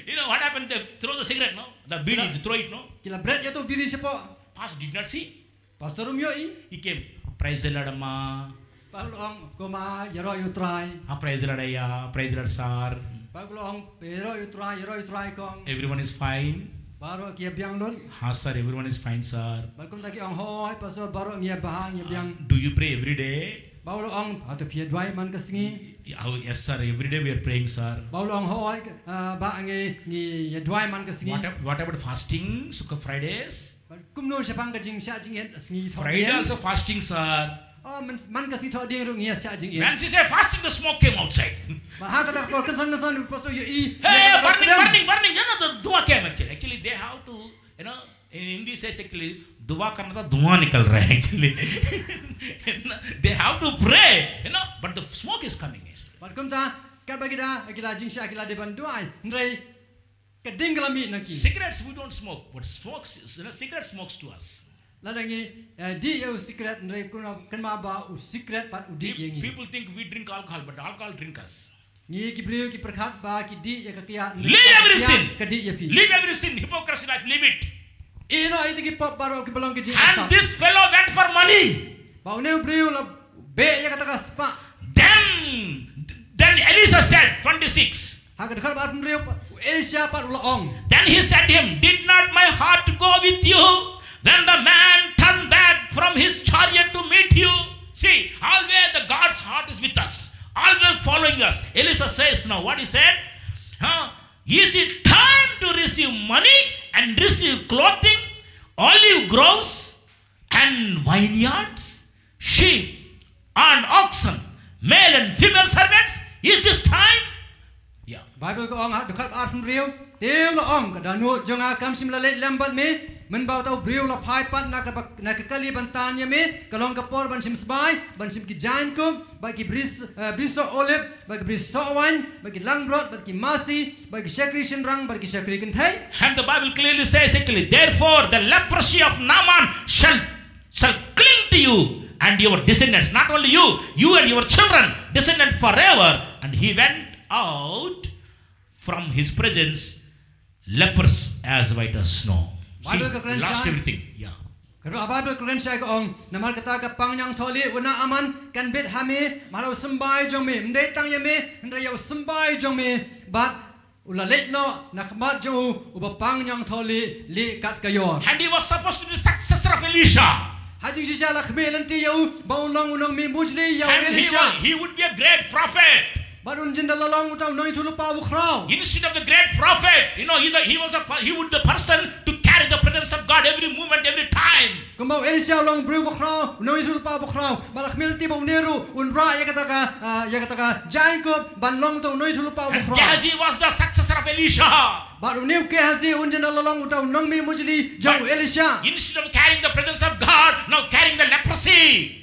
You know what happened? They throw the cigarette, no? The bidi, they throw it, no? Ki la bret ïa uto u biri shapoh. Pastor did not see. Pastor um ïohi. He came. "Praise the Lord, Amma." Bad u la ong, "Ko Ma, ïaroh ïa u Trai." "Ah, praise the Lord, Aiya. Praise the Lord, Sir." Bad u la ong, "Ïaroh ïa u Trai, ïaroh ïa u Trai, Kong." "Everyone is fine." Baroh ki ïa biang lut. Ha sir, everyone is fine sir. Bad kumta ki ong hooid pastor, baroh ngi ïa bha, ngi ïa biang. Do you pray every day? Ba u la ong, hato phi ïa duwai man ka sngi? How, yes sir, every day we are praying sir. Ba u la ong hooid, ah, ba ngi, ngi ïa duwai man ka sngi. What, ab- what about fasting, Sukha Fridays? Bad kumno shaphang ka jingshah jingit sngi Thohdieng? Friday also fasting sir. Oh, man, man ka sngi Thohdieng ruh ngi ïa shah jingit. When she say fasting, the smoke came outside. Ba ha kata ka por kynsan kynsan u pastor ïohi. Hey, burning, burning, burning. You know, the dua came actually. Actually, they have to, you know, in Hindi says actually, dua karna tha, dua nikal raha hai actually. They have to pray, you know, but the smoke is coming. Bad kumta, katba ki da, ki la jingshah, ki la dei ban duwai. Hynrei ka ding ka la mih na ki. Cigarettes we don't smoke, but smokes, you know, cigarette smokes to us. Lada ngi, eh, dih ïa u sikret, hynrei kynmaw, kynmaw ba u sikret pat u dih ïa ngi. People think we drink alcohol, but alcohol drink us. Ngi ki briew ki pyrkhat ba ki dih ïa ka kiad, hynrei ka kiad ka dih ïa phi. Leave every sin. Leave every sin, hypocrisy life, leave it. Ïehnoh ïa kita ki pop baroh kiba long ka jingïasam. And this fellow went for money. Ba une u briew u la beh ïa kata ka spah. Then, then Elisha said, twenty-six. Ha ka dkhot ba arphew hynriew, Elisha pat u la ong. Then he said to him, "Did not my heart go with you when the man turned back from his chariot to meet you?" See, always the God's heart is with us, always following us. Elisha says now, what he said? Huh? "Is it time to receive money and receive clothing, olive groves and vineyards, sheep and oxen, male and female servants? Is this time?" Yeah. Bible ka ong ha dkhot arphew hynriew, te u la ong, "Ka dohnud jong nga kam shym la leit lem bad me, mynba uta u briew u la phai pat na ka ba-, na ka kali ban tan ïa me, ka long ka por ban shim sbai, ban shim ki jaiñkup, bad ki bris, eh, brisoh olib, bad ki brisoh waiñ, bad ki langbrot, bad ki masi, bad ki shakri shynrang, bad ki shakri kynthei." And the Bible clearly says, actually, "Therefore the leprosy of Naaman shall, shall cling to you and your descendants." Not only you, you and your children, descendant forever. And he went out from his presence, lepers as white as snow. See, Bible ka kren lost shai. Everything. Yeah. Ka ruh Bible ka kren shai ka ong, "Namar kata ka pangñiangthohlieh u Naaman kan bit ha me, man la u symbai jong me, ym dei tang ïa me, hynrei ïa u symbai jong me, bad u la leit noh na khmat jong u, uba pangñiangthohlieh, lieh kat ka ïor." And he was supposed to be the successor of Elisha. Ha jingshisha la khmih lynti ïa u ba un long u nongmihmujli ïa u Elisha. And he wa-, he would be a great prophet. Bad un jin da la long uta u nongïathuhlypa bakhraw. Instead of the great prophet, you know, he, the, he was a, he would the person to carry the presence of God every moment, every time. Kumba u Elisha u long briew bakhraw, u nongïathuhlypa bakhraw. Ba la khmih lynti ba une ruh un rah ïa kata ka, ah, ïa kata ka jaiñkup ban long uta u nongïathuhlypa bakhraw. And Gehazi was the successor of Elisha. Bad une u Gehazi un jin da la long uta u nongmihmujli jong u Elisha. But instead of carrying the presence of God, now carrying the leprosy.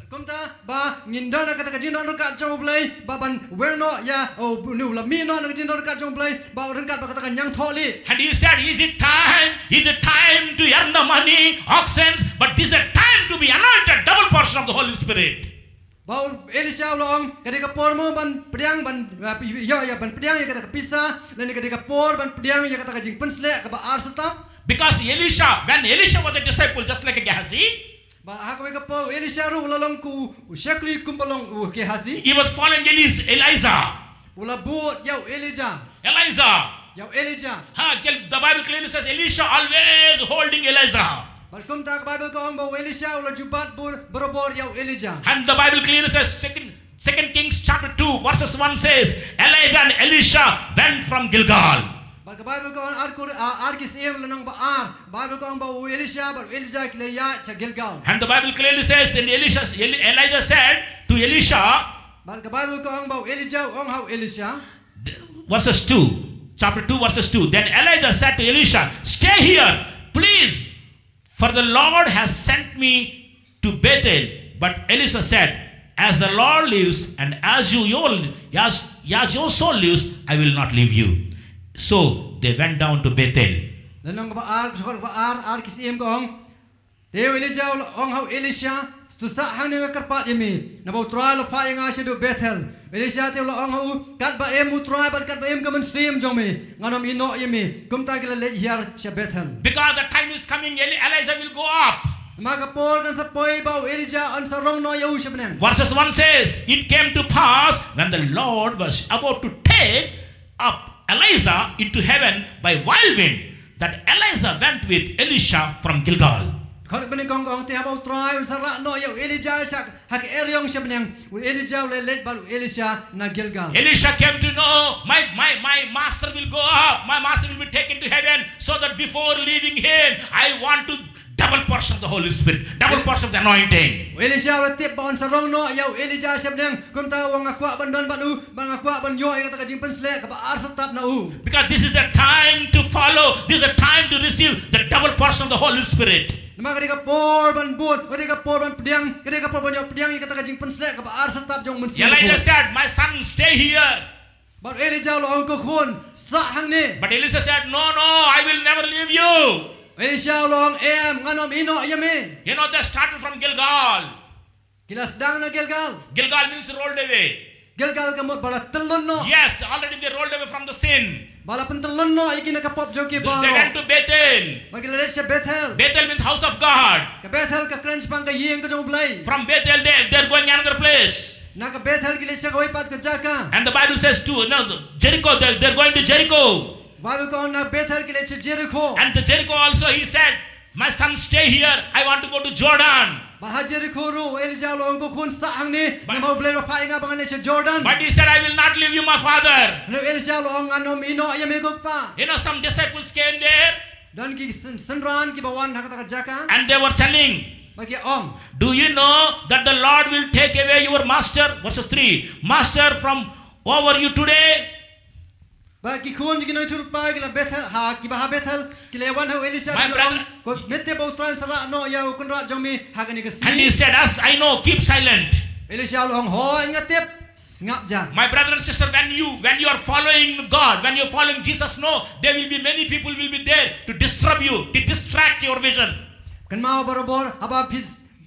Kumta ba ngin don ha kata ka jingdon ryngkat jong U Blei, ba ban weng noh ïa, oh, une u la mih noh na ka jingdon ryngkat jong U Blei, ba ryngkat bad kata ka ñiangthohlieh. And he said, "Is it time? Is it time to earn the money, oxen? But this is a time to be anointed, double portion of the Holy Spirit." Ba u Elisha u la ong, "Ka dei ka por mo ban pdiang, ban, ah, ïoh, ïoh, ban pdiang ïa kata ka pisa, lane ka dei ka por ban pdiang ïa kata ka jingpynshlur kaba ar shatap." Because Elisha, when Elisha was a disciple, just like a Gehazi, Ba ha kawei ka por u Elisha ruh u la long kum u shakri kumba long u Gehazi. He was following Elis-, Elijah. U la bud ïa u Elijah. Elijah. Ïa u Elijah. Ha, kel-, the Bible clearly says Elisha always holding Elijah. Bad kumta ka Bible ka ong ba u Elisha u la ju bat bor-, barabor ïa u Elijah. And the Bible clearly says, second, Second Kings chapter two verses one says, "Elijah and Elisha went from Gilgal." Bad ka Bible ka ong ar Kor-, ah, ar Ki Syiem lynnong ba ar. Bible ka ong ba u Elisha bad u Elijah ki la ïaid sha Gilgal. And the Bible clearly says, and Elisha, Eli-, Elijah said to Elisha, Bad ka Bible ka ong ba u Elijah u ong ha u Elisha. Verses two, chapter two, verses two. Then Elijah said to Elisha, "Stay here, please, for the Lord has sent me to Bethel." But Elisha said, "As the Lord lives and as you, your, as, as your soul lives, I will not leave you." So they went down to Bethel. Lynnong kaba ar, ka dkhot kaba ar, ar Ki Syiem ka ong. Te u Elijah u la ong ha u Elisha, "To sah hangne, nga kyrpad ïa me, naba U Trai u la phah ïa nga shaduh Bethel." Elisha te u la ong ha u, "Katba im U Trai bad katba im ka mynsiem jong me, ngan ym ïehnoh ïa me." Kumta ki la leit hiar sha Bethel. Because the time is coming, Eli-, Elijah will go up. Namar ka por kan sa poi ba u Elijah un sa rong noh ïa u sha bneng. Verses one says, "It came to pass when the Lord was about to take up Elijah into heaven by whirlwind, that Elijah went with Elisha from Gilgal. Khot bani kong kong te haba u Trai un sa rah noh ïa u Elijah sha ha ka eriong sha bneng, u Elijah u leit leit bad u Elisha na Gilgal. Elisha came to know, my, my, my master will go up, my master will be taken to heaven, so that before leaving him, I want to double portion of the Holy Spirit, double portion of the anointing. U Elisha u la tip ba un sa rong noh ïa u Elijah sha bneng, kumta u ong nga kwah ban don bad u, ba nga kwah ban ïoh ïa kata ka jingpynsleh kaba ar satap na u. Because this is the time to follow, this is the time to receive the double portion of the Holy Spirit. Namar ka dei ka por ban bud, ka dei ka por ban pdiang, ka dei ka por ban ïoh pdiang ïa kata ka jingpynsleh kaba ar satap jong u Mynsiem. Elijah said, my son, stay here. Bad Elijah u la ong, ko khun, sah hangne. But Elisha said, no, no, I will never leave you. Elisha u la ong, em, ngan ym ïehnoh ïa me. You know, they started from Gilgal. Ki la sdang na Gilgal. Gilgal means rolled away. Gilgal ka mut ba la tyllun noh. Yes, already they rolled away from the sin. Ba la pyntyllun noh ïa ki na ka pop jong ki baroh. They went to Bethel. Ba ki la leit sha Bethel. Bethel means house of God. Ka Bethel ka kren shaphang ka ïing ka jong U Blei. From Bethel they, they're going another place. Na ka Bethel ki leit sha kawei pat ka jaka. And the Bible says to, no, Jericho, they're, they're going to Jericho. Bible ka ong na Bethel ki leit sha Jericho. And to Jericho also he said, my son, stay here. I want to go to Jordan. Bad ha Jericho ruh u Elijah u la ong, ko khun, sah hangne, namar U Blei u la phah ïa nga ba ngan leit sha Jordan. But he said, I will not leave you, my father. Hynrei u Elijah u la ong, ngan ym ïehnoh ïa me ko kpa. You know, some disciples came there. Don ki syn-, synran kiba wan ha kata ka jaka. And they were telling, ba ki ong, do you know that the Lord will take away your master? Verses three, master from over you today. Ba ki khun jong ki nongïathuhlypa ki la Bethel, ha, kiba ha Bethel, ki la wan ha u Elisha, ki la ong, ko, me tip ba u Trai un sa rah noh ïa u kynrad jong me ha kane ka sngi. And he said, as I know, keep silent. Elisha u la ong, hooid nga tip, sngap jar. My brother and sister, when you, when you are following God, when you are following Jesus, no, there will be many people will be there to disturb you, to distract your vision. Kynmaw barabor, haba phi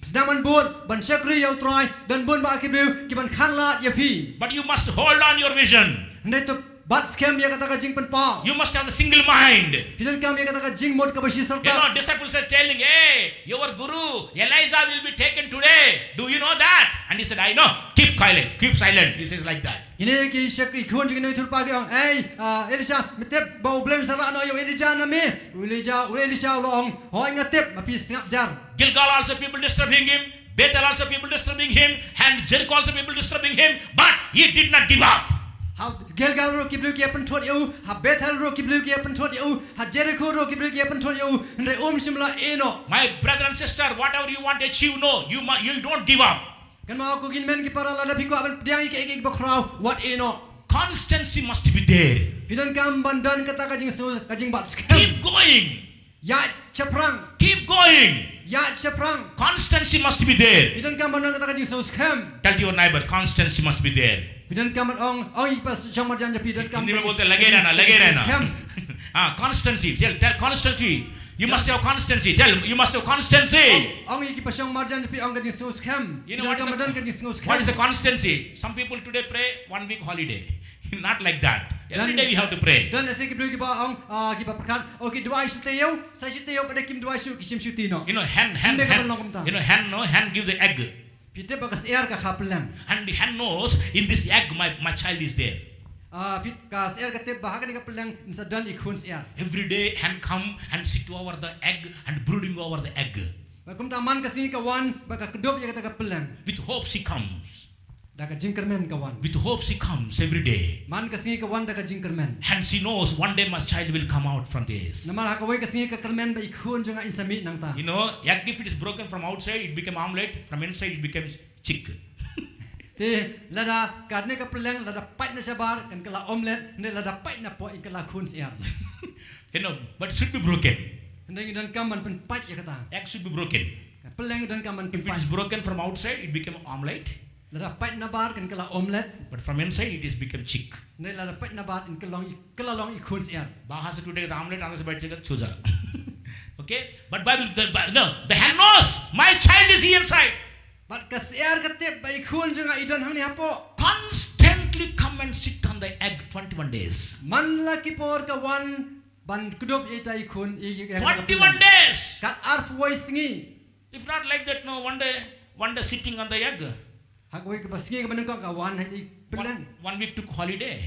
sdang ban bud, ban shakri ïa u Trai, don bun bah ki briew kiban khanglad ïa phi. But you must hold on your vision. Hynrei to bat skhem ïa kata ka jingpynpaw. You must have the single mind. Phi donkam ïa kata ka jingmut kaba shi syrta. You know, disciples are telling, hey, your guru, Elijah will be taken today. Do you know that? And he said, I know. Keep quiet, keep silent. He says like that. Kine ki shakri, khun jong ki nongïathuhlypa ki ong, ei, ah, Elisha, me tip ba U Blei un sa rah noh ïa u Elijah na me. U Elijah, u Elisha u la ong, hooid nga tip, ma phi sngap jar. Gilgal also people disturbing him, Bethel also people disturbing him, and Jericho also people disturbing him, but he did not give up. Ha Gilgal ruh ki briew ki ïa pynthut ïa u, ha Bethel ruh ki briew ki ïa pynthut ïa u, ha Jericho ruh ki briew ki ïa pynthut ïa u, hynrei um shym la ïehnoh. My brother and sister, whatever you want to achieve, no, you mu-, you don't give up. Kynmaw ko ki hynmen ki para, lada phi kwah ban pdiang ïa kiei kiei kiba khraw, wat ïehnoh. Constancy must be there. Phi donkam ban don kata ka jingsngew, ka jingbat skhem. Keep going. Ïaid shaphrang. Keep going. Ïaid shaphrang. Constancy must be there. Phi donkam ban don kata ka jingsngew skhem. Tell to your neighbor, constancy must be there. Phi donkam ban ong, ong ïa ki ba shong marjan jong phi, donkam ban don kata ka jingsngew skhem. Hindi में बोलते, लगे रहना, लगे रहना। Ah, constancy. Tell, tell constancy. You must have constancy. Tell, you must have constancy. Ong, ong ïa ki ba shong marjan jong phi, ong ka jingsngew skhem. You know what is the, what is the constancy? Some people today pray one week holiday. Not like that. Every day we have to pray. Don lehse ki briew kiba ong, ah, kiba pyrkhat, oh, ki duwai shi taïew, sa shi taïew pat kim duwai shuh, ki shim shuti noh. You know, hen, hen, you know, hen, no, hen give the egg. Phi tip ba ka syiar ka kha pylleng. And the hen knows, in this egg my, my child is there. Ah, phi, ka syiar ka tip ba ha kane ka pylleng sa don i khun syiar. Every day hen come and sit over the egg and brooding over the egg. Bad kumta man ka sngi ka wan bad ka kdup ïa kata ka pylleng. With hopes he comes. Da ka jingkyrmen ka wan. With hopes he comes every day. Man ka sngi ka wan da ka jingkyrmen. And she knows one day my child will come out from this. Namar ha kawei ka sngi ka kyrmen ba i khun jong nga in sa mih nangta. You know, egg if it is broken from outside, it became omelette, from inside it becomes chick. Te lada kane ka pylleng lada pait na shabar kan kylla omelette, ne lada pait na pdeng kan kylla khun syiar. You know, but it should be broken. Hynrei ngi donkam ban pynpait ïa kata. Egg should be broken. Ka pylleng donkam ban pynpait. If it is broken from outside, it became omelette. Lada pait na bar kan kylla omelette. But from inside, it is become chick. Hynrei lada pait na bar kan kylla long i, kylla long i khun syiar. Ba ha sa tu de omelette, ang sa bai chick chuja. Okay? But Bible, the, Bi-, no, the hen knows, my child is here inside. Bad ka syiar ka tip ba i khun jong nga i don hangne hapoh. Constantly come and sit on the egg twenty-one days. Man la ki por ka wan ban kdup ïa ita i khun i, i, i twenty-one days. Kat arphew wei sngi. If not like that, no, one day, one day sitting on the egg. Ha kawei ka ba sngi kaba nyngkong ka wan ha ita i pylleng. One, one week took holiday.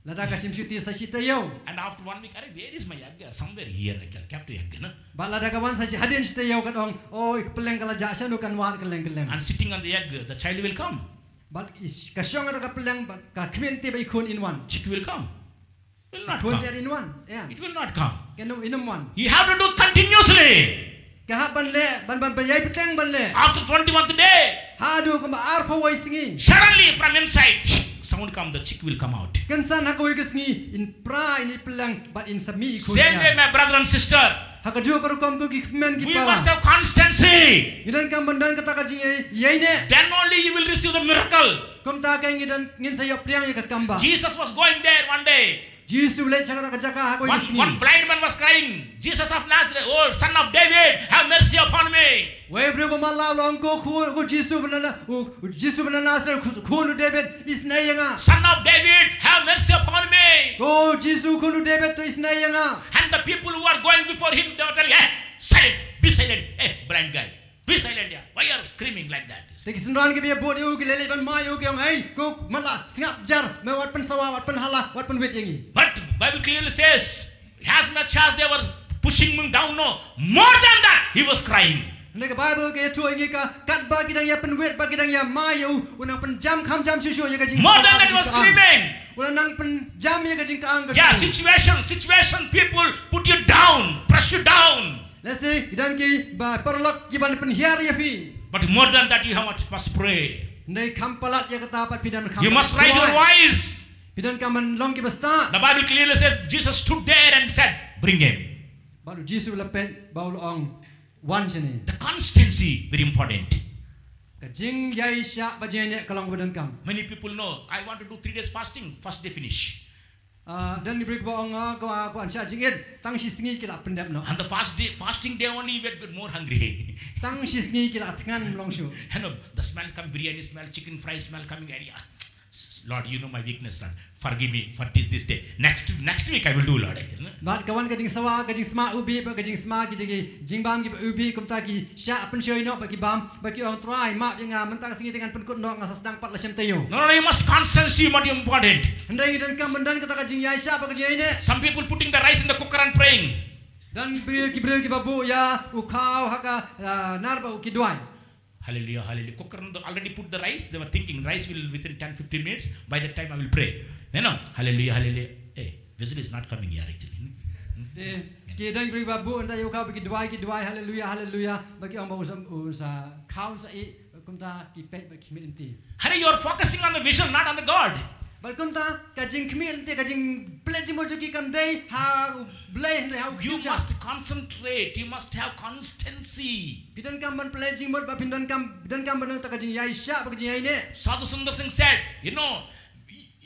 Lada ka shim shuti sa shi taïew. And after one week, "Arey, where is my yagya? Somewhere here, I kept the yagya, na?" Bad lada ka wan sa shi hadien shi taïew, kan ong, "Oh, i ka pylleng ka la jah shano, kan wad kylleng kylleng." And sitting on the yagya, the child will come. Bad i sh-, ka shong ha ka pylleng, bad ka khmih lynti bad i khun in wan. Chick will come. Will not come. Khun sa in wan. Yeah. It will not come. Kan ym, in ym wan. You have to do continuously. Ka hap ban leh, ban, ban, ban ïai bteng ban leh. After twenty-first day, haduh kumba arphew wei sngi. Suddenly from inside, sound come, the chick will come out. Kynsan ha kawei ka sngi, in pra ïa i pylleng bad in sa mih i khun. Same way, my brother and sister. Ha kajuh ka rukom, ko ki kmen ki para, we must have constancy. Ngi donkam ban don kata ka jingïaineh. Then only you will receive the miracle. Kumta ka ngi don, ngin sa ïoh pdiang ïa ka kam ba. Jesus was going there one day. Jisu u leit sha kata ka jaka ha kawei ka sngi. One, one blind man was crying, "Jesus of Nazareth, oh son of David, have mercy upon me." Wei briew ba matlah u la ong, "Ko khun, ko Jisu ba na, u, u Jisu ba na Nazareth, khun, khun u David, isynei ïa nga." "Son of David, have mercy upon me." "Ko Jisu, khun u David, to isynei ïa nga." And the people who are going before him, they were telling, "Eh, silent, be silent, eh, blind guy. Be silent, yeah. Why you are screaming like that?" Te ki synran kiba ïa bud ïa u ki leit leit ban mai ïa u, ki ong, "Hei, ko matlah, sngap jar, me wat pynsawa, wat pynhala, wat pynwit ïa ngi." But Bible clearly says, as much as they were pushing him down, no, more than that, he was crying. Hynrei ka Bible ka ïathuh ïa ngi ka, katba ki dang ïa pynwit bad ki dang ïa mai ïa u, u nang pynjam kham jam shuh shuh ïa ka jing. More than that, he was screaming. U la nang pynjam ïa ka jingkyang ka. Yeah, situation, situation, people put you down, press you down. Lehse ki don kiba paralok kiban pynhiar ïa phi. But more than that, you have much, must pray. Hynrei kham palat ïa kata pat, phi donkam, you must raise your voice. Phi donkam ban long kiba stad. The Bible clearly says Jesus stood there and said, "Bring him." Bad u Jisu u la peit bad u la ong, "Wan shane." The constancy very important. Ka jingïaishah bad jingïaineh ka long kaba donkam. Many people know, "I want to do three days fasting, first day finish." Ah, don ki briew kiba ong, ah, ko, ah, ko wan shah jingit, tang shi sngi ki la pyndep noh. And the fast day, fasting day only, you will get more hungry. Tang shi sngi ki la thngan ym long shuh. You know, the smell come, biryani smell, chicken fry smell coming area. "Lord, you know my weakness, Lord. Forgive me for this, this day. Next, next week I will do, Lord." Bad ka wan ka jingsawa, ka jingsma u bih, bad ka jingsma ki jing, jingbam kiba u bih, kumta ki shah pynshoi noh bad ki bam, bad ki ong, "Trai, map ïa nga, mynta ka sngi te ngan pynkut noh, nga sa sdang pat la shem taïew." No, no, no, you must constancy, what important. Hynrei ngi donkam ban don kata ka jingïaishah bad ka jingïaineh. Some people putting the rice in the cooker and praying. Don briew, ki briew kiba buh ïa u khaw ha ka, ah, nar bad ki duwai. Hallelujah, hallelujah. Cooker already put the rice. They were thinking rice will within ten, fifteen minutes. By that time I will pray. You know, hallelujah, hallelujah. Hey, whistle is not coming here actually. Te ki don briew ba buh ynda ïa u khaw bad ki duwai, ki duwai, hallelujah, hallelujah. Bad ki ong ba u sa, u sa khaw sa ïeh, kumta ki peit bad ki khmih lynti. Hare, you are focusing on the whistle, not on the God. Bad kumta ka jingkhmih lynti, ka jingpynleit jingmut jong ki kam dei ha U Blei, hynrei ha u khmih. You must concentrate, you must have constancy. Phi donkam ban pynleit jingmut, bad phi donkam, donkam ban don kata ka jingïaishah bad ka jingïaineh. Sadhu Sundar Singh said, you know,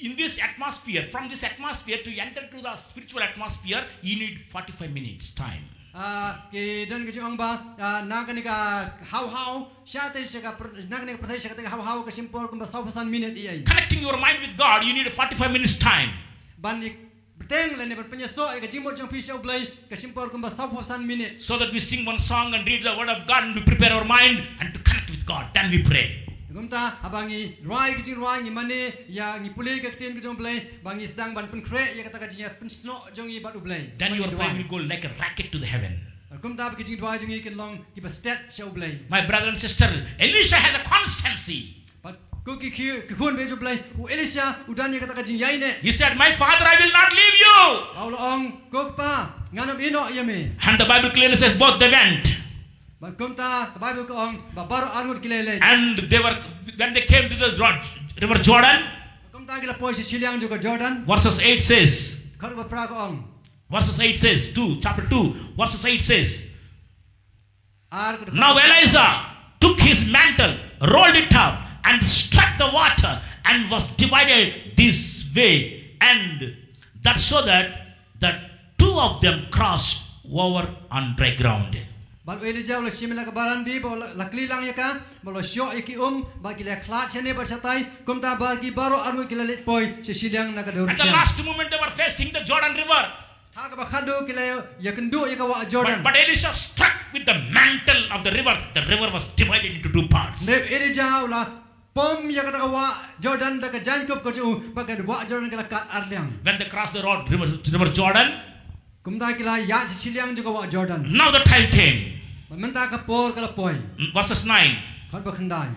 in this atmosphere, from this atmosphere to enter to the spiritual atmosphere, you need forty-five minutes time. Ah, ki don ka jingong ba, ah, na kane ka hawhaw, shatei sha ka pyrthei, na kane ka pyrthei sha katei ka hawhaw ka shim por kumba sawphew san minit ïa. Connecting your mind with God, you need forty-five minutes time. Ban ïa bteng lane ban pynïasoh ïa ka jingmut jong phi sha U Blei, ka shim por kumba sawphew san minit. So that we sing one song and read the word of God and we prepare our mind and to connect with God. Then we pray. Kumta, haba ngi rwai ka jingrwai, ngi mane ïa, ngi pule ka ktien ka jong U Blei, ba ngi sdang ban pynkhreh ïa kata ka jingïapynsnoh jong ngi bad U Blei. Then your prayer will go like a rocket to the heaven. Kumta ba ki jingduwai jong ngi kin long kiba stet sha U Blei. My brother and sister, Elisha has a constancy. Bad ko ki, ki, ki khun bad ki juh U Blei, u Elisha u don ïa kata ka jingïaineh. He said, "My father, I will not leave you." Ba u la ong, "Ko kpa, ngan ym ïehnoh ïa me." And the Bible clearly says both they went. Bad kumta ka Bible ka ong ba baroh arngut ki la leit. And they were, when they came to the Jor-, river Jordan, kumta ki la poi sha shiliang jong ka Jordan. Verses eight says, Khot ba phra ka ong. Verses eight says, two, chapter two, verses eight says, Ar ka dkhot. Now Elijah took his mantle, rolled it up, and struck the water, and was divided this way and that, so that the two of them crossed over on dry ground. Bad u Elijah u la shim ïa la ka barandi, bad u la, la kli lang ïa ka, bad u la shoh ïa ki um, bad ki la khlad shane bad shatai, kumta ba ki baroh arngut ki la leit poi sha shiliang na ka duriaw. At the last moment they were facing the Jordan River. Ha kaba khatduh ki la ïakynduh ïa ka wah Jordan. But, but Elisha struck with the mantle of the river. The river was divided into two parts. Hynrei u Elijah u la pom ïa kata ka wah Jordan da ka jaiñkup ka jong u, bad ka wah Jordan ka la kat ar liang. When they crossed the road, river, river Jordan, Kumta ki la ïaid sha shiliang jong ka wah Jordan. Now the time came. Bad mynta ka por ka la poi. Verses nine. Khat ba khyndai.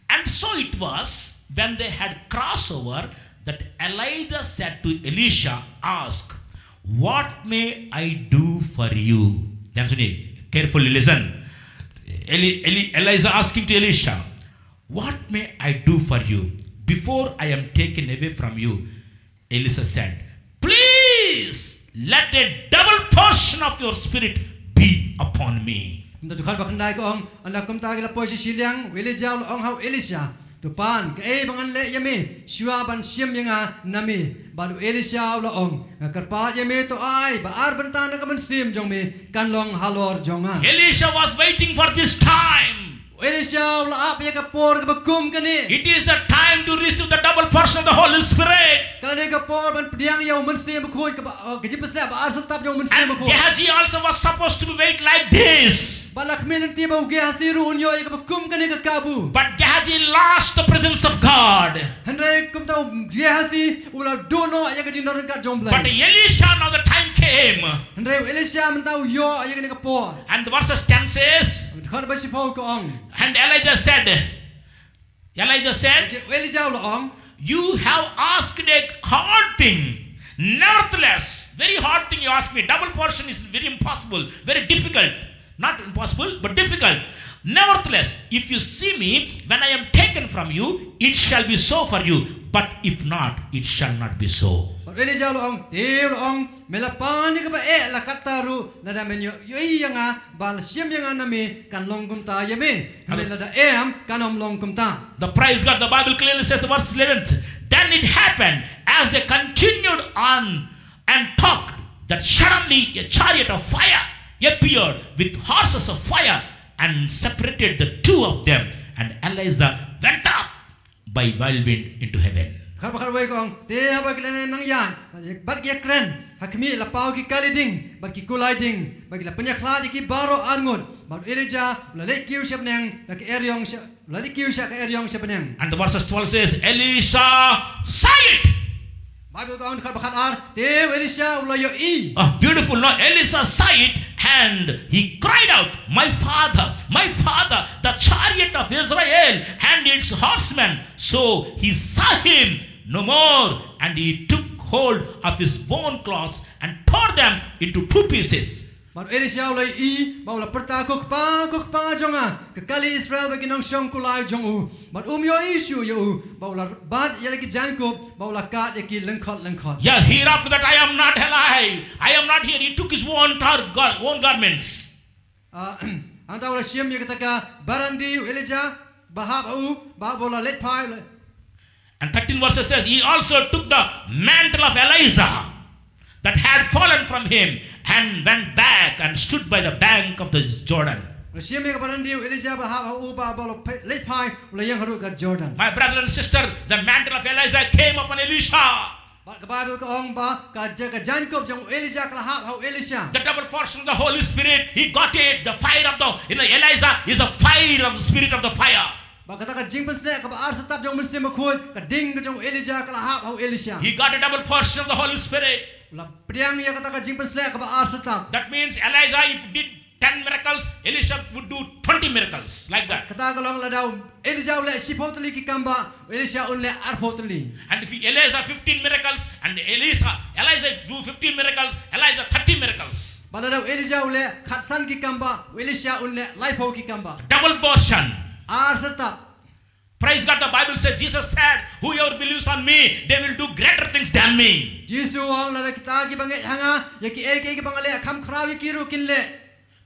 And so it was, when they had crossed over, that Elijah said to Elisha, "Ask, what may I do for you?" Jan suni, carefully listen. Eli, Eli, Elijah asking to Elisha, "What may I do for you before I am taken away from you?" Elisha said, "Please let a double portion of your spirit be upon me." Mynta dkhot ba khyndai ka ong, ynda kumta ki la poi sha shiliang, u Elijah u la ong ha u Elisha, "To pan, kaei ba ngan leh ïa me, shuwa ban shim ïa nga na me." Bad u Elisha u la ong, "Nga kyrpad ïa me to ai ba ar bynta na ka mynsiem jong me kan long halor jong nga." Elisha was waiting for this time. Elisha u la ap ïa ka por kaba kum kane. It is the time to receive the double portion of the Holy Spirit. Kane ka por ban pdiang ïa u Mynsiem Bakhuid kaba, oh, ka jingpynshlur ba ar syrtap jong u Mynsiem Bakhuid. And Gehazi also was supposed to be wait like this. Bad la khmih lynti ba u Gehazi ruh un ïoh ïa kaba kum kane ka kabu. But Gehazi lost the presence of God. Hynrei kumta u Gehazi u la duh noh ïa ka jingdonkam jong u Blei. But Elisha, now the time came. Hynrei u Elisha mynta u ïoh ïa kane ka por. And the verses ten says, Dkhot ba shiphew ka ong. And Elijah said, Elijah said, Elijah u la ong, "You have asked a hard thing. Nevertheless, very hard thing you ask me. Double portion is very impossible, very difficult. Not impossible, but difficult. Nevertheless, if you see me when I am taken from you, it shall be so for you. But if not, it shall not be so." Bad Elijah u la ong, te u la ong, "Me la pan ïa kaba eh la katta ruh, lada men ïoh ïohi ïa nga, ba la shim ïa nga na me, kan long kumta ïa me. Hynrei lada em, kan ym long kumta." The praise God, the Bible clearly says, the verse eleventh, "Then it happened, as they continued on and talked, that suddenly a chariot of fire appeared with horses of fire and separated the two of them, and Elijah went up by whirlwind into heaven." Khat ba khat wei ka ong, te haba ki la nang ïaid, bad ki ïakren, ha khmih la paw ki kali ding, bad ki kulai ding, bad ki la pynïakhlad ïa ki baroh arngut, bad u Elijah u la leit kiew sha bneng, da ka eriong sha, u la leit kiew sha ka eriong sha bneng. And the verses twelve says, Elisha saw it. Bible ka ong khat ba khat ar, te u Elisha u la ïohi. Ah, beautiful, no? Elisha saw it and he cried out, "My father, my father, the chariot of Israel and its horsemen." So he saw him no more, and he took hold of his own clothes and tore them into two pieces. Bad u Elisha u la ïohi, bad u la pyrta, "Ko kpa, ko kpa jong nga, ka kali Israel bad ki nongshong kulai jong u." Bad um ïohi shuh ïa u, bad u la bat ïa la ki jaiñkup, bad u la kad ïa ki lyngkhot lyngkhot. Yes, hereafter that I am not alive, I am not here. He took his own, tar, gar, own garments. Ah, hangta u la shim ïa kata ka barandi u Elijah, ba hap ha u, bad u la leit phai u la. And thirteen verses says, "He also took the mantle of Elijah that had fallen from him and went back and stood by the bank of the Jordan." U la shim ïa ka barandi u Elijah ba hap ha u, bad u la leit phai u la ïeng harud ka Jordan. My brother and sister, the mantle of Elijah came upon Elisha. Bad ka Bible ka ong ba ka ja-, ka jaiñkup jong u Elijah ka la hap ha u Elisha. The double portion of the Holy Spirit, he got it. The fire of the, you know, Elijah is the fire of the spirit of the fire. Bad kata ka jingpynshlur kaba ar syrtap jong u Mynsiem Bakhuid, ka ding ka jong u Elijah ka la hap ha u Elisha. He got a double portion of the Holy Spirit. U la pdiang ïa kata ka jingpynshlur kaba ar syrtap. That means Elijah, if did ten miracles, Elisha would do twenty miracles, like that. Kata ka long lada u Elijah u leh shiphew tylli ki kam, bad u Elisha un leh arphew tylli. And if Elijah fifteen miracles, and Elisha, Elijah do fifteen miracles, Elijah thirty miracles. Bad lada u Elijah u leh khatsan ki kam, bad u Elisha un leh laiphew ki kam. Double portion. Ar syrtap. Praise God, the Bible says, Jesus said, "Whoever believes on me, they will do greater things than me." Jisu u ong, lada kita kiba ngeit ha nga, ïa kiei kiei kiba nga leh, kham khraw ïa ki ruh kin leh.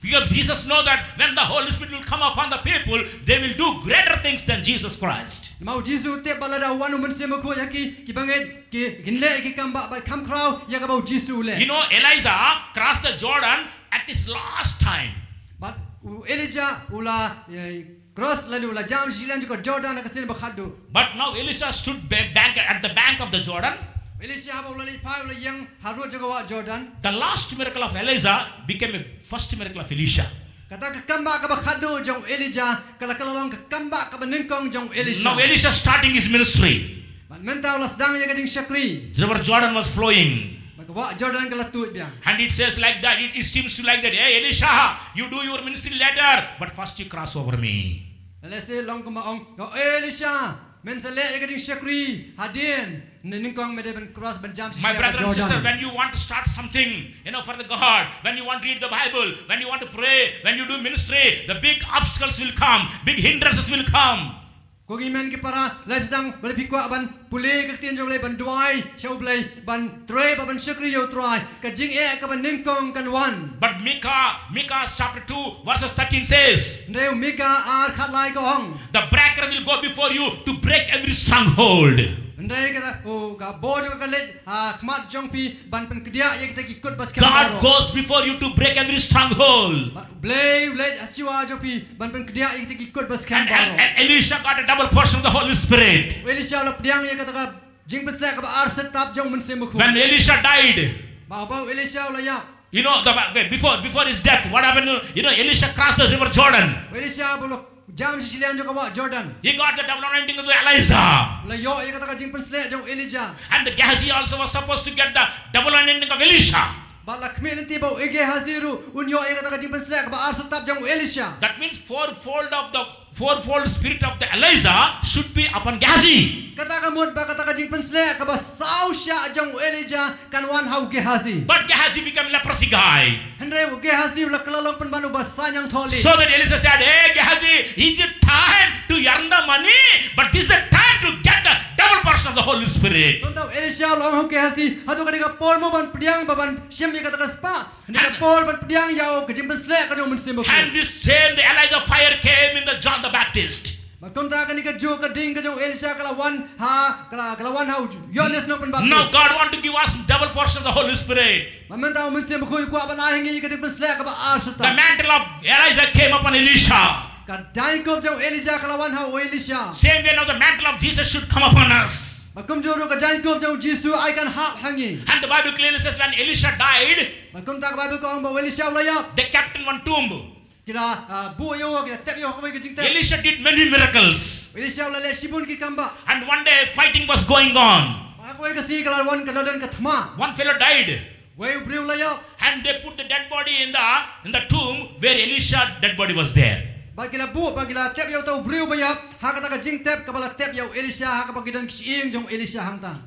Because Jesus know that when the Holy Spirit will come upon the people, they will do greater things than Jesus Christ. Namar u Jisu u tip ba lada u wan u Mynsiem Bakhuid ïa ki, kiba ngeit ki, kin leh ïa ki kam, bad kham khraw ïa kaba u Jisu u leh. You know, Elijah crossed the Jordan at his last time. Bad u Elijah u la, eh, cross lane u la jam sha shiliang jong ka Jordan ha ka sien ba khatduh. But now Elisha stood ba-, bank, at the bank of the Jordan. Elisha haba u la leit phai u la ïeng harud jong ka wah Jordan. The last miracle of Elijah became a first miracle of Elisha. Kata ka kambah kaba khadduh jong Elijah ka la ka la long ka kambah kaba nyngkong jong Elisha. Now Elisha starting his ministry. Bad mynta u la sdang ïa ka jingshakri. The river Jordan was flowing. Bad ka wah Jordan ka la tuid biang. And it says like that, it, it seems to like that, "Hey Elisha, you do your ministry later, but first you cross over me." Lehse long kumba ong, "Ko Elisha, men sa leh ïa ka jingshakri hadien, ne nyngkong me dei ban cross ban jam sha Jordan." My brother and sister, when you want to start something, you know, for the God, when you want to read the Bible, when you want to pray, when you do ministry, the big obstacles will come, big hindrances will come. Ko ki hynmen ki para, lada sdang ba phi kwah ban pule ka ktien jong U Blei, ban duwai sha U Blei, ban trei bad ban shakri ïa U Trai, ka jingeh kaba nyngkong kan wan. But Micah, Micah chapter two, verses thirteen says, Hynrei u Mika ar khatlai ka ong, "The breaker will go before you to break every stronghold." Hynrei kata, oh, ka bor jong ka leit ha khmat jong phi ban pynkdiah ïa kita ki kut ba skhem baroh. God goes before you to break every stronghold. Bad U Blei u leit ha shuwa jong phi ban pynkdiah ïa kita ki kut ba skhem baroh. And, and, and Elisha got a double portion of the Holy Spirit. Elisha u la pdiang ïa kata ka jingpynsleh kaba ar satap jong U Mynsiem Bakhuid. When Elisha died, ba haba u Elisha u la ïap, you know, the, before, before his death, what happened? You know, Elisha crossed the river Jordan. U Elisha ba u la jam sha shiliang jong ka wah Jordan. He got the double anointing of Elijah. U la ïoh ïa kata ka jingpynsleh jong Elijah. And the Gehazi also was supposed to get the double anointing of Elisha. Bad la khmih lynti ba u Gehazi ruh un ïoh ïa kata ka jingpynsleh kaba ar satap jong u Elisha. That means fourfold of the, fourfold spirit of the Elijah should be upon Gehazi. Kata ka mut ba kata ka jingpynsleh kaba saw shah jong u Elijah kan wan ha u Gehazi. But Gehazi became leprosy guy. Hynrei u Gehazi u la kylla long pynban uba saiñiangthohlieh. So that Elisha said, "Hey Gehazi, is it time to earn the money? But this is the time to get the double portion of the Holy Spirit." Kumta u Elisha u la ong ha u Gehazi, hato ka dei ka por mo ban pdiang ba ban shim ïa kata ka spah? Hynrei ka por ban pdiang ïa ka jingpynsleh ka jong U Mynsiem Bakhuid. And this same, the Elijah fire came in the John the Baptist. Bad kumta kane kajuh ka ding ka jong u Elisha ka la wan ha, ka la, ka la wan ha u Ïoannis Nongpynbaptis. Now God want to give us double portion of the Holy Spirit. Bad mynta U Mynsiem Bakhuid u kwah ban ai ha ngi ïa ka jingpynsleh kaba ar satap. The mantle of Elijah came upon Elisha. Ka jaiñkup jong u Elijah ka la wan ha u Elisha. Same way now the mantle of Jesus should come upon us. Bad kumjuh ruh ka jaiñkup jong u Jisu ai kan hap ha ngi. And the Bible clearly says when Elisha died, bad kumta ka Baibl ka ong ba u Elisha u la ïap, they kept in one tomb. Ki la, ah, buh ïa u, ki la tep ïa u ha kawei ka jingtep. Elisha did many miracles. U Elisha u la leh shibun ki kambah. And one day fighting was going on. Bad ha kawei ka sngi ka la wan ka la don ka thma. One fellow died. Wei u briew u la ïap. And they put the dead body in the, in the tomb where Elisha dead body was there. Bad ki la buh, bad ki la tep ïa uta u briew ba ïap ha kata ka jingtep kaba la tep ïa u Elisha, ha kaba ki don ki shyieng jong u Elisha hangta.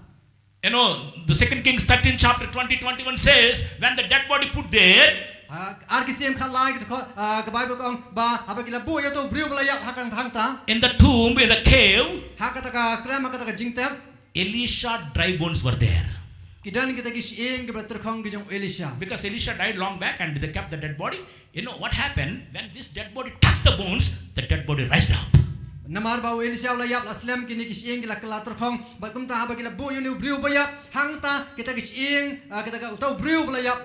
You know, the Second Kings thirteen, chapter twenty, twenty-one says, when the dead body put there, ha, Ar Ki Syiem khatlai ka dkhot, ah, ka Baibl ka ong ba haba ki la buh ïa uta u briew ba la ïap ha kata hangta, in the tomb, in the cave, ha kata ka krem, ha kata ka jingtep, Elisha dry bones were there. Ki don kita ki shyieng kiba tyrkhong ki jong u Elisha. Because Elisha died long back and they kept the dead body. You know what happened? When this dead body touched the bones, the dead body raised up. Namar ba u Elisha u la ïap, la slem kine ki shyieng ki la kylla tyrkhong. Bad kumta haba ki la buh ïa une u briew ba ïap hangta, kita ki shyieng, ah, kita ka, uta u briew ba la ïap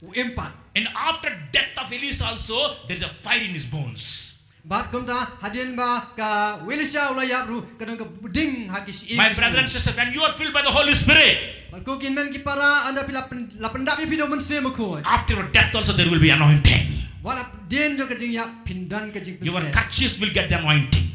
u im pat. And after death of Elisha also, there is a fire in his bones. Bad kumta hadien ba ka u Elisha u la ïap ruh, ka don ka ding ha ki shyieng. My brother and sister, when you are filled by the Holy Spirit, bad ko ki hynmen ki para, ynda phi la pyn-, la pyndap ïa phi da u Mynsiem Bakhuid, after your death also there will be anointing. Wat hadien jong ka jingïap phin don ka jingpynsleh. Your kerchiefs will get the anointing.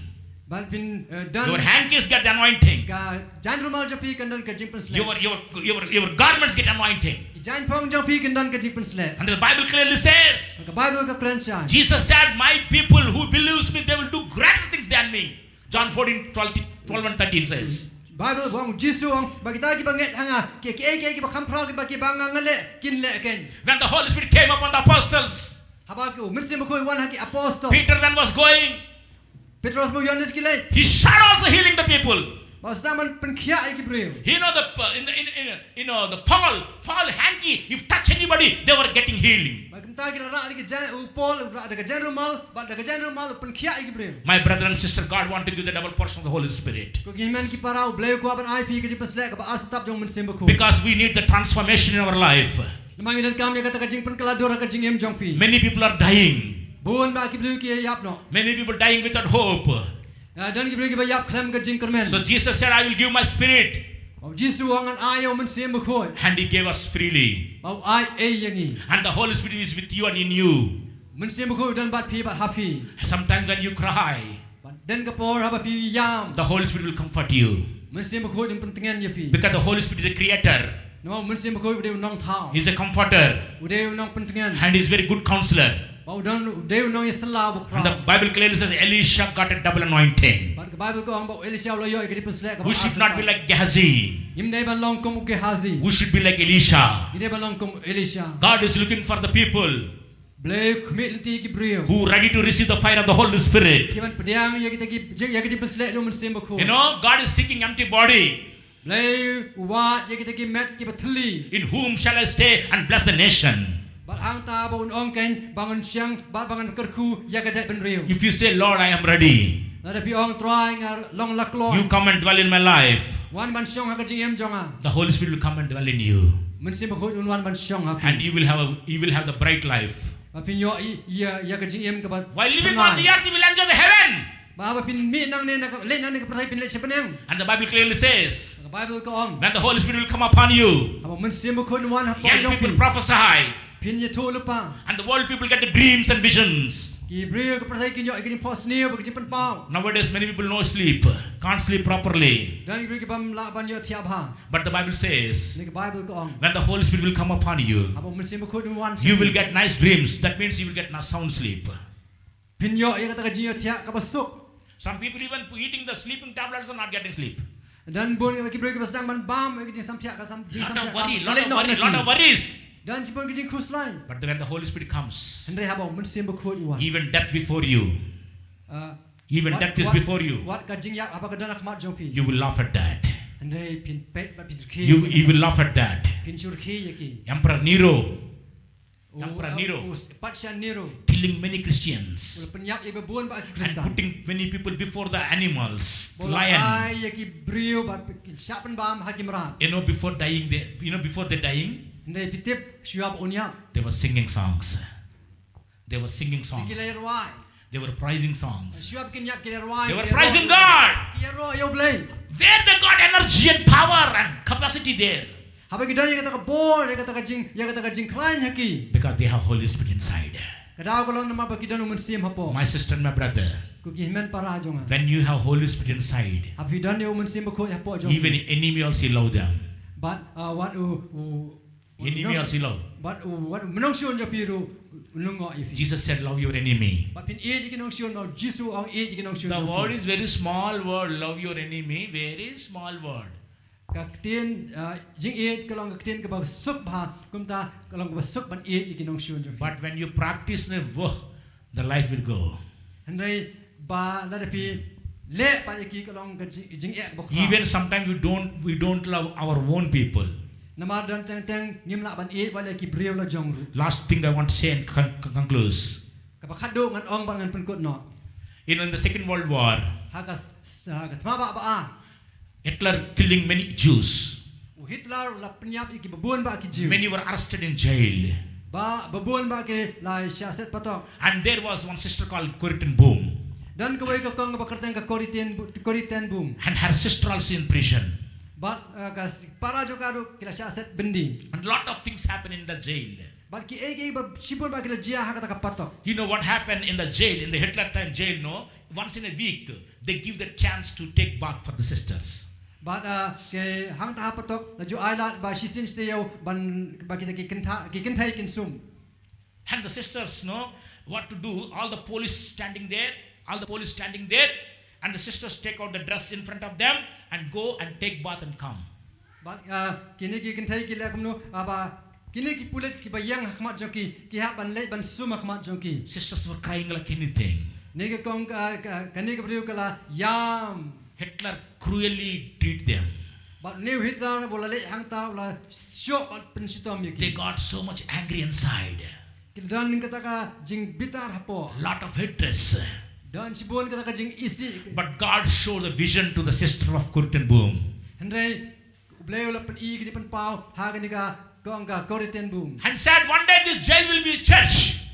Bad phin, eh, don. Your handkerchiefs get the anointing. Ka jaiñ rumal jong phi kan don ka jingpynsleh. Your, your, your, your garments get anointing. Ki jaiñphong jong phi kin don ka jingpynsleh. And the Bible clearly says, ka Baibl ka kren shai, Jesus said, "My people who believes me, they will do greater things than me." John fourteen, twelve, twelve and thirteen says. Baibl ka ong, Jisu u ong ba kita kiba ngeit ha nga, ki, ki, ki, kiba kham khraw, kiba, kiba nga nga leh, kin leh kein. When the Holy Spirit came upon the apostles, haba u Mynsiem Bakhuid u wan ha ki apostol, Peter then was going, Petros bad u Ïoannis ki leit, he started also healing the people. Ba u sdang ban pynkhiah ïa ki briew. You know the, uh, in the, in, in, you know the Paul, Paul hanky, if touch anybody, they were getting healing. Ba kumta ki la rah da ka jaiñ, u Paul u rah da ka jaiñ rumal, bad da ka jaiñ rumal u pynkhiah ïa ki briew. My brother and sister, God want to give the double portion of the Holy Spirit. Ko ki hynmen ki para, U Blei u kwah ban ai phi ka jingpynsleh kaba ar satap jong U Mynsiem Bakhuid. Because we need the transformation in our life. Namar ngi donkam ïa kata ka jingpynkylla dur ha ka jingim jong phi. Many people are dying. Bun bah ki briew ki ïap noh. Many people dying without hope. Ah, don ki briew kiba ïap khlem ka jingkyrmen. So Jesus said, "I will give my spirit." Ba u Jisu u ong, ngan ai ïa U Mynsiem Bakhuid. And he gave us freely. Ba u ai ei ïa ngi. And the Holy Spirit is with you and in you. Mynsiem Bakhuid u don bad phi bad ha phi. Sometimes when you cry, Bad don ka por haba phi ïam, the Holy Spirit will comfort you. Mynsiem Bakhuid un pyntngen ïa phi. Because the Holy Spirit is a creator. Namar Mynsiem Bakhuid u dei u nongthaw. He's a comforter. U dei u nongpyntngen. And he's a very good counselor. Bad u don, u dei u nongïasylla ba khraw. And the Bible clearly says Elisha got a double anointing. Bad ka Bible ka ong ba u Elisha u la ïoh ïa ka jingpynshlur kaba ar syrkai. We should not be like Gehazi. Ngim dei ban long kum u Gehazi. We should be like Elisha. Ngim dei ban long kum u Elisha. God is looking for the people. Blei u khmih lynti ïa ki briew. Who ready to receive the fire of the Holy Spirit. Kiban pdiang ïa kita ki jing, ïa ki jingpynshlur jong u Mynsiem Bakhuid. You know, God is seeking empty body. Blei u wad ïa kita ki met kiba thylli. In whom shall I stay and bless the nation? Bad hangta ba un ong kein ba ngan shong bad ba ngan kyrkhu ïa ka jaitbynriew. If you say, Lord, I am ready. Lada phi ong, Trai, nga long la kloi. You come and dwell in my life. Wan ban shong ha ka jingim jong nga. The Holy Spirit will come and dwell in you. Mynsiem Bakhuid un wan ban shong ha phi. And you will have a, you will have the bright life. Ba phin ïoh ïa, ïa ka jingim kaba. While living on the earth, you will enjoy the heaven. Ba haba phin mih nangne na ka, leit nangne ka pyrthei phin leit sha bneng. And the Bible clearly says, ka Bible ka ong, when the Holy Spirit will come upon you, haba u Mynsiem Bakhuid un wan hapoh jong phi, young people prophesy. Phin ïathuhlypa. And the world people get the dreams and visions. Ki briew ka pyrthei kin ïoh ïa ka jingphohsniew bad ka jingpynpaw. Nowadays many people no sleep, can't sleep properly. Don ki briew ki bym lah ban ïohthiah bha. But the Bible says, hynrei ka Bible ka ong, when the Holy Spirit will come upon you, haba u Mynsiem Bakhuid un wan sha phi, you will get nice dreams. That means you will get nice sound sleep. Phin ïoh ïa kata ka jingïohthiah kaba suk. Some people even eating the sleeping tablets are not getting sleep. Don bun ki briew kiba sdang ban bam ïa ka jingsamthiah ka sam, jingsamthiah ka. Lot of worry, lot of worry, lot of worries. Don shibun ki jingkhuslai. But when the Holy Spirit comes, hynrei haba u Mynsiem Bakhuid u wan, even death before you. Ah, even death is before you. Wat ka jingïap haba ka don ha khmat jong phi. You will laugh at that. Hynrei phin peit bad phin rkhie. You, you will laugh at that. Phin shu rkhie ïa ki. Emperor Nero. Emperor Nero. U, u, u Patsha Nero. Killing many Christians. U la pynïap ïa ki babun bha ki Khristan. And putting many people before the animals. Lion. Ba u la ai ïa ki briew bad ki shah pynbam ha ki mrad. You know, before dying, they, you know, before they dying, hynrei phi tip shuwa ba un ïap, they were singing songs. They were singing songs. Ki la rwai. They were praising songs. Shuwa ba kin ïap ki la rwai. They were praising God. Ki la rwai ïa u Blei. Where they got energy and power and capacity there. Haba ki don ïa kata ka bor, ïa kata ka jing, ïa kata ka jingkhlaiñ ha ki. Because they have Holy Spirit inside. Ka daw ka long namar ba ki don u Mynsiem hapoh. My sister and my brother, ko ki hynmen para jong nga, when you have Holy Spirit inside, haba phi don ïa u Mynsiem Bakhuid hapoh jong phi, even enemy also love them. Bad, ah, wat u, u, enemy also love. Bad u, wat u nongshun jong phi ruh u lyngngoh ïa phi. Jesus said, love your enemy. Bad phin ïeit ïa ki nongshun, bad u Jisu u ong ïeit ïa ki nongshun jong phi. The word is very small word, love your enemy, very small word. Ka ktien, ah, jingïeit ka long ka ktien kaba suk bha, kumta ka long kaba suk ban ïeit ïa ki nongshun jong phi. But when you practice ne, wah, the life will go. Hynrei ba lada phi leh pat ïa ki ka long ka ji-, jingeh kaba khraw. Even sometimes we don't, we don't love our own people. Namar don teng teng ngim lah ban ïeit bad ïa ki briew la jong ruh. Last thing I want to say and con-, con-, conclude. Kaba khatduh ngan ong bad ngan pynkut noh. In, in the Second World War, ha ka s-, s-, ha ka thma bah ba ar, Hitler killing many Jews. U Hitler u la pynïap ïa ki babun bah ki Jiw. Many were arrested in jail. Ba, babun bah ki la shah set patok. And there was one sister called Corrie ten Boom. Don kawei ka kong kaba kyrteng ka Corrie ten Bu-, Corrie ten Boom. And her sister also in prison. Bad, eh, ka s-, para jong ka ruh ki la shah set byndi. And lot of things happen in the jail. Bad kiei kiei ba shibun bah ki la jia ha kata ka patok. You know what happened in the jail, in the Hitler time jail, no? Once in a week, they give the chance to take bath for the sisters. Bad, ah, ki hangta ha patok, la ju ailad ba shisien shi taïew ban, ba kita ki kyntha-, ki kynthei kin sum. And the sisters, no, what to do? All the police standing there, all the police standing there, and the sisters take out the dress in front of them and go and take bath and come. Bad, ah, kine ki kynthei ki leh kumno, ah, ba, kine ki pulit kiba ïeng ha khmat jong ki, ki hap ban leit ban sum ha khmat jong ki. Sisters were crying like anything. Kane ka kong, ah, ka, kane ka briew ka la ïam. Hitler cruelly treat them. Bad une u Hitler u la leit hangta u la shoh bad pynshitom ïa ki. They got so much angry inside. Ki don kata ka jingbitar hapoh. Lot of hatred. Don shibun kata ka jingisih. But God showed the vision to the sister of Corrie ten Boom. Hynrei U Blei u la pyni ka jingpynpaw ha kane ka kong ka Corrie ten Boom. And said, one day this jail will be a church.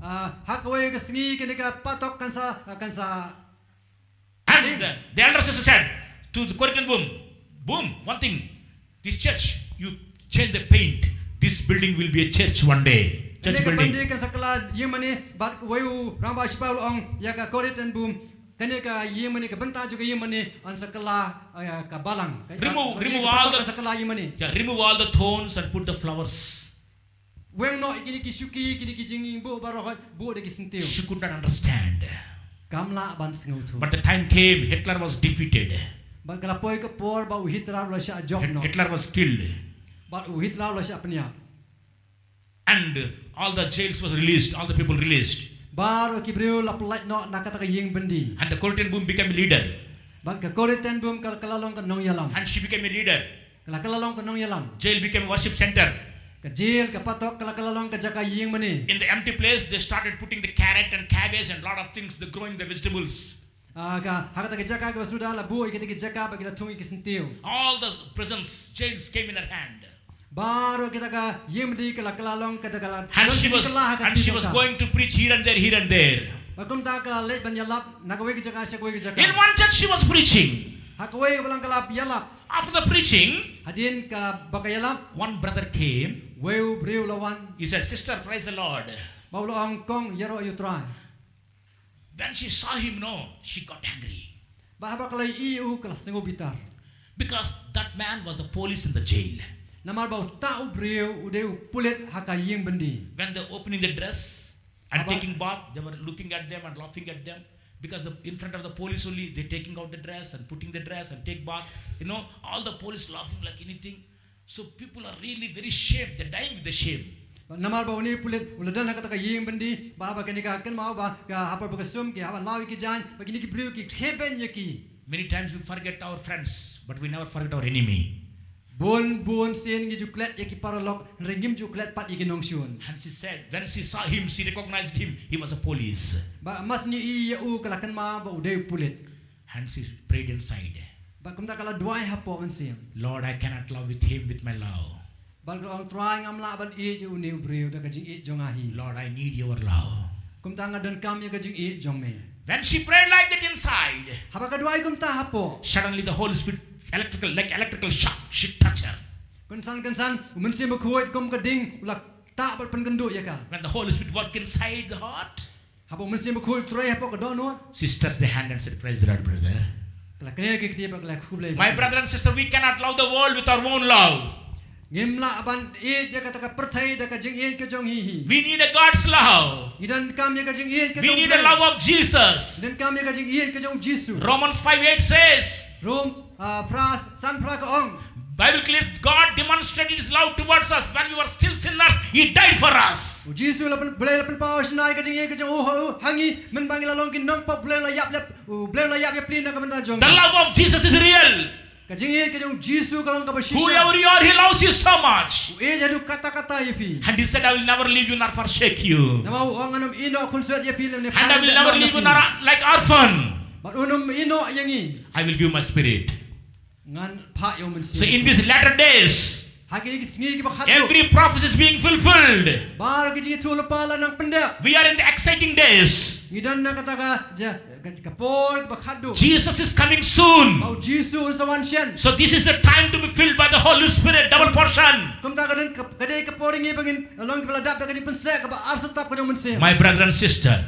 Ah, ha kawei ka sngi kane ka patok kan sa, kan sa And the, the elder sister said to the Corrie ten Boom, Boom, one thing, this church, you change the paint, this building will be a church one day. Church building. Kane ka bynta kan sa kylla ïingmane, bad wei u rangbah shipai u la ong ïa ka Corrie ten Boom, kane ka ïingmane, ka bynta jong ka ïingmane yn sa kylla, eh, ka balang. Ka, remove, remove all the, sa kylla ïingmane. Yeah, remove all the thorns and put the flowers. Weng noh ïa kine ki shuki, kine ki jingïing buh baroh, buh da ki syntiew. She could not understand. Kam lah ban sngewthuh. But the time came, Hitler was defeated. Bad ka la poi ka por ba u Hitler u la shah jop noh. Hitler was killed. Bad u Hitler u la shah pynïap. And all the jails was released, all the people released. Baroh ki briew la pyllait noh na kata ka ïing byndi. And the Corrie ten Boom became a leader. Bad ka Corrie ten Boom ka, ka la long ka nongïalam. And she became a leader. Ka la, ka la long ka nongïalam. Jail became a worship center. Ka jail ka patok ka la, ka la long ka jaka ïingmane. In the empty place, they started putting the carrot and cabbage and lot of things, the growing the vegetables. Ah, ka, ha kata ka jaka kaba suda la buh ïa kita ki jaka ba ki la thung ïa ki syntiew. All the prisons, jails came in her hand. Baroh kita ka ïingmane ka la, ka la long kata ka la. And she was, and she was going to preach here and there, here and there. Bad kumta ka la leit ban ïalap na kawei ka jaka sha kawei ka jaka. In one church she was preaching. Ha kawei ka balang ka la ïalap. After the preaching, hadien ka ba ka ïalap, one brother came. Wei u briew u la wan. He said, "Sister, praise the Lord." Bad u la ong, "Kong, ïaroh ïa u Trai." When she saw him, no, she got angry. Bad haba ka la ïohi ïa u ka la sngew bitar. Because that man was a police in the jail. Namar ba uta u briew u dei u pulit ha ka ïing byndi. When they're opening the dress and taking bath, they were looking at them and laughing at them. Because the, in front of the police only, they're taking out the dress and putting the dress and take bath. You know, all the police laughing like anything. So people are really very shame. They're dying with the shame. Namar ba une u pulit u la don ha kata ka ïing byndi, ba, ba kane ka kynmaw ba ka ha por ba ka sum ki hap ban law ïa ki jaiñ, ba kine ki briew ki khleh beiñ ïa ki. Many times we forget our friends, but we never forget our enemy. Bun bun sien ngi ju klet ïa ki paralok, hynrei ngim ju klet pat ïa ki nongshun. And she said, when she saw him, she recognized him. He was a police. Ba mar shu ïohi ïa u ka la kynmaw ba u dei u pulit. And she prayed inside. Bad kumta ka la duwai hapoh mynsiem. Lord, I cannot love with him with my love. Bad ka la ong, Trai, ngam lah ban ïeit ïa une u briew da ka jingïeit jong nga hi. Lord, I need your love. Kumta nga donkam ïa ka jingïeit jong me. When she prayed like that inside, haba ka duwai kumta hapoh, suddenly the Holy Spirit, electrical, like electrical shock, she touched her. Kynsan kynsan u Mynsiem Bakhuid kum ka ding u la tah bad pynkynduh ïa ka. When the Holy Spirit work inside the heart, haba u Mynsiem Bakhuid u trei hapoh ka dohnud, she touched the hand and said, "Praise the Lord, brother." Ka la knieh ki kti bad ka la khublei. My brother and sister, we cannot love the world with our own love. Ngim lah ban ïeit ïa kata ka pyrthei da ka jingïeit ka jong ngi hi. We need a God's love. Ngi donkam ïa ka jingïeit ka jong u Blei. We need the love of Jesus. Ngi donkam ïa ka jingïeit ka jong u Jisu. Romans five eight says, Rom, ah, phra, san phra ka ong. Bible clear, God demonstrated his love towards us when we were still sinners, he died for us. U Jisu la pyn, Blei la pynpaw shynna ïa ka jingïeit ka jong u ha, ha ngi, mynba ngi la long ki nongpop, Blei la ïap, ïap, u Blei la ïap ïapli na ka bynta jong ngi. The love of Jesus is real. Ka jingïeit ka jong u Jisu ka long kaba shisha. Whoever you are, he loves you so much. U ïeit haduh katta katta ïa phi. And he said, "I will never leave you nor forsake you." Namar u ong, ngan ym ïehnoh khunswet ïa phi lymne phai. And I will never leave you nor like orphan. Bad un ym ïehnoh ïa ngi. I will give my spirit. Ngan phah ïa u Mynsiem. So in these latter days, ha kine ki sngi kiba khatduh, every prophecy is being fulfilled. Baroh ki jingïathuhlypa la nang pyndep. We are in the exciting days. Ngi don na kata ka, ja, ka, ka por kaba khatduh. Jesus is coming soon. Ba u Jisu un sa wan shen. So this is the time to be filled by the Holy Spirit, double portion. Kumta ka don ka, ka dei ka por ïa ngi ba ngin long kiba la dap da ka jingpynshlur kaba ar shatap ka jong u Mynsiem. My brother and sister,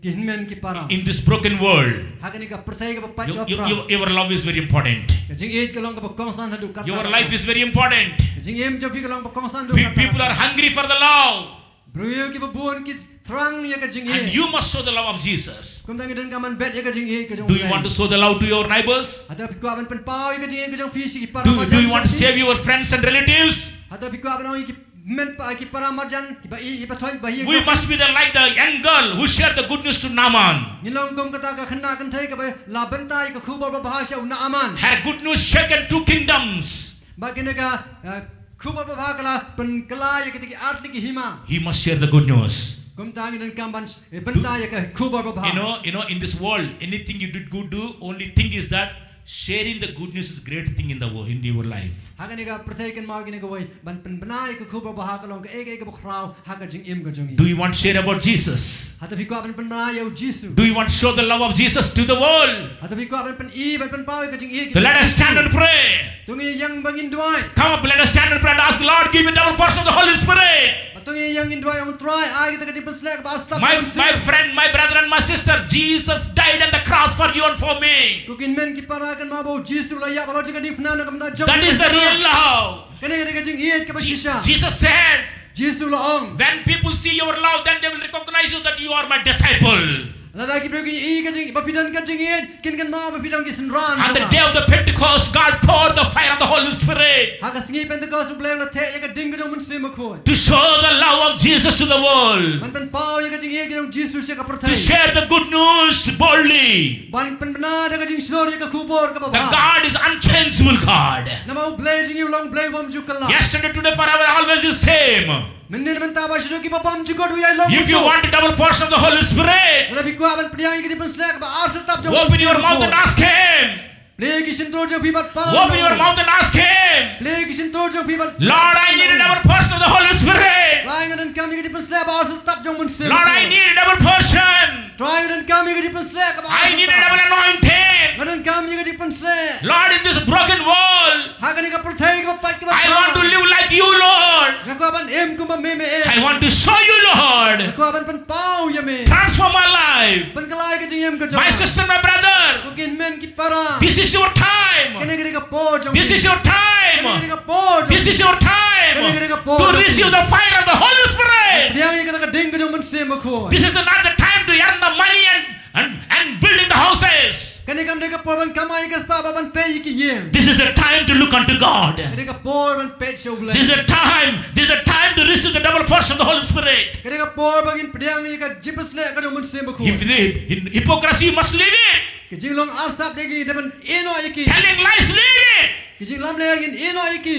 ki hynmen ki para. In this broken world, ha kane ka pyrthei kaba pait kaba pra, your love is very important. Ka jingïeit ka long kaba kongsan haduh katta. Your life is very important. Ka jingim jong phi ka long kaba kongsan haduh katta. People are hungry for the love. Briew kiba bun ki thrang ïa ka jingïeit. And you must show the love of Jesus. Kumta ngi donkam ban bet ïa ka jingïeit ka jong u Blei. Do you want to show the love to your neighbors? Hato phi kwah ban pynpaw ïa ka jingïeit ka jong phi sha ki para marjan jong phi? Do you want to save your friends and relatives? Hato phi kwah ban ong ïa ki hynmen ki para marjan, kiba ïeit, kiba thoh, ba ïeit. We must be the, like the young girl who shared the good news to Naaman. Ngin long kum kata ka khynnah kynthei kaba la bynta ïa ka khubor babha sha u Naaman. Her good news shaken two kingdoms. Ba kane ka, eh, khubor babha ka la pynkylla ïa kita ki artylli ki hima. He must share the good news. Kumta ngi donkam ban, eh, bynta ïa ka khubor babha. You know, you know, in this world, anything you did good do, only thing is that sharing the good news is great thing in the world, in your life. Ha kane ka pyrthei kynmaw kane kawei, ban pynbna ïa ka khubor babha ka long kaei kaei kaba khraw ha ka jingim ka jong ngi. Do you want to share about Jesus? Hato phi kwah ban pynbna ïa u Jisu? Do you want to show the love of Jesus to the world? Hato phi kwah ban pyni, ban pynpaw ïa ka jingïeit ka jong u Jisu? So let us stand and pray. To ngin ïeng ba ngin duwai. Come up, let us stand and pray and ask, "Lord, give me double portion of the Holy Spirit." Ngi ïa ngin duwai, ong Trai, ai kita ka jingpynsleh kaba ar step. My, my friend, my brother and my sister, Jesus died on the cross for you and for me. Ko ki hynmen ki para, kynmaw ba u Jisu u la ïap halor jong ka diengphna na ka bynta jong. That is the real love. Kane ka dei ka jingïeit kaba shisha. Jesus said, Jisu u la ong, when people see your love, then they will recognize you that you are my disciple. Lada ki briew kin ïohi ka jing, ba phi don ka jingïeit, kin kynmaw ba phi don ki synran. On the day of the Pentecost, God poured the fire of the Holy Spirit. Ha ka sngi Pentecost, U Blei u la theh ïa ka ding ka jong u Mynsiem Bakhuid. To show the love of Jesus to the world. Ban pynpaw ïa ka jingïeit ka jong u Jisu sha ka pyrthei. To share the good news boldly. Ban pynbna da ka jingshlur ïa ka khubor kaba bha. The God is unchangeable God. Namar U Blei jong ngi u long Blei bymjukut. Yesterday, today, forever, always the same. Mynnin mynta bad shaduh kiba bymjukut, u ïai long. If you want a double portion of the Holy Spirit, lada phi kwah ban pdiang ïa ka jingpynsleh kaba ar step jong u Mynsiem Bakhuid, open your mouth and ask Him. Plie ki shyntur jong phi bad pan. Open your mouth and ask Him. Plie ki shyntur jong phi bad pan. Lord, I need a double portion of the Holy Spirit. Trai, nga donkam ïa ka jingpynsleh ba ar step jong u Mynsiem Bakhuid. Lord, I need a double portion. Trai, nga donkam ïa ka jingpynsleh kaba ar step. I need a double anointing. Nga donkam ïa ka jingpynsleh. Lord, in this broken world, ha kane ka pyrthei kaba pait kaba khraw, I want to live like you, Lord. Nga kwah ban im kumba me me im. I want to show you, Lord. Nga kwah ban pynpaw ïa me. Transform my life. Pynkylla ïa ka jingim ka jong nga. My sister, my brother, ko ki hynmen ki para, this is your time. Kane ka dei ka por jong phi. This is your time. Kane ka dei ka por jong phi. This is your time. Kane ka dei ka por jong phi. To receive the fire of the Holy Spirit. Pdiang ïa kata ka ding ka jong u Mynsiem Bakhuid. This is not the time to earn the money and, and, and building the houses. Kane kam dei ka por ban kamai ïa ka spah bad ban peit ïa ki ïing. This is the time to look unto God. Ka dei ka por ban peit sha U Blei. This is the time, this is the time to receive the double portion of the Holy Spirit. Ka dei ka por ba ngin pdiang ïa ka jingpynsleh ka jong u Mynsiem Bakhuid. If the, in hypocrisy, you must leave it. Ki jinglong arsap, dei ngi dei ban ïehnoh ïa ki. Telling lies, leave it. Ki jinglamler, ngin ïehnoh ïa ki.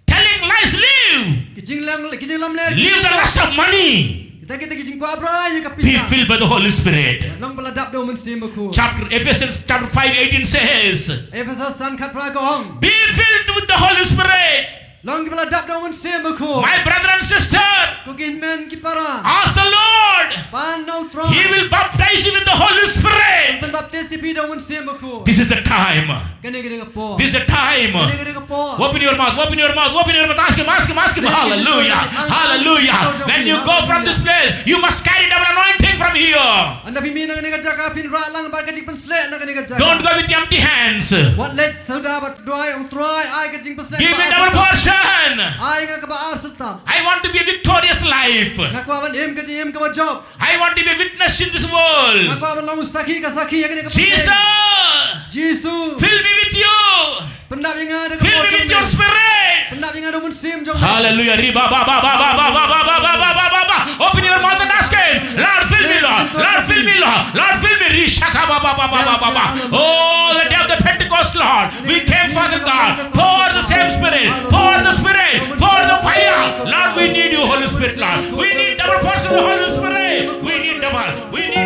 Telling lies, leave. Ki jinglang, ki jinglamler, leave the lust of money. Kita, kita ki jingkwah brai ïa ka pisa. Be filled by the Holy Spirit. Long ba la dap da u Mynsiem Bakhuid. Chapter, Ephesians chapter five eighteen says, Ephesos san khatphra ka ong, be filled with the Holy Spirit. Long kiba la dap da u Mynsiem Bakhuid. My brother and sister, ko ki hynmen ki para, ask the Lord. Pan na u Trai. He will baptize you with the Holy Spirit. Pynbaptis ïa phi da u Mynsiem Bakhuid. This is the time. Kane ka dei ka por. This is the time. Kane ka dei ka por. Open your mouth, open your mouth, open your mouth. Ask Him, ask Him, ask Him. Hallelujah. Hallelujah. When you go from this place, you must carry double anointing from here. Ynda phi mih na kane ka jaka, phin rah lang bad ka jingpynsleh na kane ka jaka. Don't go with empty hands. Wat leit suda bad duwai, ong Trai, ai ka jingpynsleh. Give me double portion. Ai nga kaba ar step. I want to be a victorious life. Nga kwah ban im ka jingim kaba jop. I want to be a witness in this world. Nga kwah ban long u sakhi ka sakhi ha kane ka pyrthei. Jesus, Jisu, fill me with you. Pyndap ïa nga da ka por jong me. Fill me with your spirit. Pyndap ïa nga da u Mynsiem jong me. Hallelujah. Riba ba ba ba. Open your mouth and ask Him. Lord, fill me, Lord. Lord, fill me, Lord. Lord, fill me. Rishaka ba ba ba. Oh, the day of the Pentecost, Lord. We came, Father God, pour the same Spirit, pour the Spirit, pour the fire. Lord, we need you, Holy Spirit, Lord. We need double portion of the Holy Spirit. We need double. We need